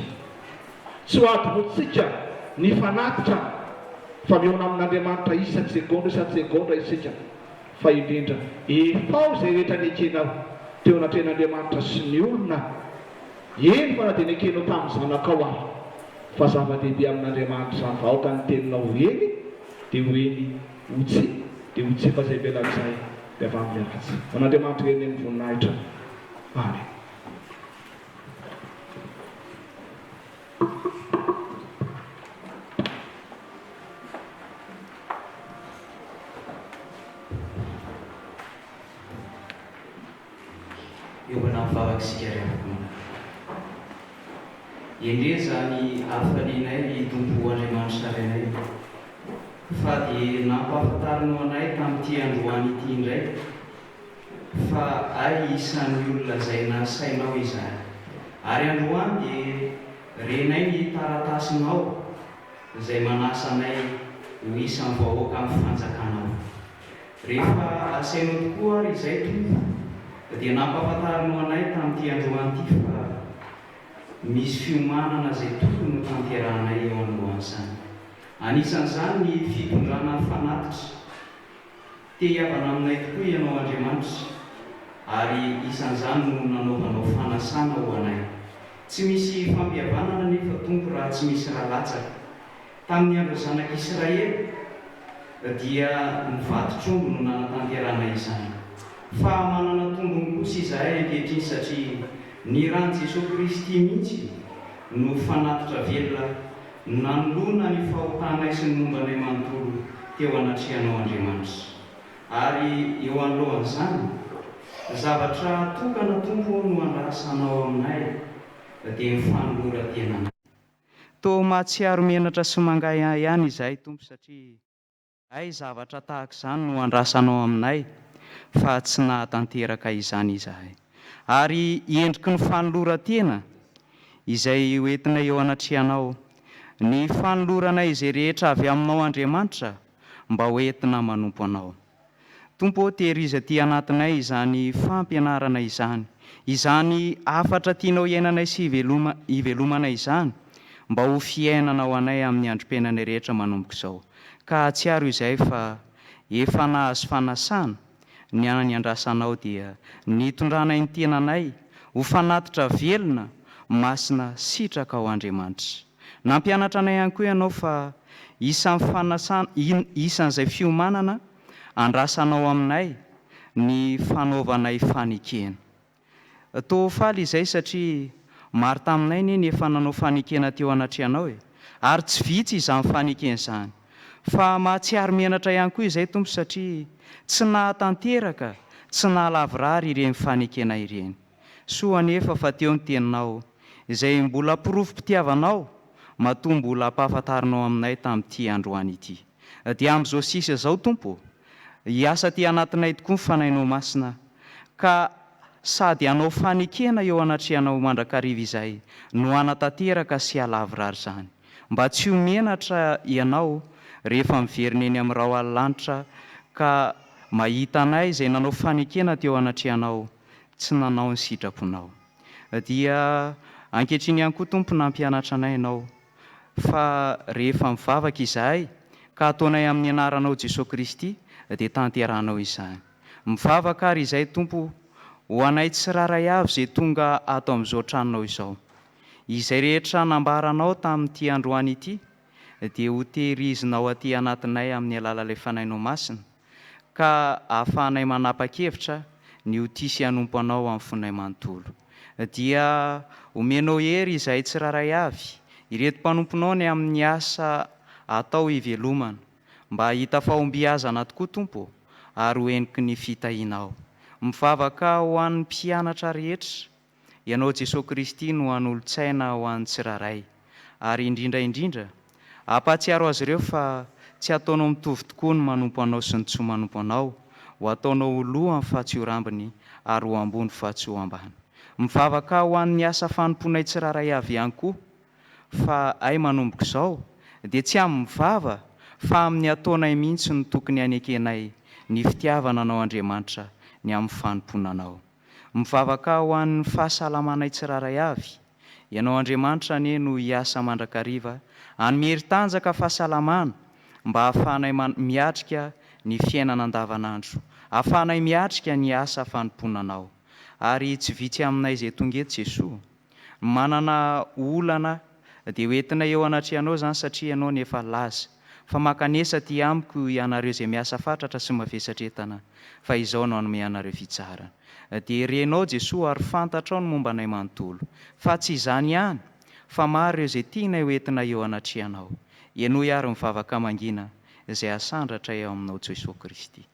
Tsy ho adinontsika ny fanatitra fa mihaona amin'Andriamanitra isan-tsegondra isan-tsegondra isika fa indrindra efao izay rehetra nekenao teo anatrehan'Andriamanitra sy ny olona, eny fa na dia nekenao tamin'ny zanakao ary fa zava-dehibe amin'Andriamanitra izany fa aoka ny teninao ho eny dia ho eny ho tsia dia ho tsia fa izay ivelan'izay dia avy amin'ny ratsy. Ho an'Andriamanitra irery ny voninahitra. Amen. Iombona mivavaka isika ry havako malala. Endrey izany hafalianay ry Tompo Andriamanitra Rainay. Fa dia nampahafantarinao anay tamin'ity androany ity indray fa ay isan'ny olona izay nasainao izahay. Ary androany dia renay ny taratasinao izay manasa anay ho isan'ny vahoaka amin'ny fanjakanao. Rehefa asainao tokoa ary izay Tompo dia nampahafantarinao anay tamin'ity androany ity fa misy fiomanana izay tokony ho tanterahanay eo anoloan'izany. Anisan'izany ny fitondrana fanatitra. Te hihavana aminay tokoa Ianao Andriamanitra, ary isan'izany no nanaovanao fanasana ho anay. Tsy misy fampihavanana anefa Tompo raha tsy misy ra latsaka. Tamin'ny andron'ny zanak'Israely dia ny vatotr'omby no nanatanterahana izany. Fa manana tombony kosa izahay ankehitriny satria ny ran'i Jesoa Kristy mihitsy no fanatitra velona Nanoloana ny fahotanay sy ny momba anay manontolo teo anatrehanao Andriamanitra. Ary eo anoloan'izany, zavatra tokana Tompo ô no andrasanao aminay dia ny fanoloran-tenanay. Toa mahatsiaro menatra sy mangahiahy ihany izahay Tompo satria. Hay zavatra tahaka izany no andrasanao aminay fa tsy nahatanteraka izany izahay. Ary endriky ny fanoloran-tena izay ho entinay eo anatrehanao, ny fanoloranay izay rehetra avy aminao Andriamanitra mba ho entina manompo Anao. Tompo ô tehirizo aty anatinay izany fampianarana izany, izany hafatra tianao hiainanay sy hivelomanay izany mba ho fiainana ho anay amin'ny androm-piainanay rehetra manomboka izao. Ka hahatsiaro izahay fa efa nahazo fanasana, ny niandrasanao dia ny hitondranay ny tenanay ho fanatitra velona, masina, sitrakao Andriamanitra. Nampianatra anay ihany koa ianao fa isan'ny fanasana, isan'izay fiomanana andrasanao aminay ny fanaovanay fanekena. Toa faly izay satria maro taminay anie ny efa nanao fanekena teo anatrehanao e! Ary tsy vitsy izany fanekena izany. Fa mahatsiaro menatra ihany koa izay Tompo satria tsy nahatanteraka, tsy nahalavorary ireny fanekena ireny. Soa anefa fa teo ny teninao, izay mbola porofom-pitiavanao matoa mbola ampahafantarinao aminay tamin'ity androany ity. Dia amin'izao sisa izao Tompo ô, hiasa aty anatinay tokoa ny Fanahinao Masina, ka sady hanao fanekena eo anatrehanao mandrakariva izahay no hanatanteraka sy halavorary izany, mba tsy ho menatra Ianao rehefa miverina eny amin'ny rahona lanitra ka mahita anay izay nanao fanekena teo anatrehanao tsy nanao ny sitraponao. Dia ankehitriny ihany koa Tompo nampianatra anay Ianao fa rehefa mivavaka izahay ka ataonay amin'ny anaranao Jesoa Kristy dia tanterahanao izany. Mivavaka ary izahay Tompo. Ho anay tsirairay avy izay tonga ato amin'izao tranonao izao. Izay rehetra nambaranao tamin'ity androany ity dia ho tehirizinao aty anatinay amin'ny alalan'ilay Fanahinao Masina ka ahafahanay manapa-kevitra ny ho tia sy hanompo Anao amin'ny fonay manontolo. Dia omenao hery izahay tsirairay avy, ireto mpanomponao ny amin'ny asa atao hivelomana, mba hahita fahombiazana tokoa Tompo ô, ary ho heniky ny fitahianao. Mivavaka ho an'ny mpianatra rehetra, Ianao Jesoa Kristy no hanolo-tsaina ho an'ny tsirairay, ary indrindra indrindra, hampahatsiaro azy ireo fa tsy ataonao mitovy tokoa ny manompo Anao sy ny tsy manompo Anao, ho ataonao ho lohany fa tsy ho rambiny, ary ho ambony fa tsy ho ambany. Mivavaka ho an'ny asa fanompoanay tsirairay avy ihany koa, fa hay manomboka izao dia tsy amin'ny vava fa amin'ny ataonay mihitsy no tokony hanekenay ny fitiavana Anao Andriamanitra ny amin'ny fanompoana Anao. Mivavaka ho an'ny fahasalamanay tsirairay avy. Ianao Andriamanitra anie no hiasa mandrakariva hanome hery tanjaka fahasalamana mba hahafahanay miatrika ny fiainana andavanandro, hahafahanay miatrika ny asa fanompoana Anao. Ary tsy vitsy aminay izay tonga eto Jesoa manana olana dia ho entinay eo anatrehanao izany satria Ianao no efa nilaza fa mankanesa aty amiko ianareo izay miasa fatratra sy mavesatra entana fa Izaho no hanome anareo fitsaharana. Dia renao Jesoa ary fantatrao ny momba anay manontolo. Fa tsy izany ihany fa maro ireo izay tianay ho entina eo anatrehanao. Henoy ary ny vavaka mangina izay asandratray ao aminao Jesoa Kristy.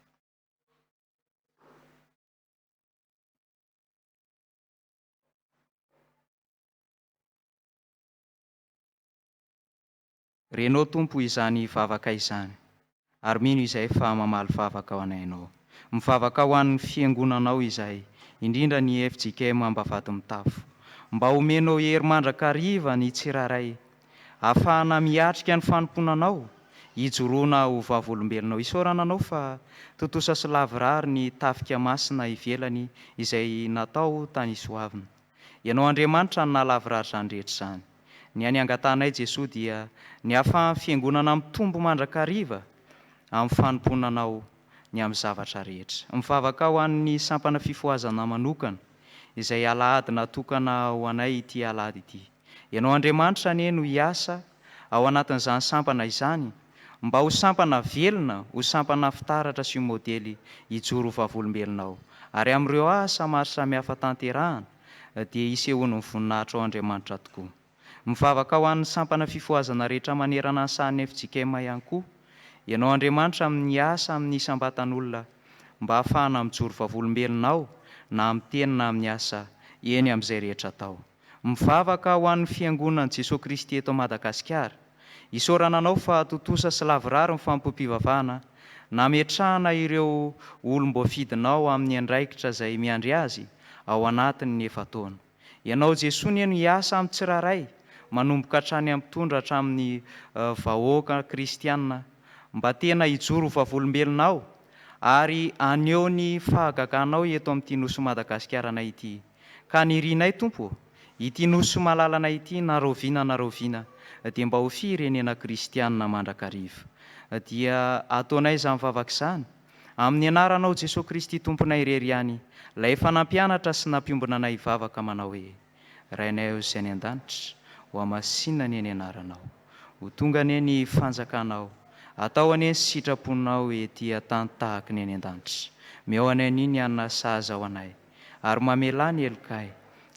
Renao Tompo izany vavaka izany ary mino izahay fa mamaly vavaka ho anay Ianao. Mivavaka ho an'ny fiangonanao izahay, indrindra ny fjkm Ambavahadimitafo. Mba omenao hery mandrakariva ny tsirairay ahafahana miatrika ny fanompoana Anao, hijoroana ho vavolombelonao. Isaorana Anao fa tontosa sy lavorary ny tafika masina ivelany izay natao tany Isoavina. Ianao Andriamanitra no nahalavorary izany rehetra izany. Ny hany angatahanay Jesoa dia ny hahafahan'ny Fiangonana mitombo mandrakariva amin'ny fanompoana Anao ny amin'ny zavatra rehetra. Mivavaka ho an'ny sampana fifohazana manokana izay alahady natokana ho anay ity alahady ity. Ianao Andriamanitra anie no hiasa ao anatin'izany sampana izany mba ho sampana velona, ho sampana fitaratra sy ho modely hijoro ho vavolombelonao. Ary amin'ireo asa maro samihafa tanterahana dia hisehoan'ny voninahitrao Andriamanitra tokoa. Mivavaka ho an'ny sampana fifohazana rehetra manerana ny sahan'ny fjkm ihany koa Ianao Andriamanitra amin'ny asa amin'ny isam-batan'olona mba hahafahana mijoro vavolombelonao na amin'ny teny na amin'ny asa eny amin'izay rehetra atao. Mivavaka ho an'ny Fiangonan'i Jesoa Kristy eto Madagasikara. Isaorana anao fa tontosa sy lavorary ny fanompoam-pivavahana nametrahana ireo olom-boafidinao amin'ny andraikitra izay miandry azy ao anatin'ny efa-taona. Ianao Jesoa anie no hiasa amin'ny tsirairay, manomboka hatrany amin'ny mpitondra hatramin'ny vahoaka kristiana mba tena hijoro ho vavolombelonao ary haneho ny fahagaganao eto amin'ity Nosy Madagasikaranay ity. Ka nirinay Tompo ô, ity Nosy malalanay ity na rahoviana na rahoviana dia mba ho firenena kristianina mandrakariva. Dia ataonay izany vavaka izany, amin'ny anaranao Jesoa Kristy Tomponay irery ihany, Ilay efa nampianatra sy nampiombona anay hivavaka manao hoe, Rainay ao izay any an-danitra, hohamasinina anie ny anaranao. Ho tonga anie ny fanjakanao. Atao anie ny sitraponao ety an-tany tahaky ny any an-danitra. Miao anay anio ny hanina sahaza ho anay. Ary mamelà ny helokay,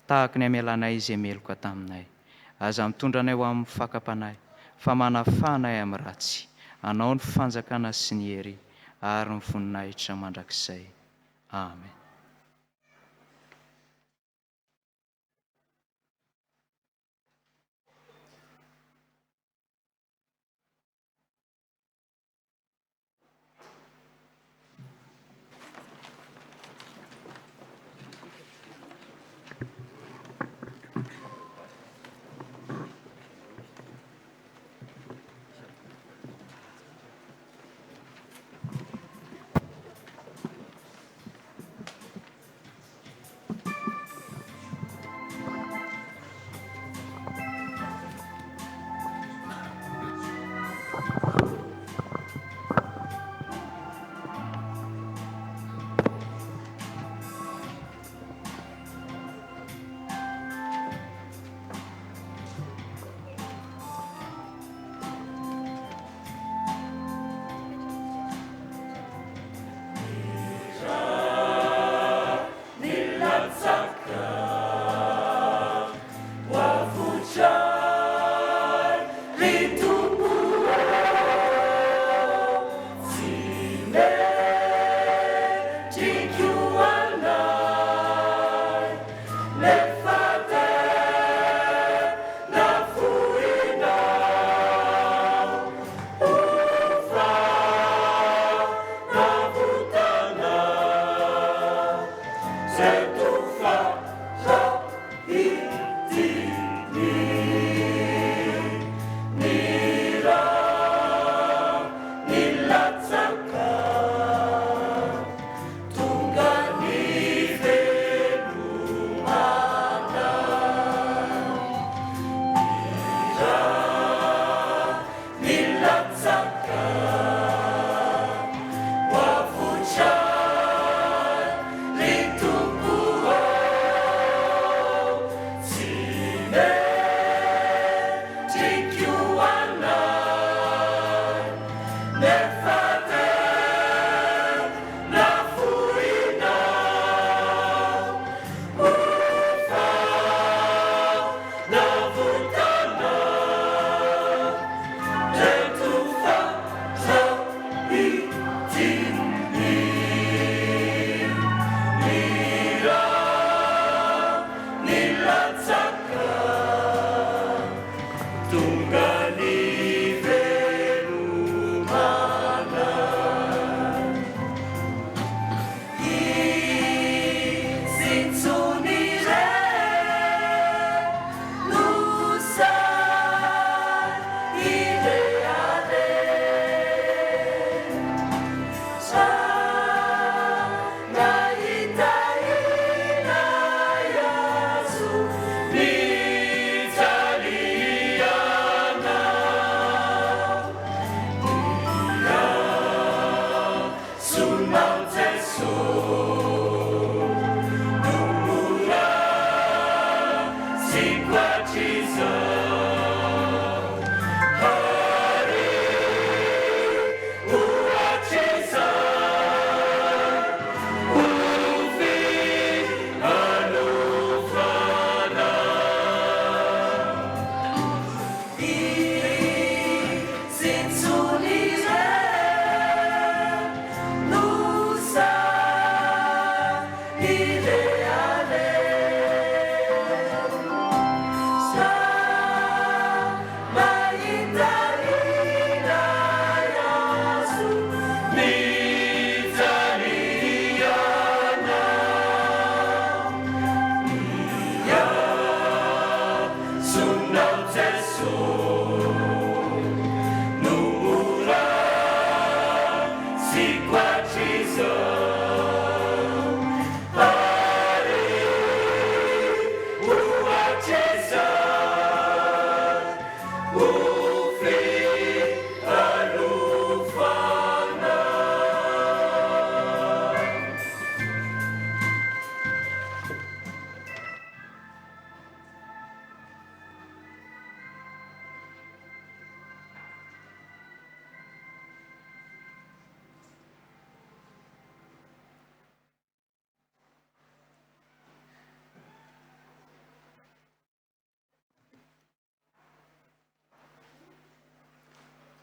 tahaky ny amelanay izay meloka taminay. Aza mitondra anay ho amin'ny fakam-panahy, fa manafaha anay amin'ny ratsy. Anao ny fanjakana sy ny hery ary ny voninahitra mandrakizay. Amen.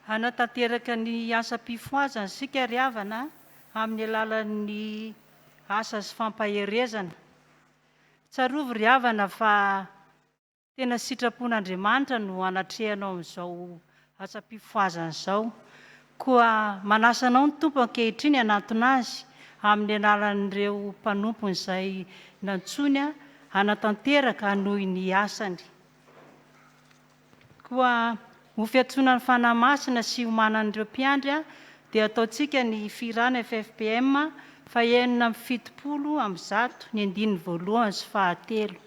Hanatanteraka ny asam-pifohazana isika ry havana amin'ny alalan'ny asa sy fampaherezana. Tsarovy ry havana fa Tena sitrapon'Andriamanitra no anatrehanao amin'izao asam-pifohazana izao. Koa manasa anao ny Tompo ankehitriny hanantona Azy amin'ny alalan'ireo mpanompony izay nantsoiny hanatanteraka hanohy ny asany. Koa ho fiantsoana ny Fanahy Masina sy hiomanan'ireo mpiandry dia ataontsika ny fihirana ffpm faha 176 ny andininy voalohany sy fahatelo.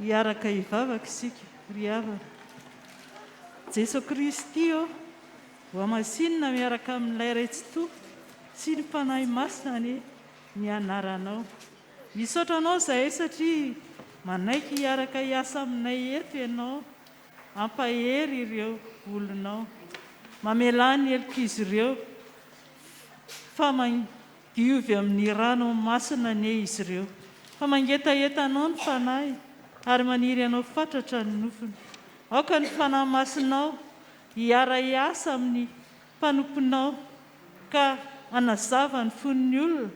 Hiaraka hivavaka isika, ry havana. Jeso Kristy ô, hohamasinina miaraka amin'ilay Ray Tsitoha sy ny Fanahy Masina anie ny anaranao. Misaotra anao izahay satria manaiky hiaraka hiasa aminay eto ianao. Hampahery ireo olonao. Mamelà ny helok'izy ireo fa diovy amin'ny rano masina anie izy ireo. Fa mangetaheta anao ny fanahy ary maniry anao fatratra ny nofony. Aoka ny Fanahy Masinao hiara-hiasa amin'ny mpanomponao ka hanazava ny fon'ny olona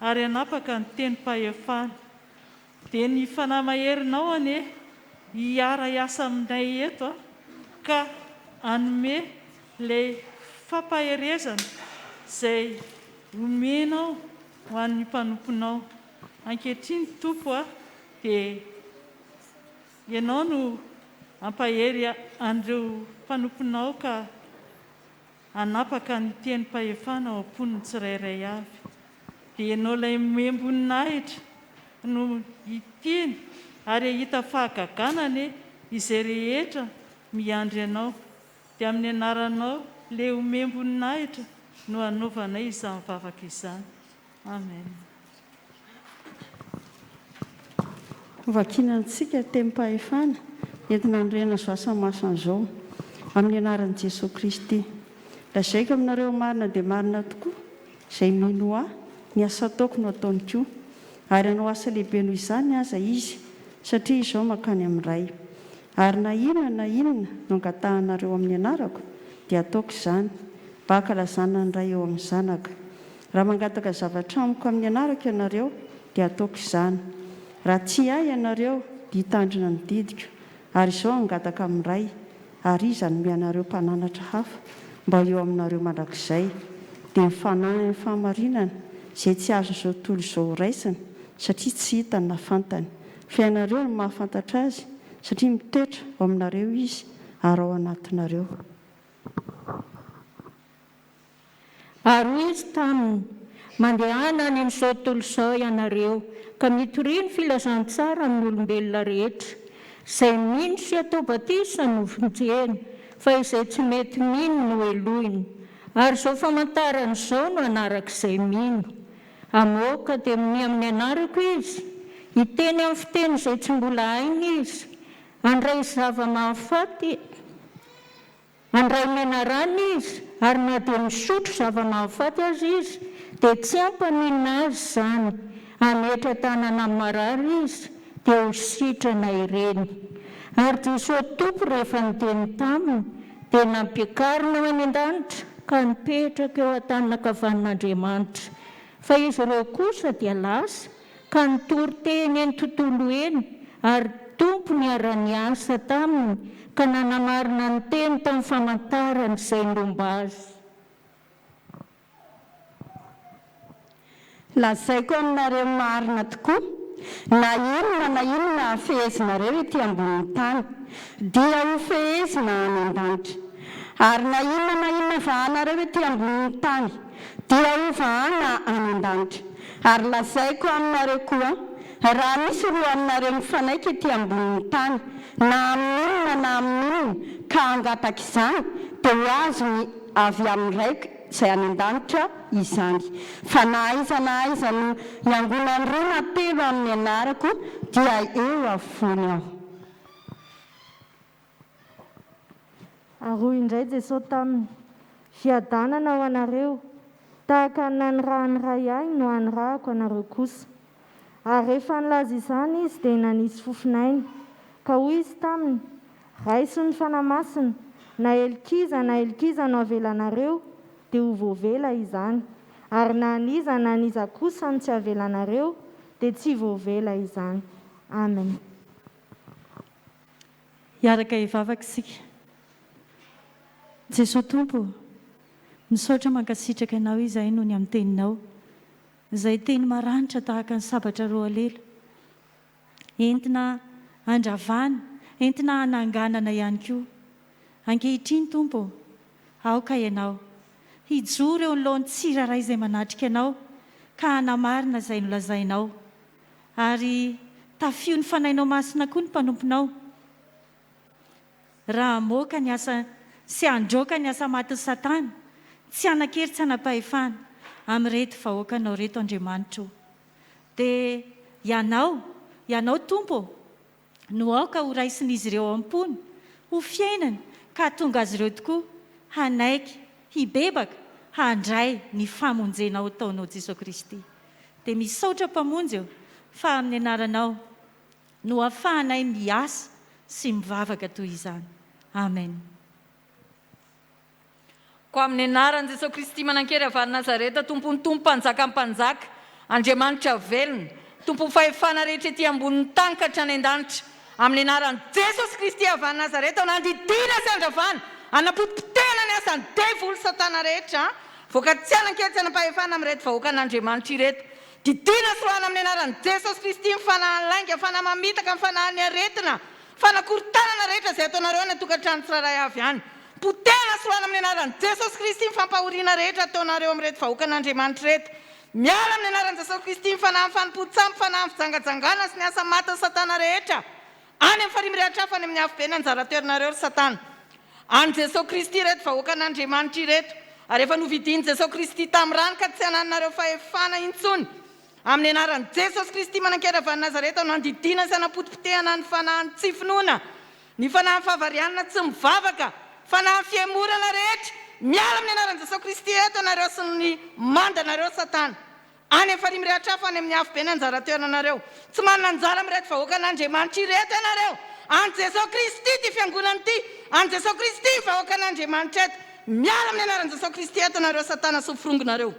ary hanapaka ny tenim-pahefana. Dia ny Fanahy Maherinao anie hiara-hiasa aminay eto ka hanome ilay fampaherezana izay omenao ho an'ny mpanomponao. Ankehitriny Tompo a, dia Ianao no hampahery an'ireo mpanomponao ka hanapaka ny tenim-pahefana ao am-pon'ny tsirairay avy. Dia Ianao ilay nomem-boninahitra no hiteny ary hahita fahagagana anie izay rehetra miandry Anao. Dia amin'ny anaranao Ilay omem-boninahitra no anaovanay izany vavaka izany. Amen. Hovakiana antsika tenim-pahefana entina hanorena izao asa masina izao, amin'ny anaran'i Jesoa Kristy. Lazaiko aminareo marina dia marina tokoa, izay mino Ahy, ny asa ataoko no ataony koa. Ary hanao asa lehibe noho izany aza izy, satria izao mankany amin'ny Ray. Ary na inona na inona no angatahanareo amin'ny anarako, dia hataoko izany, mba hankalazana ny Ray eo amin'ny Zanaka. Raha mangataka zavatra amiko amin'ny anarako ianareo, dia hataoko izany. Raha tia Ahy ianareo, dia hitandrina ny didiko. Ary izao hangataka amin'ny Ray, ary Izy hanome anareo mpananatra hafa, mba ho eo aminareo mandrakizay, dia ny Fanahin'ny fahamarinana, izay tsy azon'izao tontolo izao horaisina, satria tsy hitany na fantany. Fa ianareo no mahafantatra Azy, satria mitoetra ao aminareo Izy, ary ao anatinareo. Ary hoy Izy taminy, Mandehana any amin'izao tontolo izao ianareo, ka mitoria ny filazantsara amin'ny olombelona rehetra. Izay mino sy atao batisa no vonjena, fa izay tsy mety mino no helohina. Ary izao famantarana izao no hanarak'izay mino, Hamoaka demonia amin'ny anarako izy, hiteny amin'ny fiteny izay tsy mbola hainy izy, handray zava-mahafaty Handray menarana izy, ary na dia misotro zava-mahafaty aza izy, dia tsy hampaninona azy izany. Hametra-tanana amin'ny marary izy, dia ho sitrana ireny. Ary Jesoa Tompo rehefa niteny taminy, dia nampiakarina ho any an-danitra, ka nipetraka eo an-tanin'ankavanan'Andriamanitra. Fa izy ireo kosa dia lasa, ka nitory teny eny tontolo eny, ary Tompo niara-niasa taminy ka nanamarina ny teny tamin'ny famantarany izay nomba azy. Lazaiko aminareo marina tokoa, na inona na inona fehezinareo ety ambonin'ny tany, dia hofehezina any an-danitra. Ary na inona na inona vahanareo ety ambonin'ny tany, dia hovahana any an-danitra. Ary lazaiko aminareo koa, raha misy roa aminareo mifanaiky ety ambonin'ny tany, na amin'inona na amin'inona, ka hangataka izany, dia ho azony avy amin'ny Raiko izay any an-danitra izany. Fa na aiza na aiza no iangonan'ny roa na telo amin'ny anarako, dia eo afovoany Aho. Ary hoy indray Jesosy taminy, Fiadanana ho anareo, tahaka ny nanirahan'ny Ray Ahy no anirahako anareo kosa. Ary rehefa nilaza izany Izy dia nanisy fofon'aina, ka hoy Izy taminy, Raiso ny Fanahy Masina, na helok'iza na helok'iza no avelanareo, dia ho voavela izany, ary na an'iza na an'iza kosa no tsy avelanareo, dia tsy voavela izany. Amen. Hiaraka hivavaka isika. Jesoa Tompo ô, misaotra mankasitraka Anao izahay noho ny amin'ny Teninao, izay teny maranitra tahaka ny sabatra roalela, entina handravana, entina hananganana ihany koa. Ankehitriny Tompo ô, aoka Ianao hijoro eo anoloan'ny tsirairay izay manatrika Anao ka hanamarina izay nolazainao. Ary tafio ny Fanahinao Masina koa ny mpanomponao, raha hamoaka ny asa sy handroaka ny asa matin'i Satana, tsy hanan-kery tsy hanam-pahefana, amin'ireto vahoakanao ireto, Andriamanitra o. Dia Ianao, Ianao Tompo ô, no aoka ho raisin'izy ireo ao am-pony, ho fiainany, ka hahatonga azy ireo tokoa hanaiky, hibebaka, handray ny famonjenao ataonao Jesoa Kristy. Dia misaotra Mpamonjy ô, fa amin'ny anaranao no ahafahanay miasa sy mivavaka toy izany. Amen. Koa amin'ny anaran'i Jesoa Kristy manan-kery avy any Nazareta, Tompon'ny tompo, Mpanjakan'ny mpanjaka, Andriamanitra velona, Tompon'ny fahefana rehetra ety ambonin'ny tany ka hatrany an-danitra, amin'ny anaran'i Jesosy Kristy avy any Nazareta, nandidiana sy handravana, hanapotipotehana ny asan'ny devoly satana rehetra, voaka tsy hanan-kery tsy hanam-pahefana amin'ireto vahoakan'Andriamanitra ireto. Didiana sy roahina amin'ny anaran'i Jesosy Kristy ny fanahin'ny lainga, fanahy mamitaka, ny fanahin'ny aretina, Fanakorontanana rehetra izay ataonareo any an-tokantrano tsirairay avy any. Potehana sy roahina amin'ny anaran'i Jesosy Kristy ny fampahoriana rehetra ataonareo amin'ireto vahoakan'Andriamanitra ireto. Miala amin'ny anaran'i Jesosy Kristy ny fanahin'ny fanompoan-tsampy, fanahin'ny fijangajangana sy ny asa matin'i Satana rehetra. Any amin'ny farihy mirehitra afo any amin'ny afobe ny anjara toeranareo ry Satana. An'i Jesoa Kristy ireto vahoakan'Andriamanitra ireto, ary efa novidian'i Jesoa Kristy tamin'ny rany ka tsy anananareo fahefana intsony. Amin'ny anaran'i Jesosy Kristy manan-kery avy any Nazareta no andidiana sy anapotipotehana ny fanahin'ny tsy finoana, ny fanahin'ny fahavarianana tsy mivavaka, fanahin'ny fihemorana rehetra. Miala amin'ny anaran'i Jesosy Kristy eto ianareo sy ny mandanareo satana. Any amin'ny farihy mirehitra afo any amin'ny afobe ny anjara toeranareo. Tsy manana anjara amin'ireto vahoakan'Andriamanitra ireto ianareo. An'i Jesosy Kristy ity fiangonana ity. An'i Jesosy Kristy ny vahoakan'Andriamanitra eto. Miala amin'ny anaran'i Jesosy Kristy eto ianareo satana sy ny forongonareo.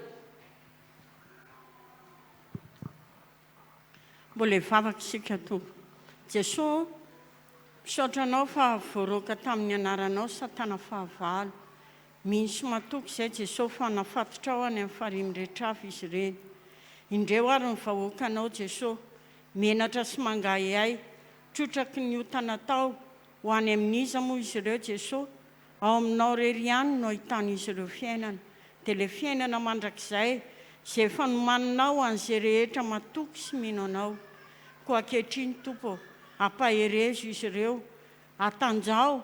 Mbola hivavaka isika Tompo. Jesoa ô, misaotra Anao fa voaroaka tamin'ny anaranao satana fahavalo. Mino sy matoky izay Jesoa fa nafatotrao any amin'ny farihy mirehetra avy izy ireny. Indreo ary ny vahoakanao Jesoa, menatra sy mangahiahy, trotraky ny ota natao, ho any amin'iza moa izy ireo Jesoa? Ao aminao irery ihany no ahitan'izy ireo fiainana, dia ilay fiainana mandrakizay izay efa nomaninao ho an'izay rehetra matoky sy mino Anao. Koa ankehitriny, Tompo ô, ampaherezo izy ireo, atanjaho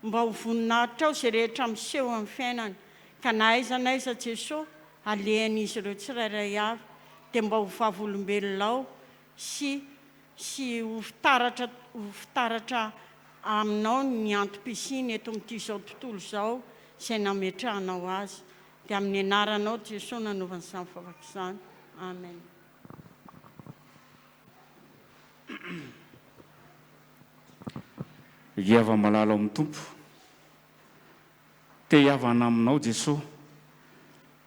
mba ho voninahitrao izay rehetra miseho amin'ny fiainany, ka na aiza na aiza Jesoa alehan'izy ireo tsirairay avy, dia mba ho vavolombelonao sy sy ho fitaratra ho fitaratra aminao ny antom-pisiany eto amin'ity izao tontolo izao izay nametrahanao azy. Dia amin'ny anaranao Jesoa nanaovana izany vavaka izany. Amen. Ry hava-malala ao amin'ny Tompo, te hihavana aminao Jesoa,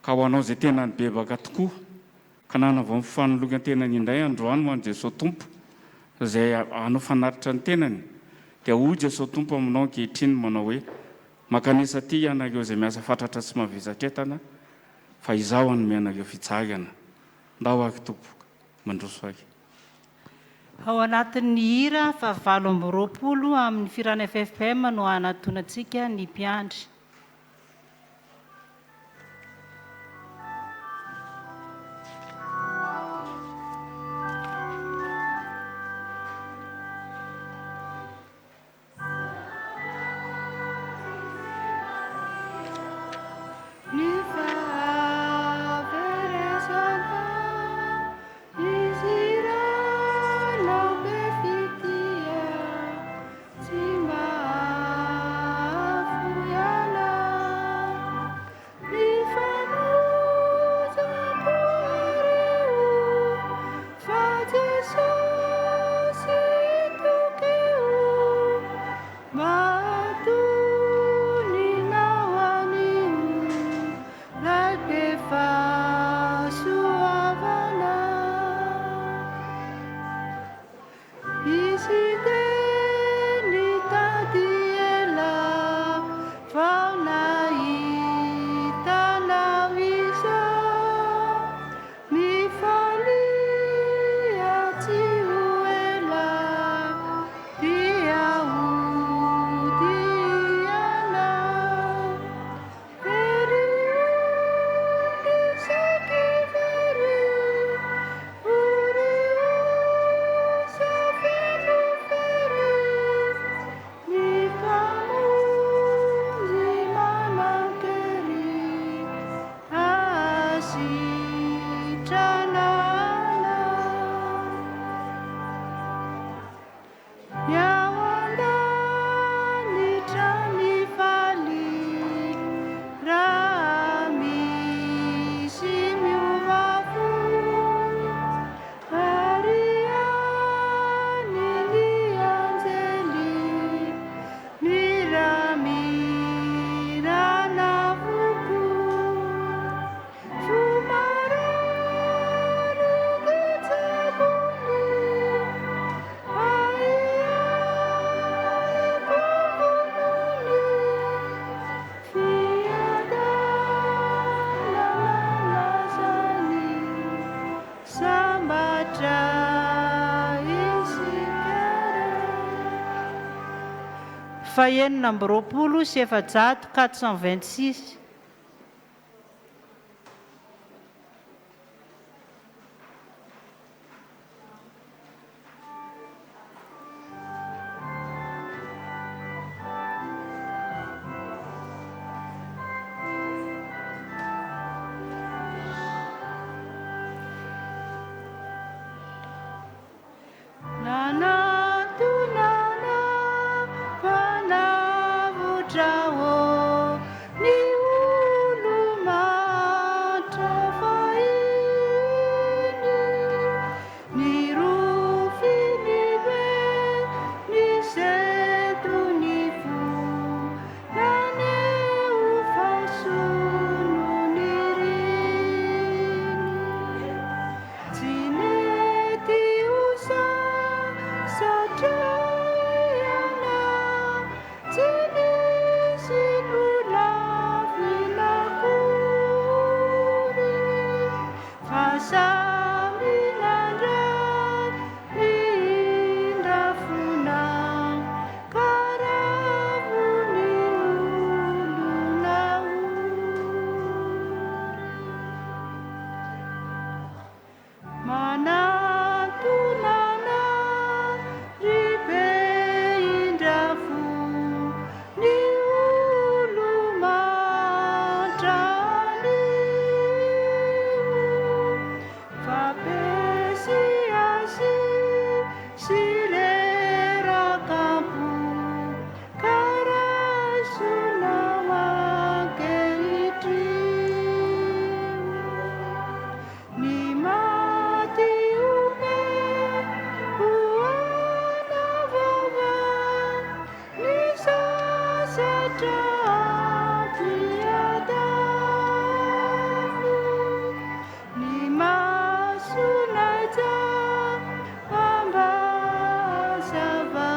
ka ho anao izay tena nibebaka tokoa, ka nanavao ny fanoloran-tenany indray androany ho an'i Jesoa Tompo, izay hanao fanatitra ny tenany, dia hoy Jesoa Tompo aminao ankehitriny manao hoe, Mankanesa aty ianareo izay miasa fatratra sy mavesatra entana, fa Izaho hanome anareo fitsaharana. Ndao ary Tompoko, mandroso ary. Ao anatin'ny hira faha 28 amin'ny Firana ffpm no hanatonantsika ny mpiandry. Ny fahaverezana izy iray be fitia tsy mba ahafoy anay. Ny famonjako areo fa Jesosy tokeo. Mahatoninao anio lay be fahasoavana. Izy dia nitady ela vao nahita anao izao. Mifalia tsy ho ela dia hody ianao. Very ondry saiky very, ory osa feno fery. Ny Mpamonjy manan-kery. Hahasitrana anao. Ny ao an-danitra mifaly raha misy miova fo. Ary any ny anjely Miramirana avokoa, fo marary dia tsabony, ahiahy vovonoiny, fiadanana lazany. Sambatra isika rehetra. Fahenina amby roapolo sy efajato, 426. Manantona anao ry be indra fo ny olo-mantra anio fa be sy asy sy reraka am-po ka raisonao ankehitriny. Ny maty omeo ho aina vaovao, ny sasatra ampiadano. Ny masonay tsara mba hazava,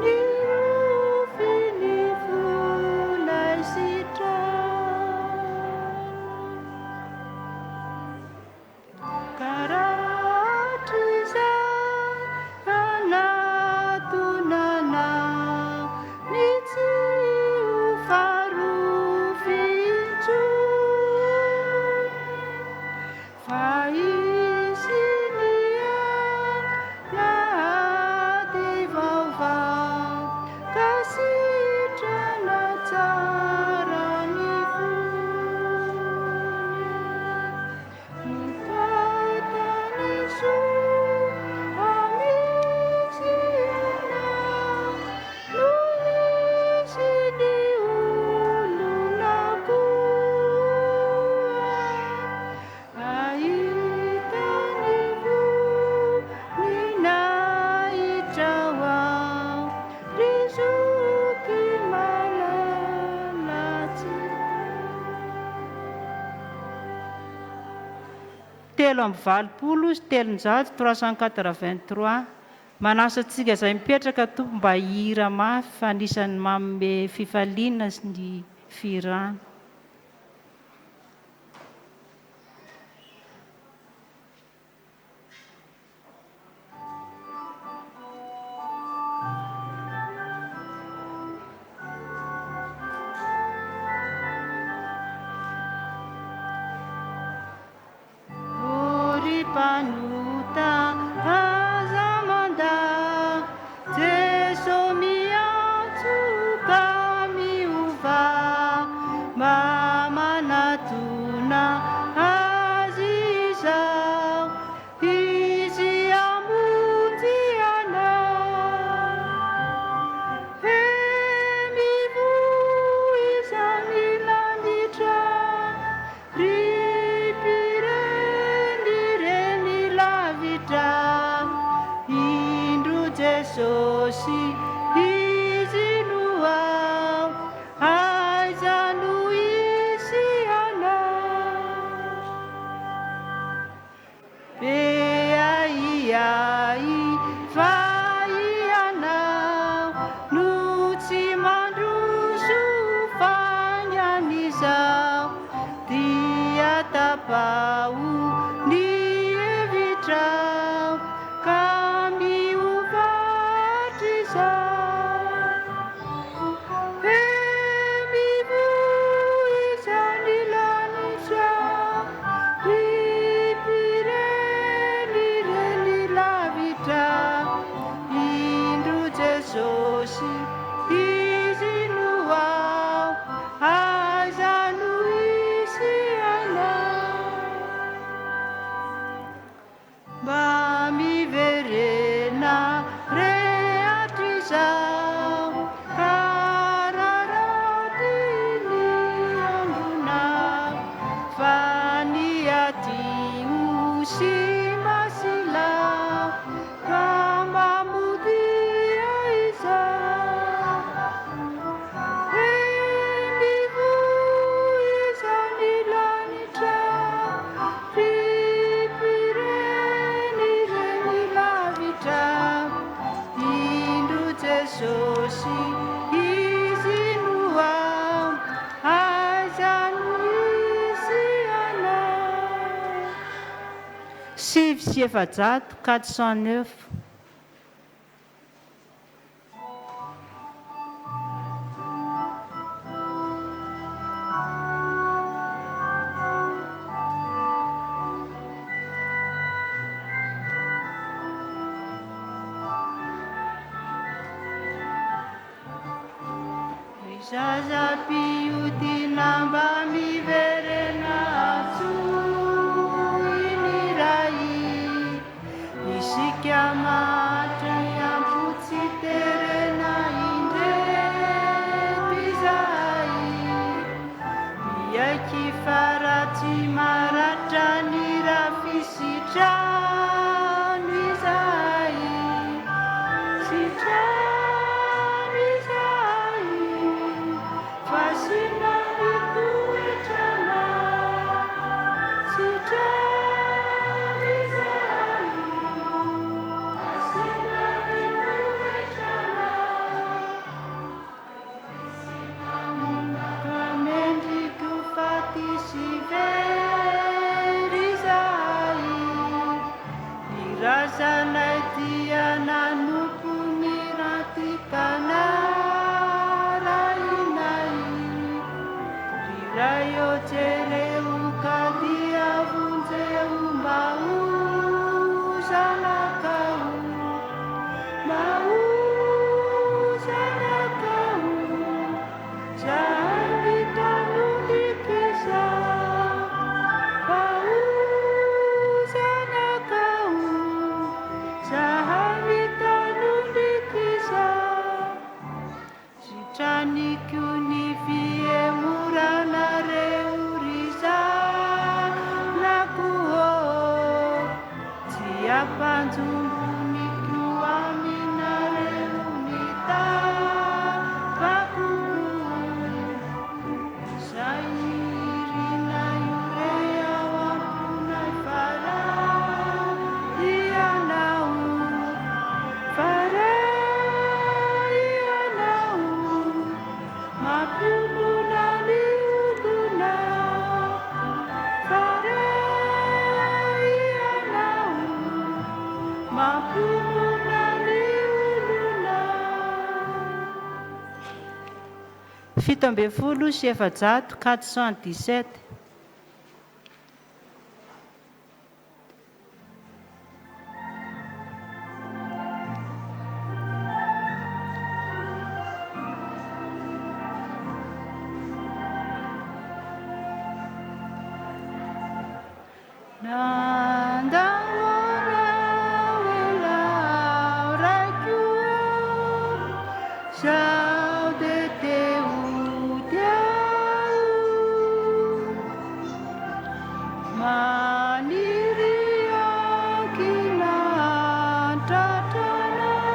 ny rofin'ny fonay sitrano. Ka rahatrizay hanatonana ny tsy ho farofy intsony, fa hisy ny alahady vaovao ka sitrana tsara ny fony. Mipaka ny soa misy anao no hisy ny olona koa. Hahita ny voninahitrao aho, ry zoky malala 383, 383. Manasa antsika izay mipetraka Tompo mba hihira mafy fa anisan'ny manome fifaliana ny fihirana. O ry mpanota aza mandà, Jeso miantso ka miovà, mba manatona Azy izao, Izy hamonjy anao. He mivoiza ny lanitra, Ry mpirenireny lavitra, indro Jesosy, Izy no ao, aiza no hisy anao? Be ahiahy fa ianao no tsy mandroso faingana izao dia tapaho ny hevitrao ka miova hatrizay. He mivoiza ny lanitra, ry mpirenireny lavitra, indro Jesosy, Izy no ao, aiza no hisy anao? Mba miverena re hatrizao ka araraoty ny andronao fa ny aty ho simba sy lao ka mba modia izao. He mivoiza ny lanitra, ry mpirenireny lavitra, indro Jesosy, Izy no ao, aiza no hisy anao? 409, 409. Zaza mpiodina mba miverena antsoy ny Ray. Isika mahantra am-po tsy terena indreto izahay. Miaiky fa ratsy maratra ny rafy sitrano izahay. Sitrano izahay fa simba ny toetranay. Sitrano izahay fa simba ny toetranay. Ka mendrika ho faty sy very izahay. Ny razanay dia nanompo ny raty ka narahinay. Ry Ray ô jereo ka dia vonjeo mba ho zanakao. Mba ho zanakao. Zahay mitanondrika mba ho zanakao. Zahay mitanondrika. Sitraniko ny fihemoranareo ry zanako ô. Tsy ampanjomboniko aminareo ny tavako. Zay irinay ho re ao am-ponay fa raha ianao, fa raha ianao, mampionona ny olona. Fa raha ianao, mampionona ny olona. 417, 417. Nandao anao ianao raiko ô, zaho dia te hody aho. Maniry hankina an-tratranao,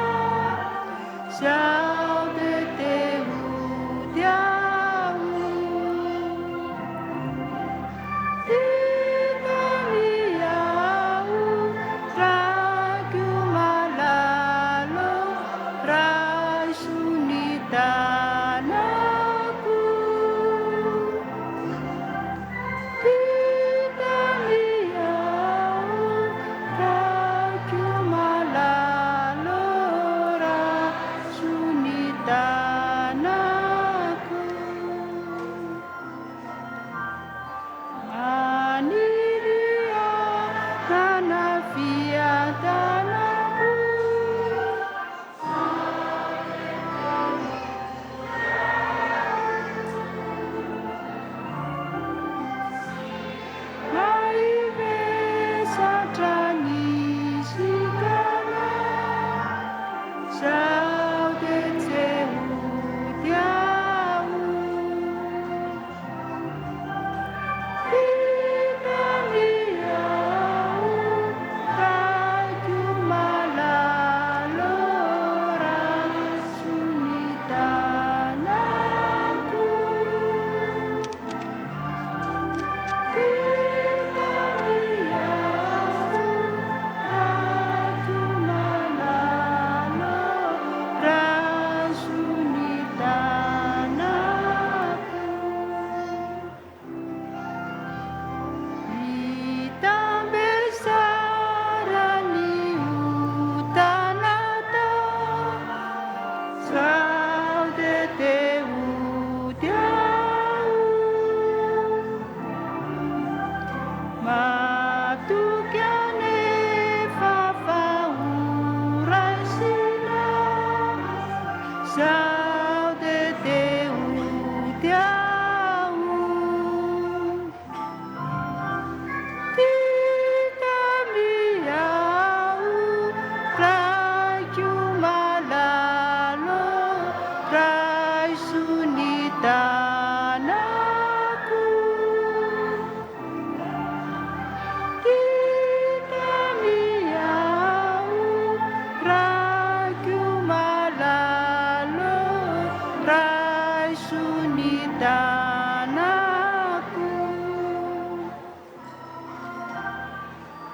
zaho dia te hody aho. Titania aho, raiko malala ô, raiso ny tanako. Titania aho, raiko malala ô, raiso ny tanako. Maniry hanana fiadanam-po. Mahivesatra ny sikana, zaho dia tsy hody aho. Titania aho, raiko malala ô, raiso ny tanako. Titania aho, raiko malala ô, raiso ny tanako. Itambesarany ota natao, zaho dia te hody aho. Matoky anefa fa ho raisina, zaho dia te hody.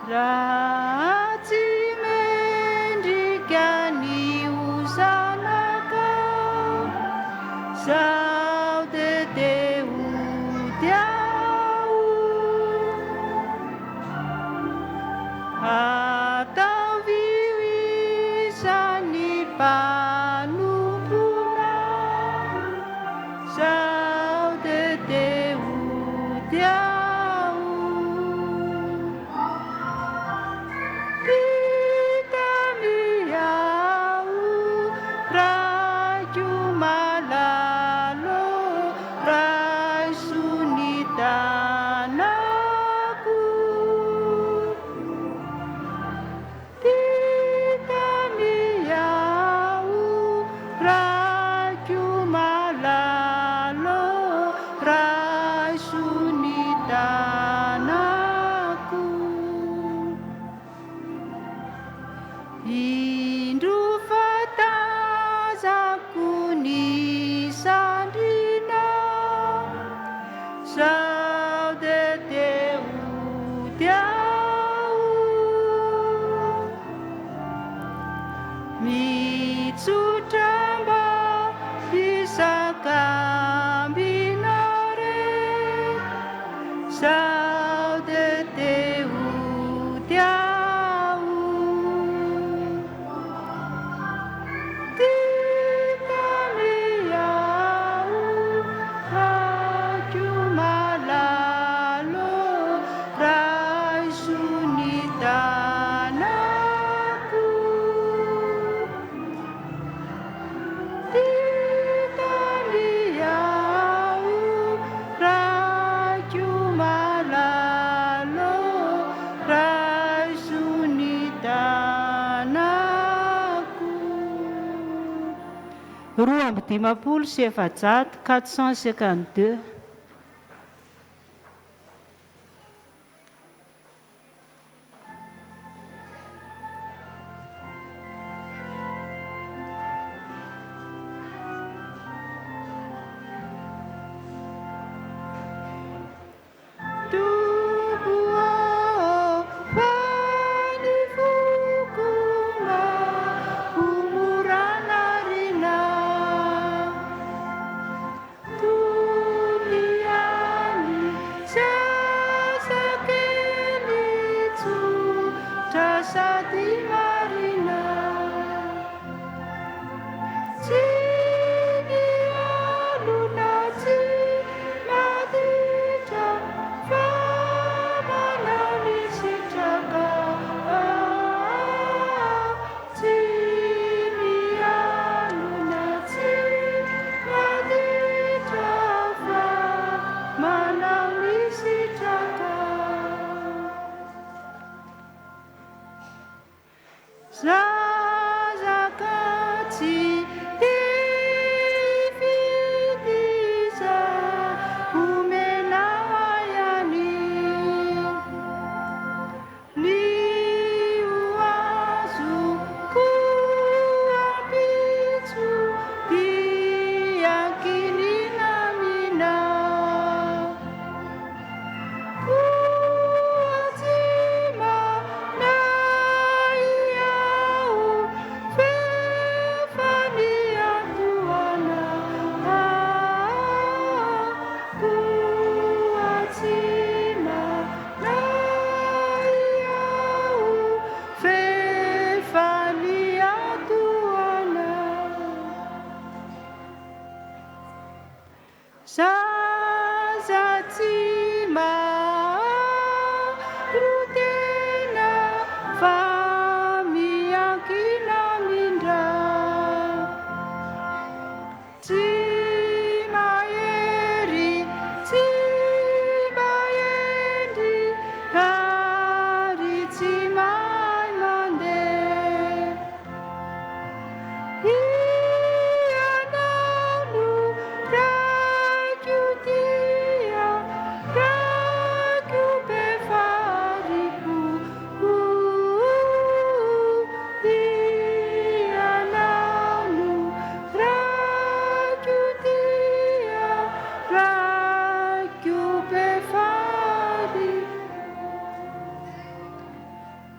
Raha tsy mendrika ny ho zanakao, Sao dia te hody aho. Ataovy ho isan'ny mpanomponao, Sao dia te hody aho. Raiso ny tanako. Indro fa tazako ny sandrinao, sao dia te hody aho. Mitsotra mba hisakambina re, sao dia te hody aho. Titany aho, raiko malalo, raiso ny tanako. Titany aho, raiko malalo, raiso ny tanako. 452, 452. Tompo ô, fa ny foko mba ho mora narina. Toy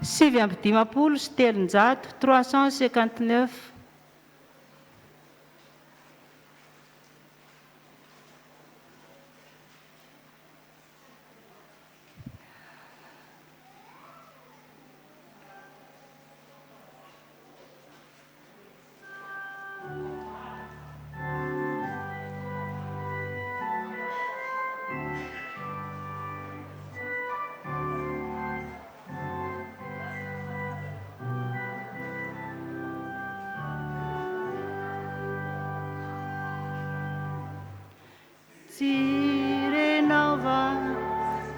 359, 359. Tsy renao va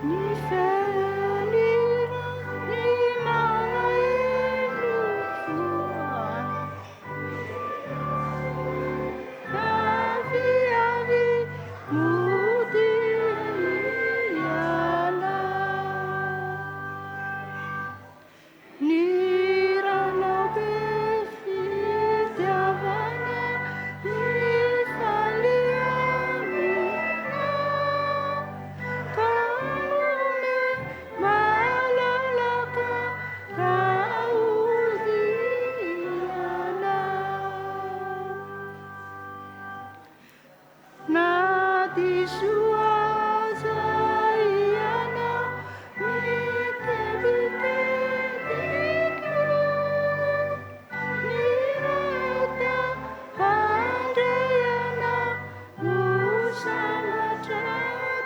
ny feon'hira ny malahelo fo Avy avy mody hiala Ny ranao be fitiavana hifaliamina Ka hanome malalaka raha hodiana. Na diso aza ianao mitebitebika Ny rata handre anao ho sambatra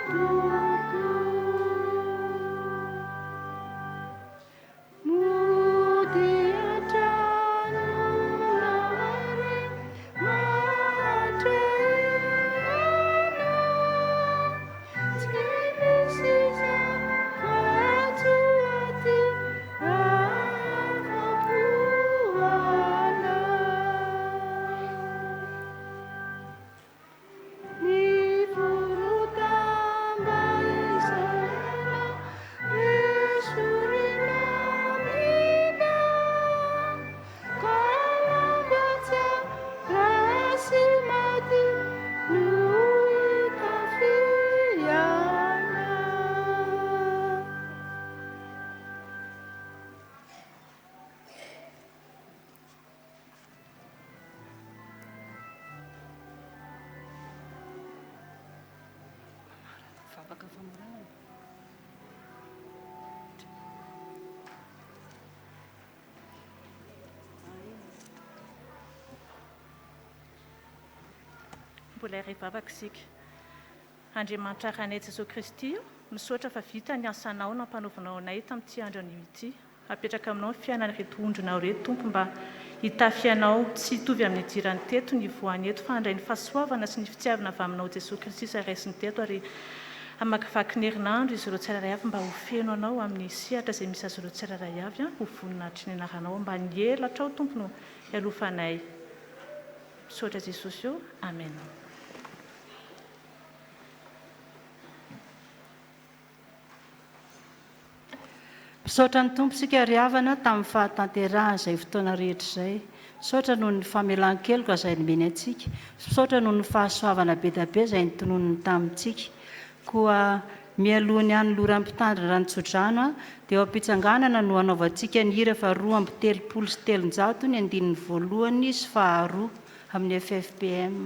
tokoa. Mody an-tranonao ary mandre anao. Tsy misy zava-tsoa aty afa-po anao. Ny vorontamba izay esorina amina ka lamba tsara sy madio no itafiana. Vavaka famoronana. Mbola iray vavaka isika. Andriamanitra Rainay Jesoa Kristy o, misaotra fa vita ny asanao nampanaovinao anay tamin'ity andro anio ity. Apetraka aminao ny fiainan'ireto ondrinao ireto Tompo mba hitafy anao tsy hitovy amin'ny nidirany teto ny hivoahany eto fa handray ny fahasoavana sy ny fitiavana avy aminao Jesoa Kristy izay raisiny teto ary hamakivaky ny herinandro izy ireo tsirairay avy mba ho feno anao amin'ny sehatra izay misy azy ireo tsirairay avy ho voninahitry ny anaranao mba ny elatrao Tompo no hialofanay. Misaotra Jesosy o. Amen. Misaotra ny Tompo isika ry havana tamin'ny fahatanterahan' izay fotoana rehetra izay. Misaotra noho ny famelan-keloka izay nomeny antsika. Misaotra noho ny fahasoavana be dia be izay notononiny tamintsika. Koa mialoha ny hanoloran'ny mpitandrina ny tsodrano dia eo am-pitsanganana no hanaovantsika ny hira faha 332 ny andininy voalohany sy faharoa amin'ny ffpm.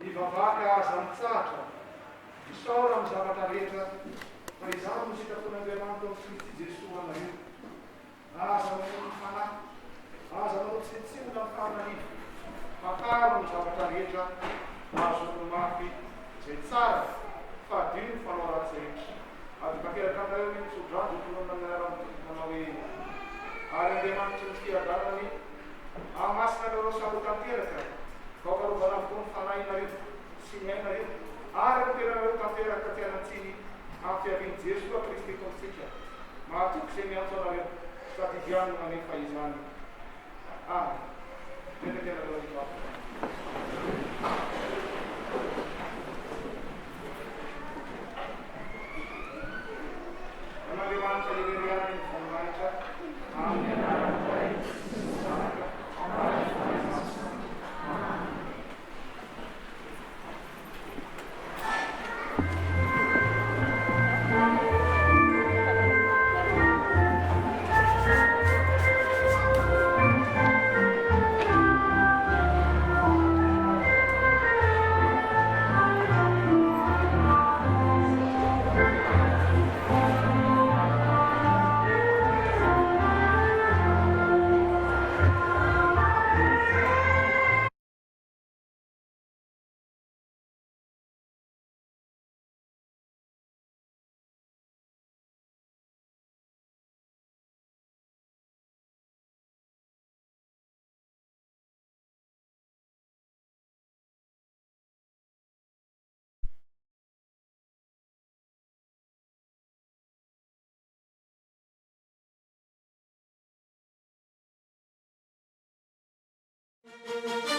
Mivavaha ka aza mitsahatra, misaora amin'ny zavatra rehetra, fa izany no sitrapon'Andriamanitra ao amin'i Kristy Jesoa ho anareo. Aza mamono ny fanahy, aza manao tsinontsinona ny faminaniana, fantaro ny zavatra rehetra, ahazoany mafy izay tsara, fadio ny fanao ratsy rehetra. Ary tanteraka aminareo ny tsodrano izay tononina amin'ny anaran'ny Tompo manao hoe, Ary Andriamanitry ny fiadanana anie, hahamasina anareo samy ho tanteraka, ka ho karovana avokoa ny fanahinareo sy ny ainareo ary ny tenanareo tanteraka tsy hanan-tsiny amin'ny fiavian'i Jesoa Kristy Tompontsika. Mahatoky izay miantso anareo, sady Izy ihany no manefa izany. Amen. Mipetraka ianareo hivavaka. An'Andriamanitra irery ihany ny voninahitra amin'ny anaran'ny Ray sy ny Zanaka ary ny Fanahy Masina. Amen.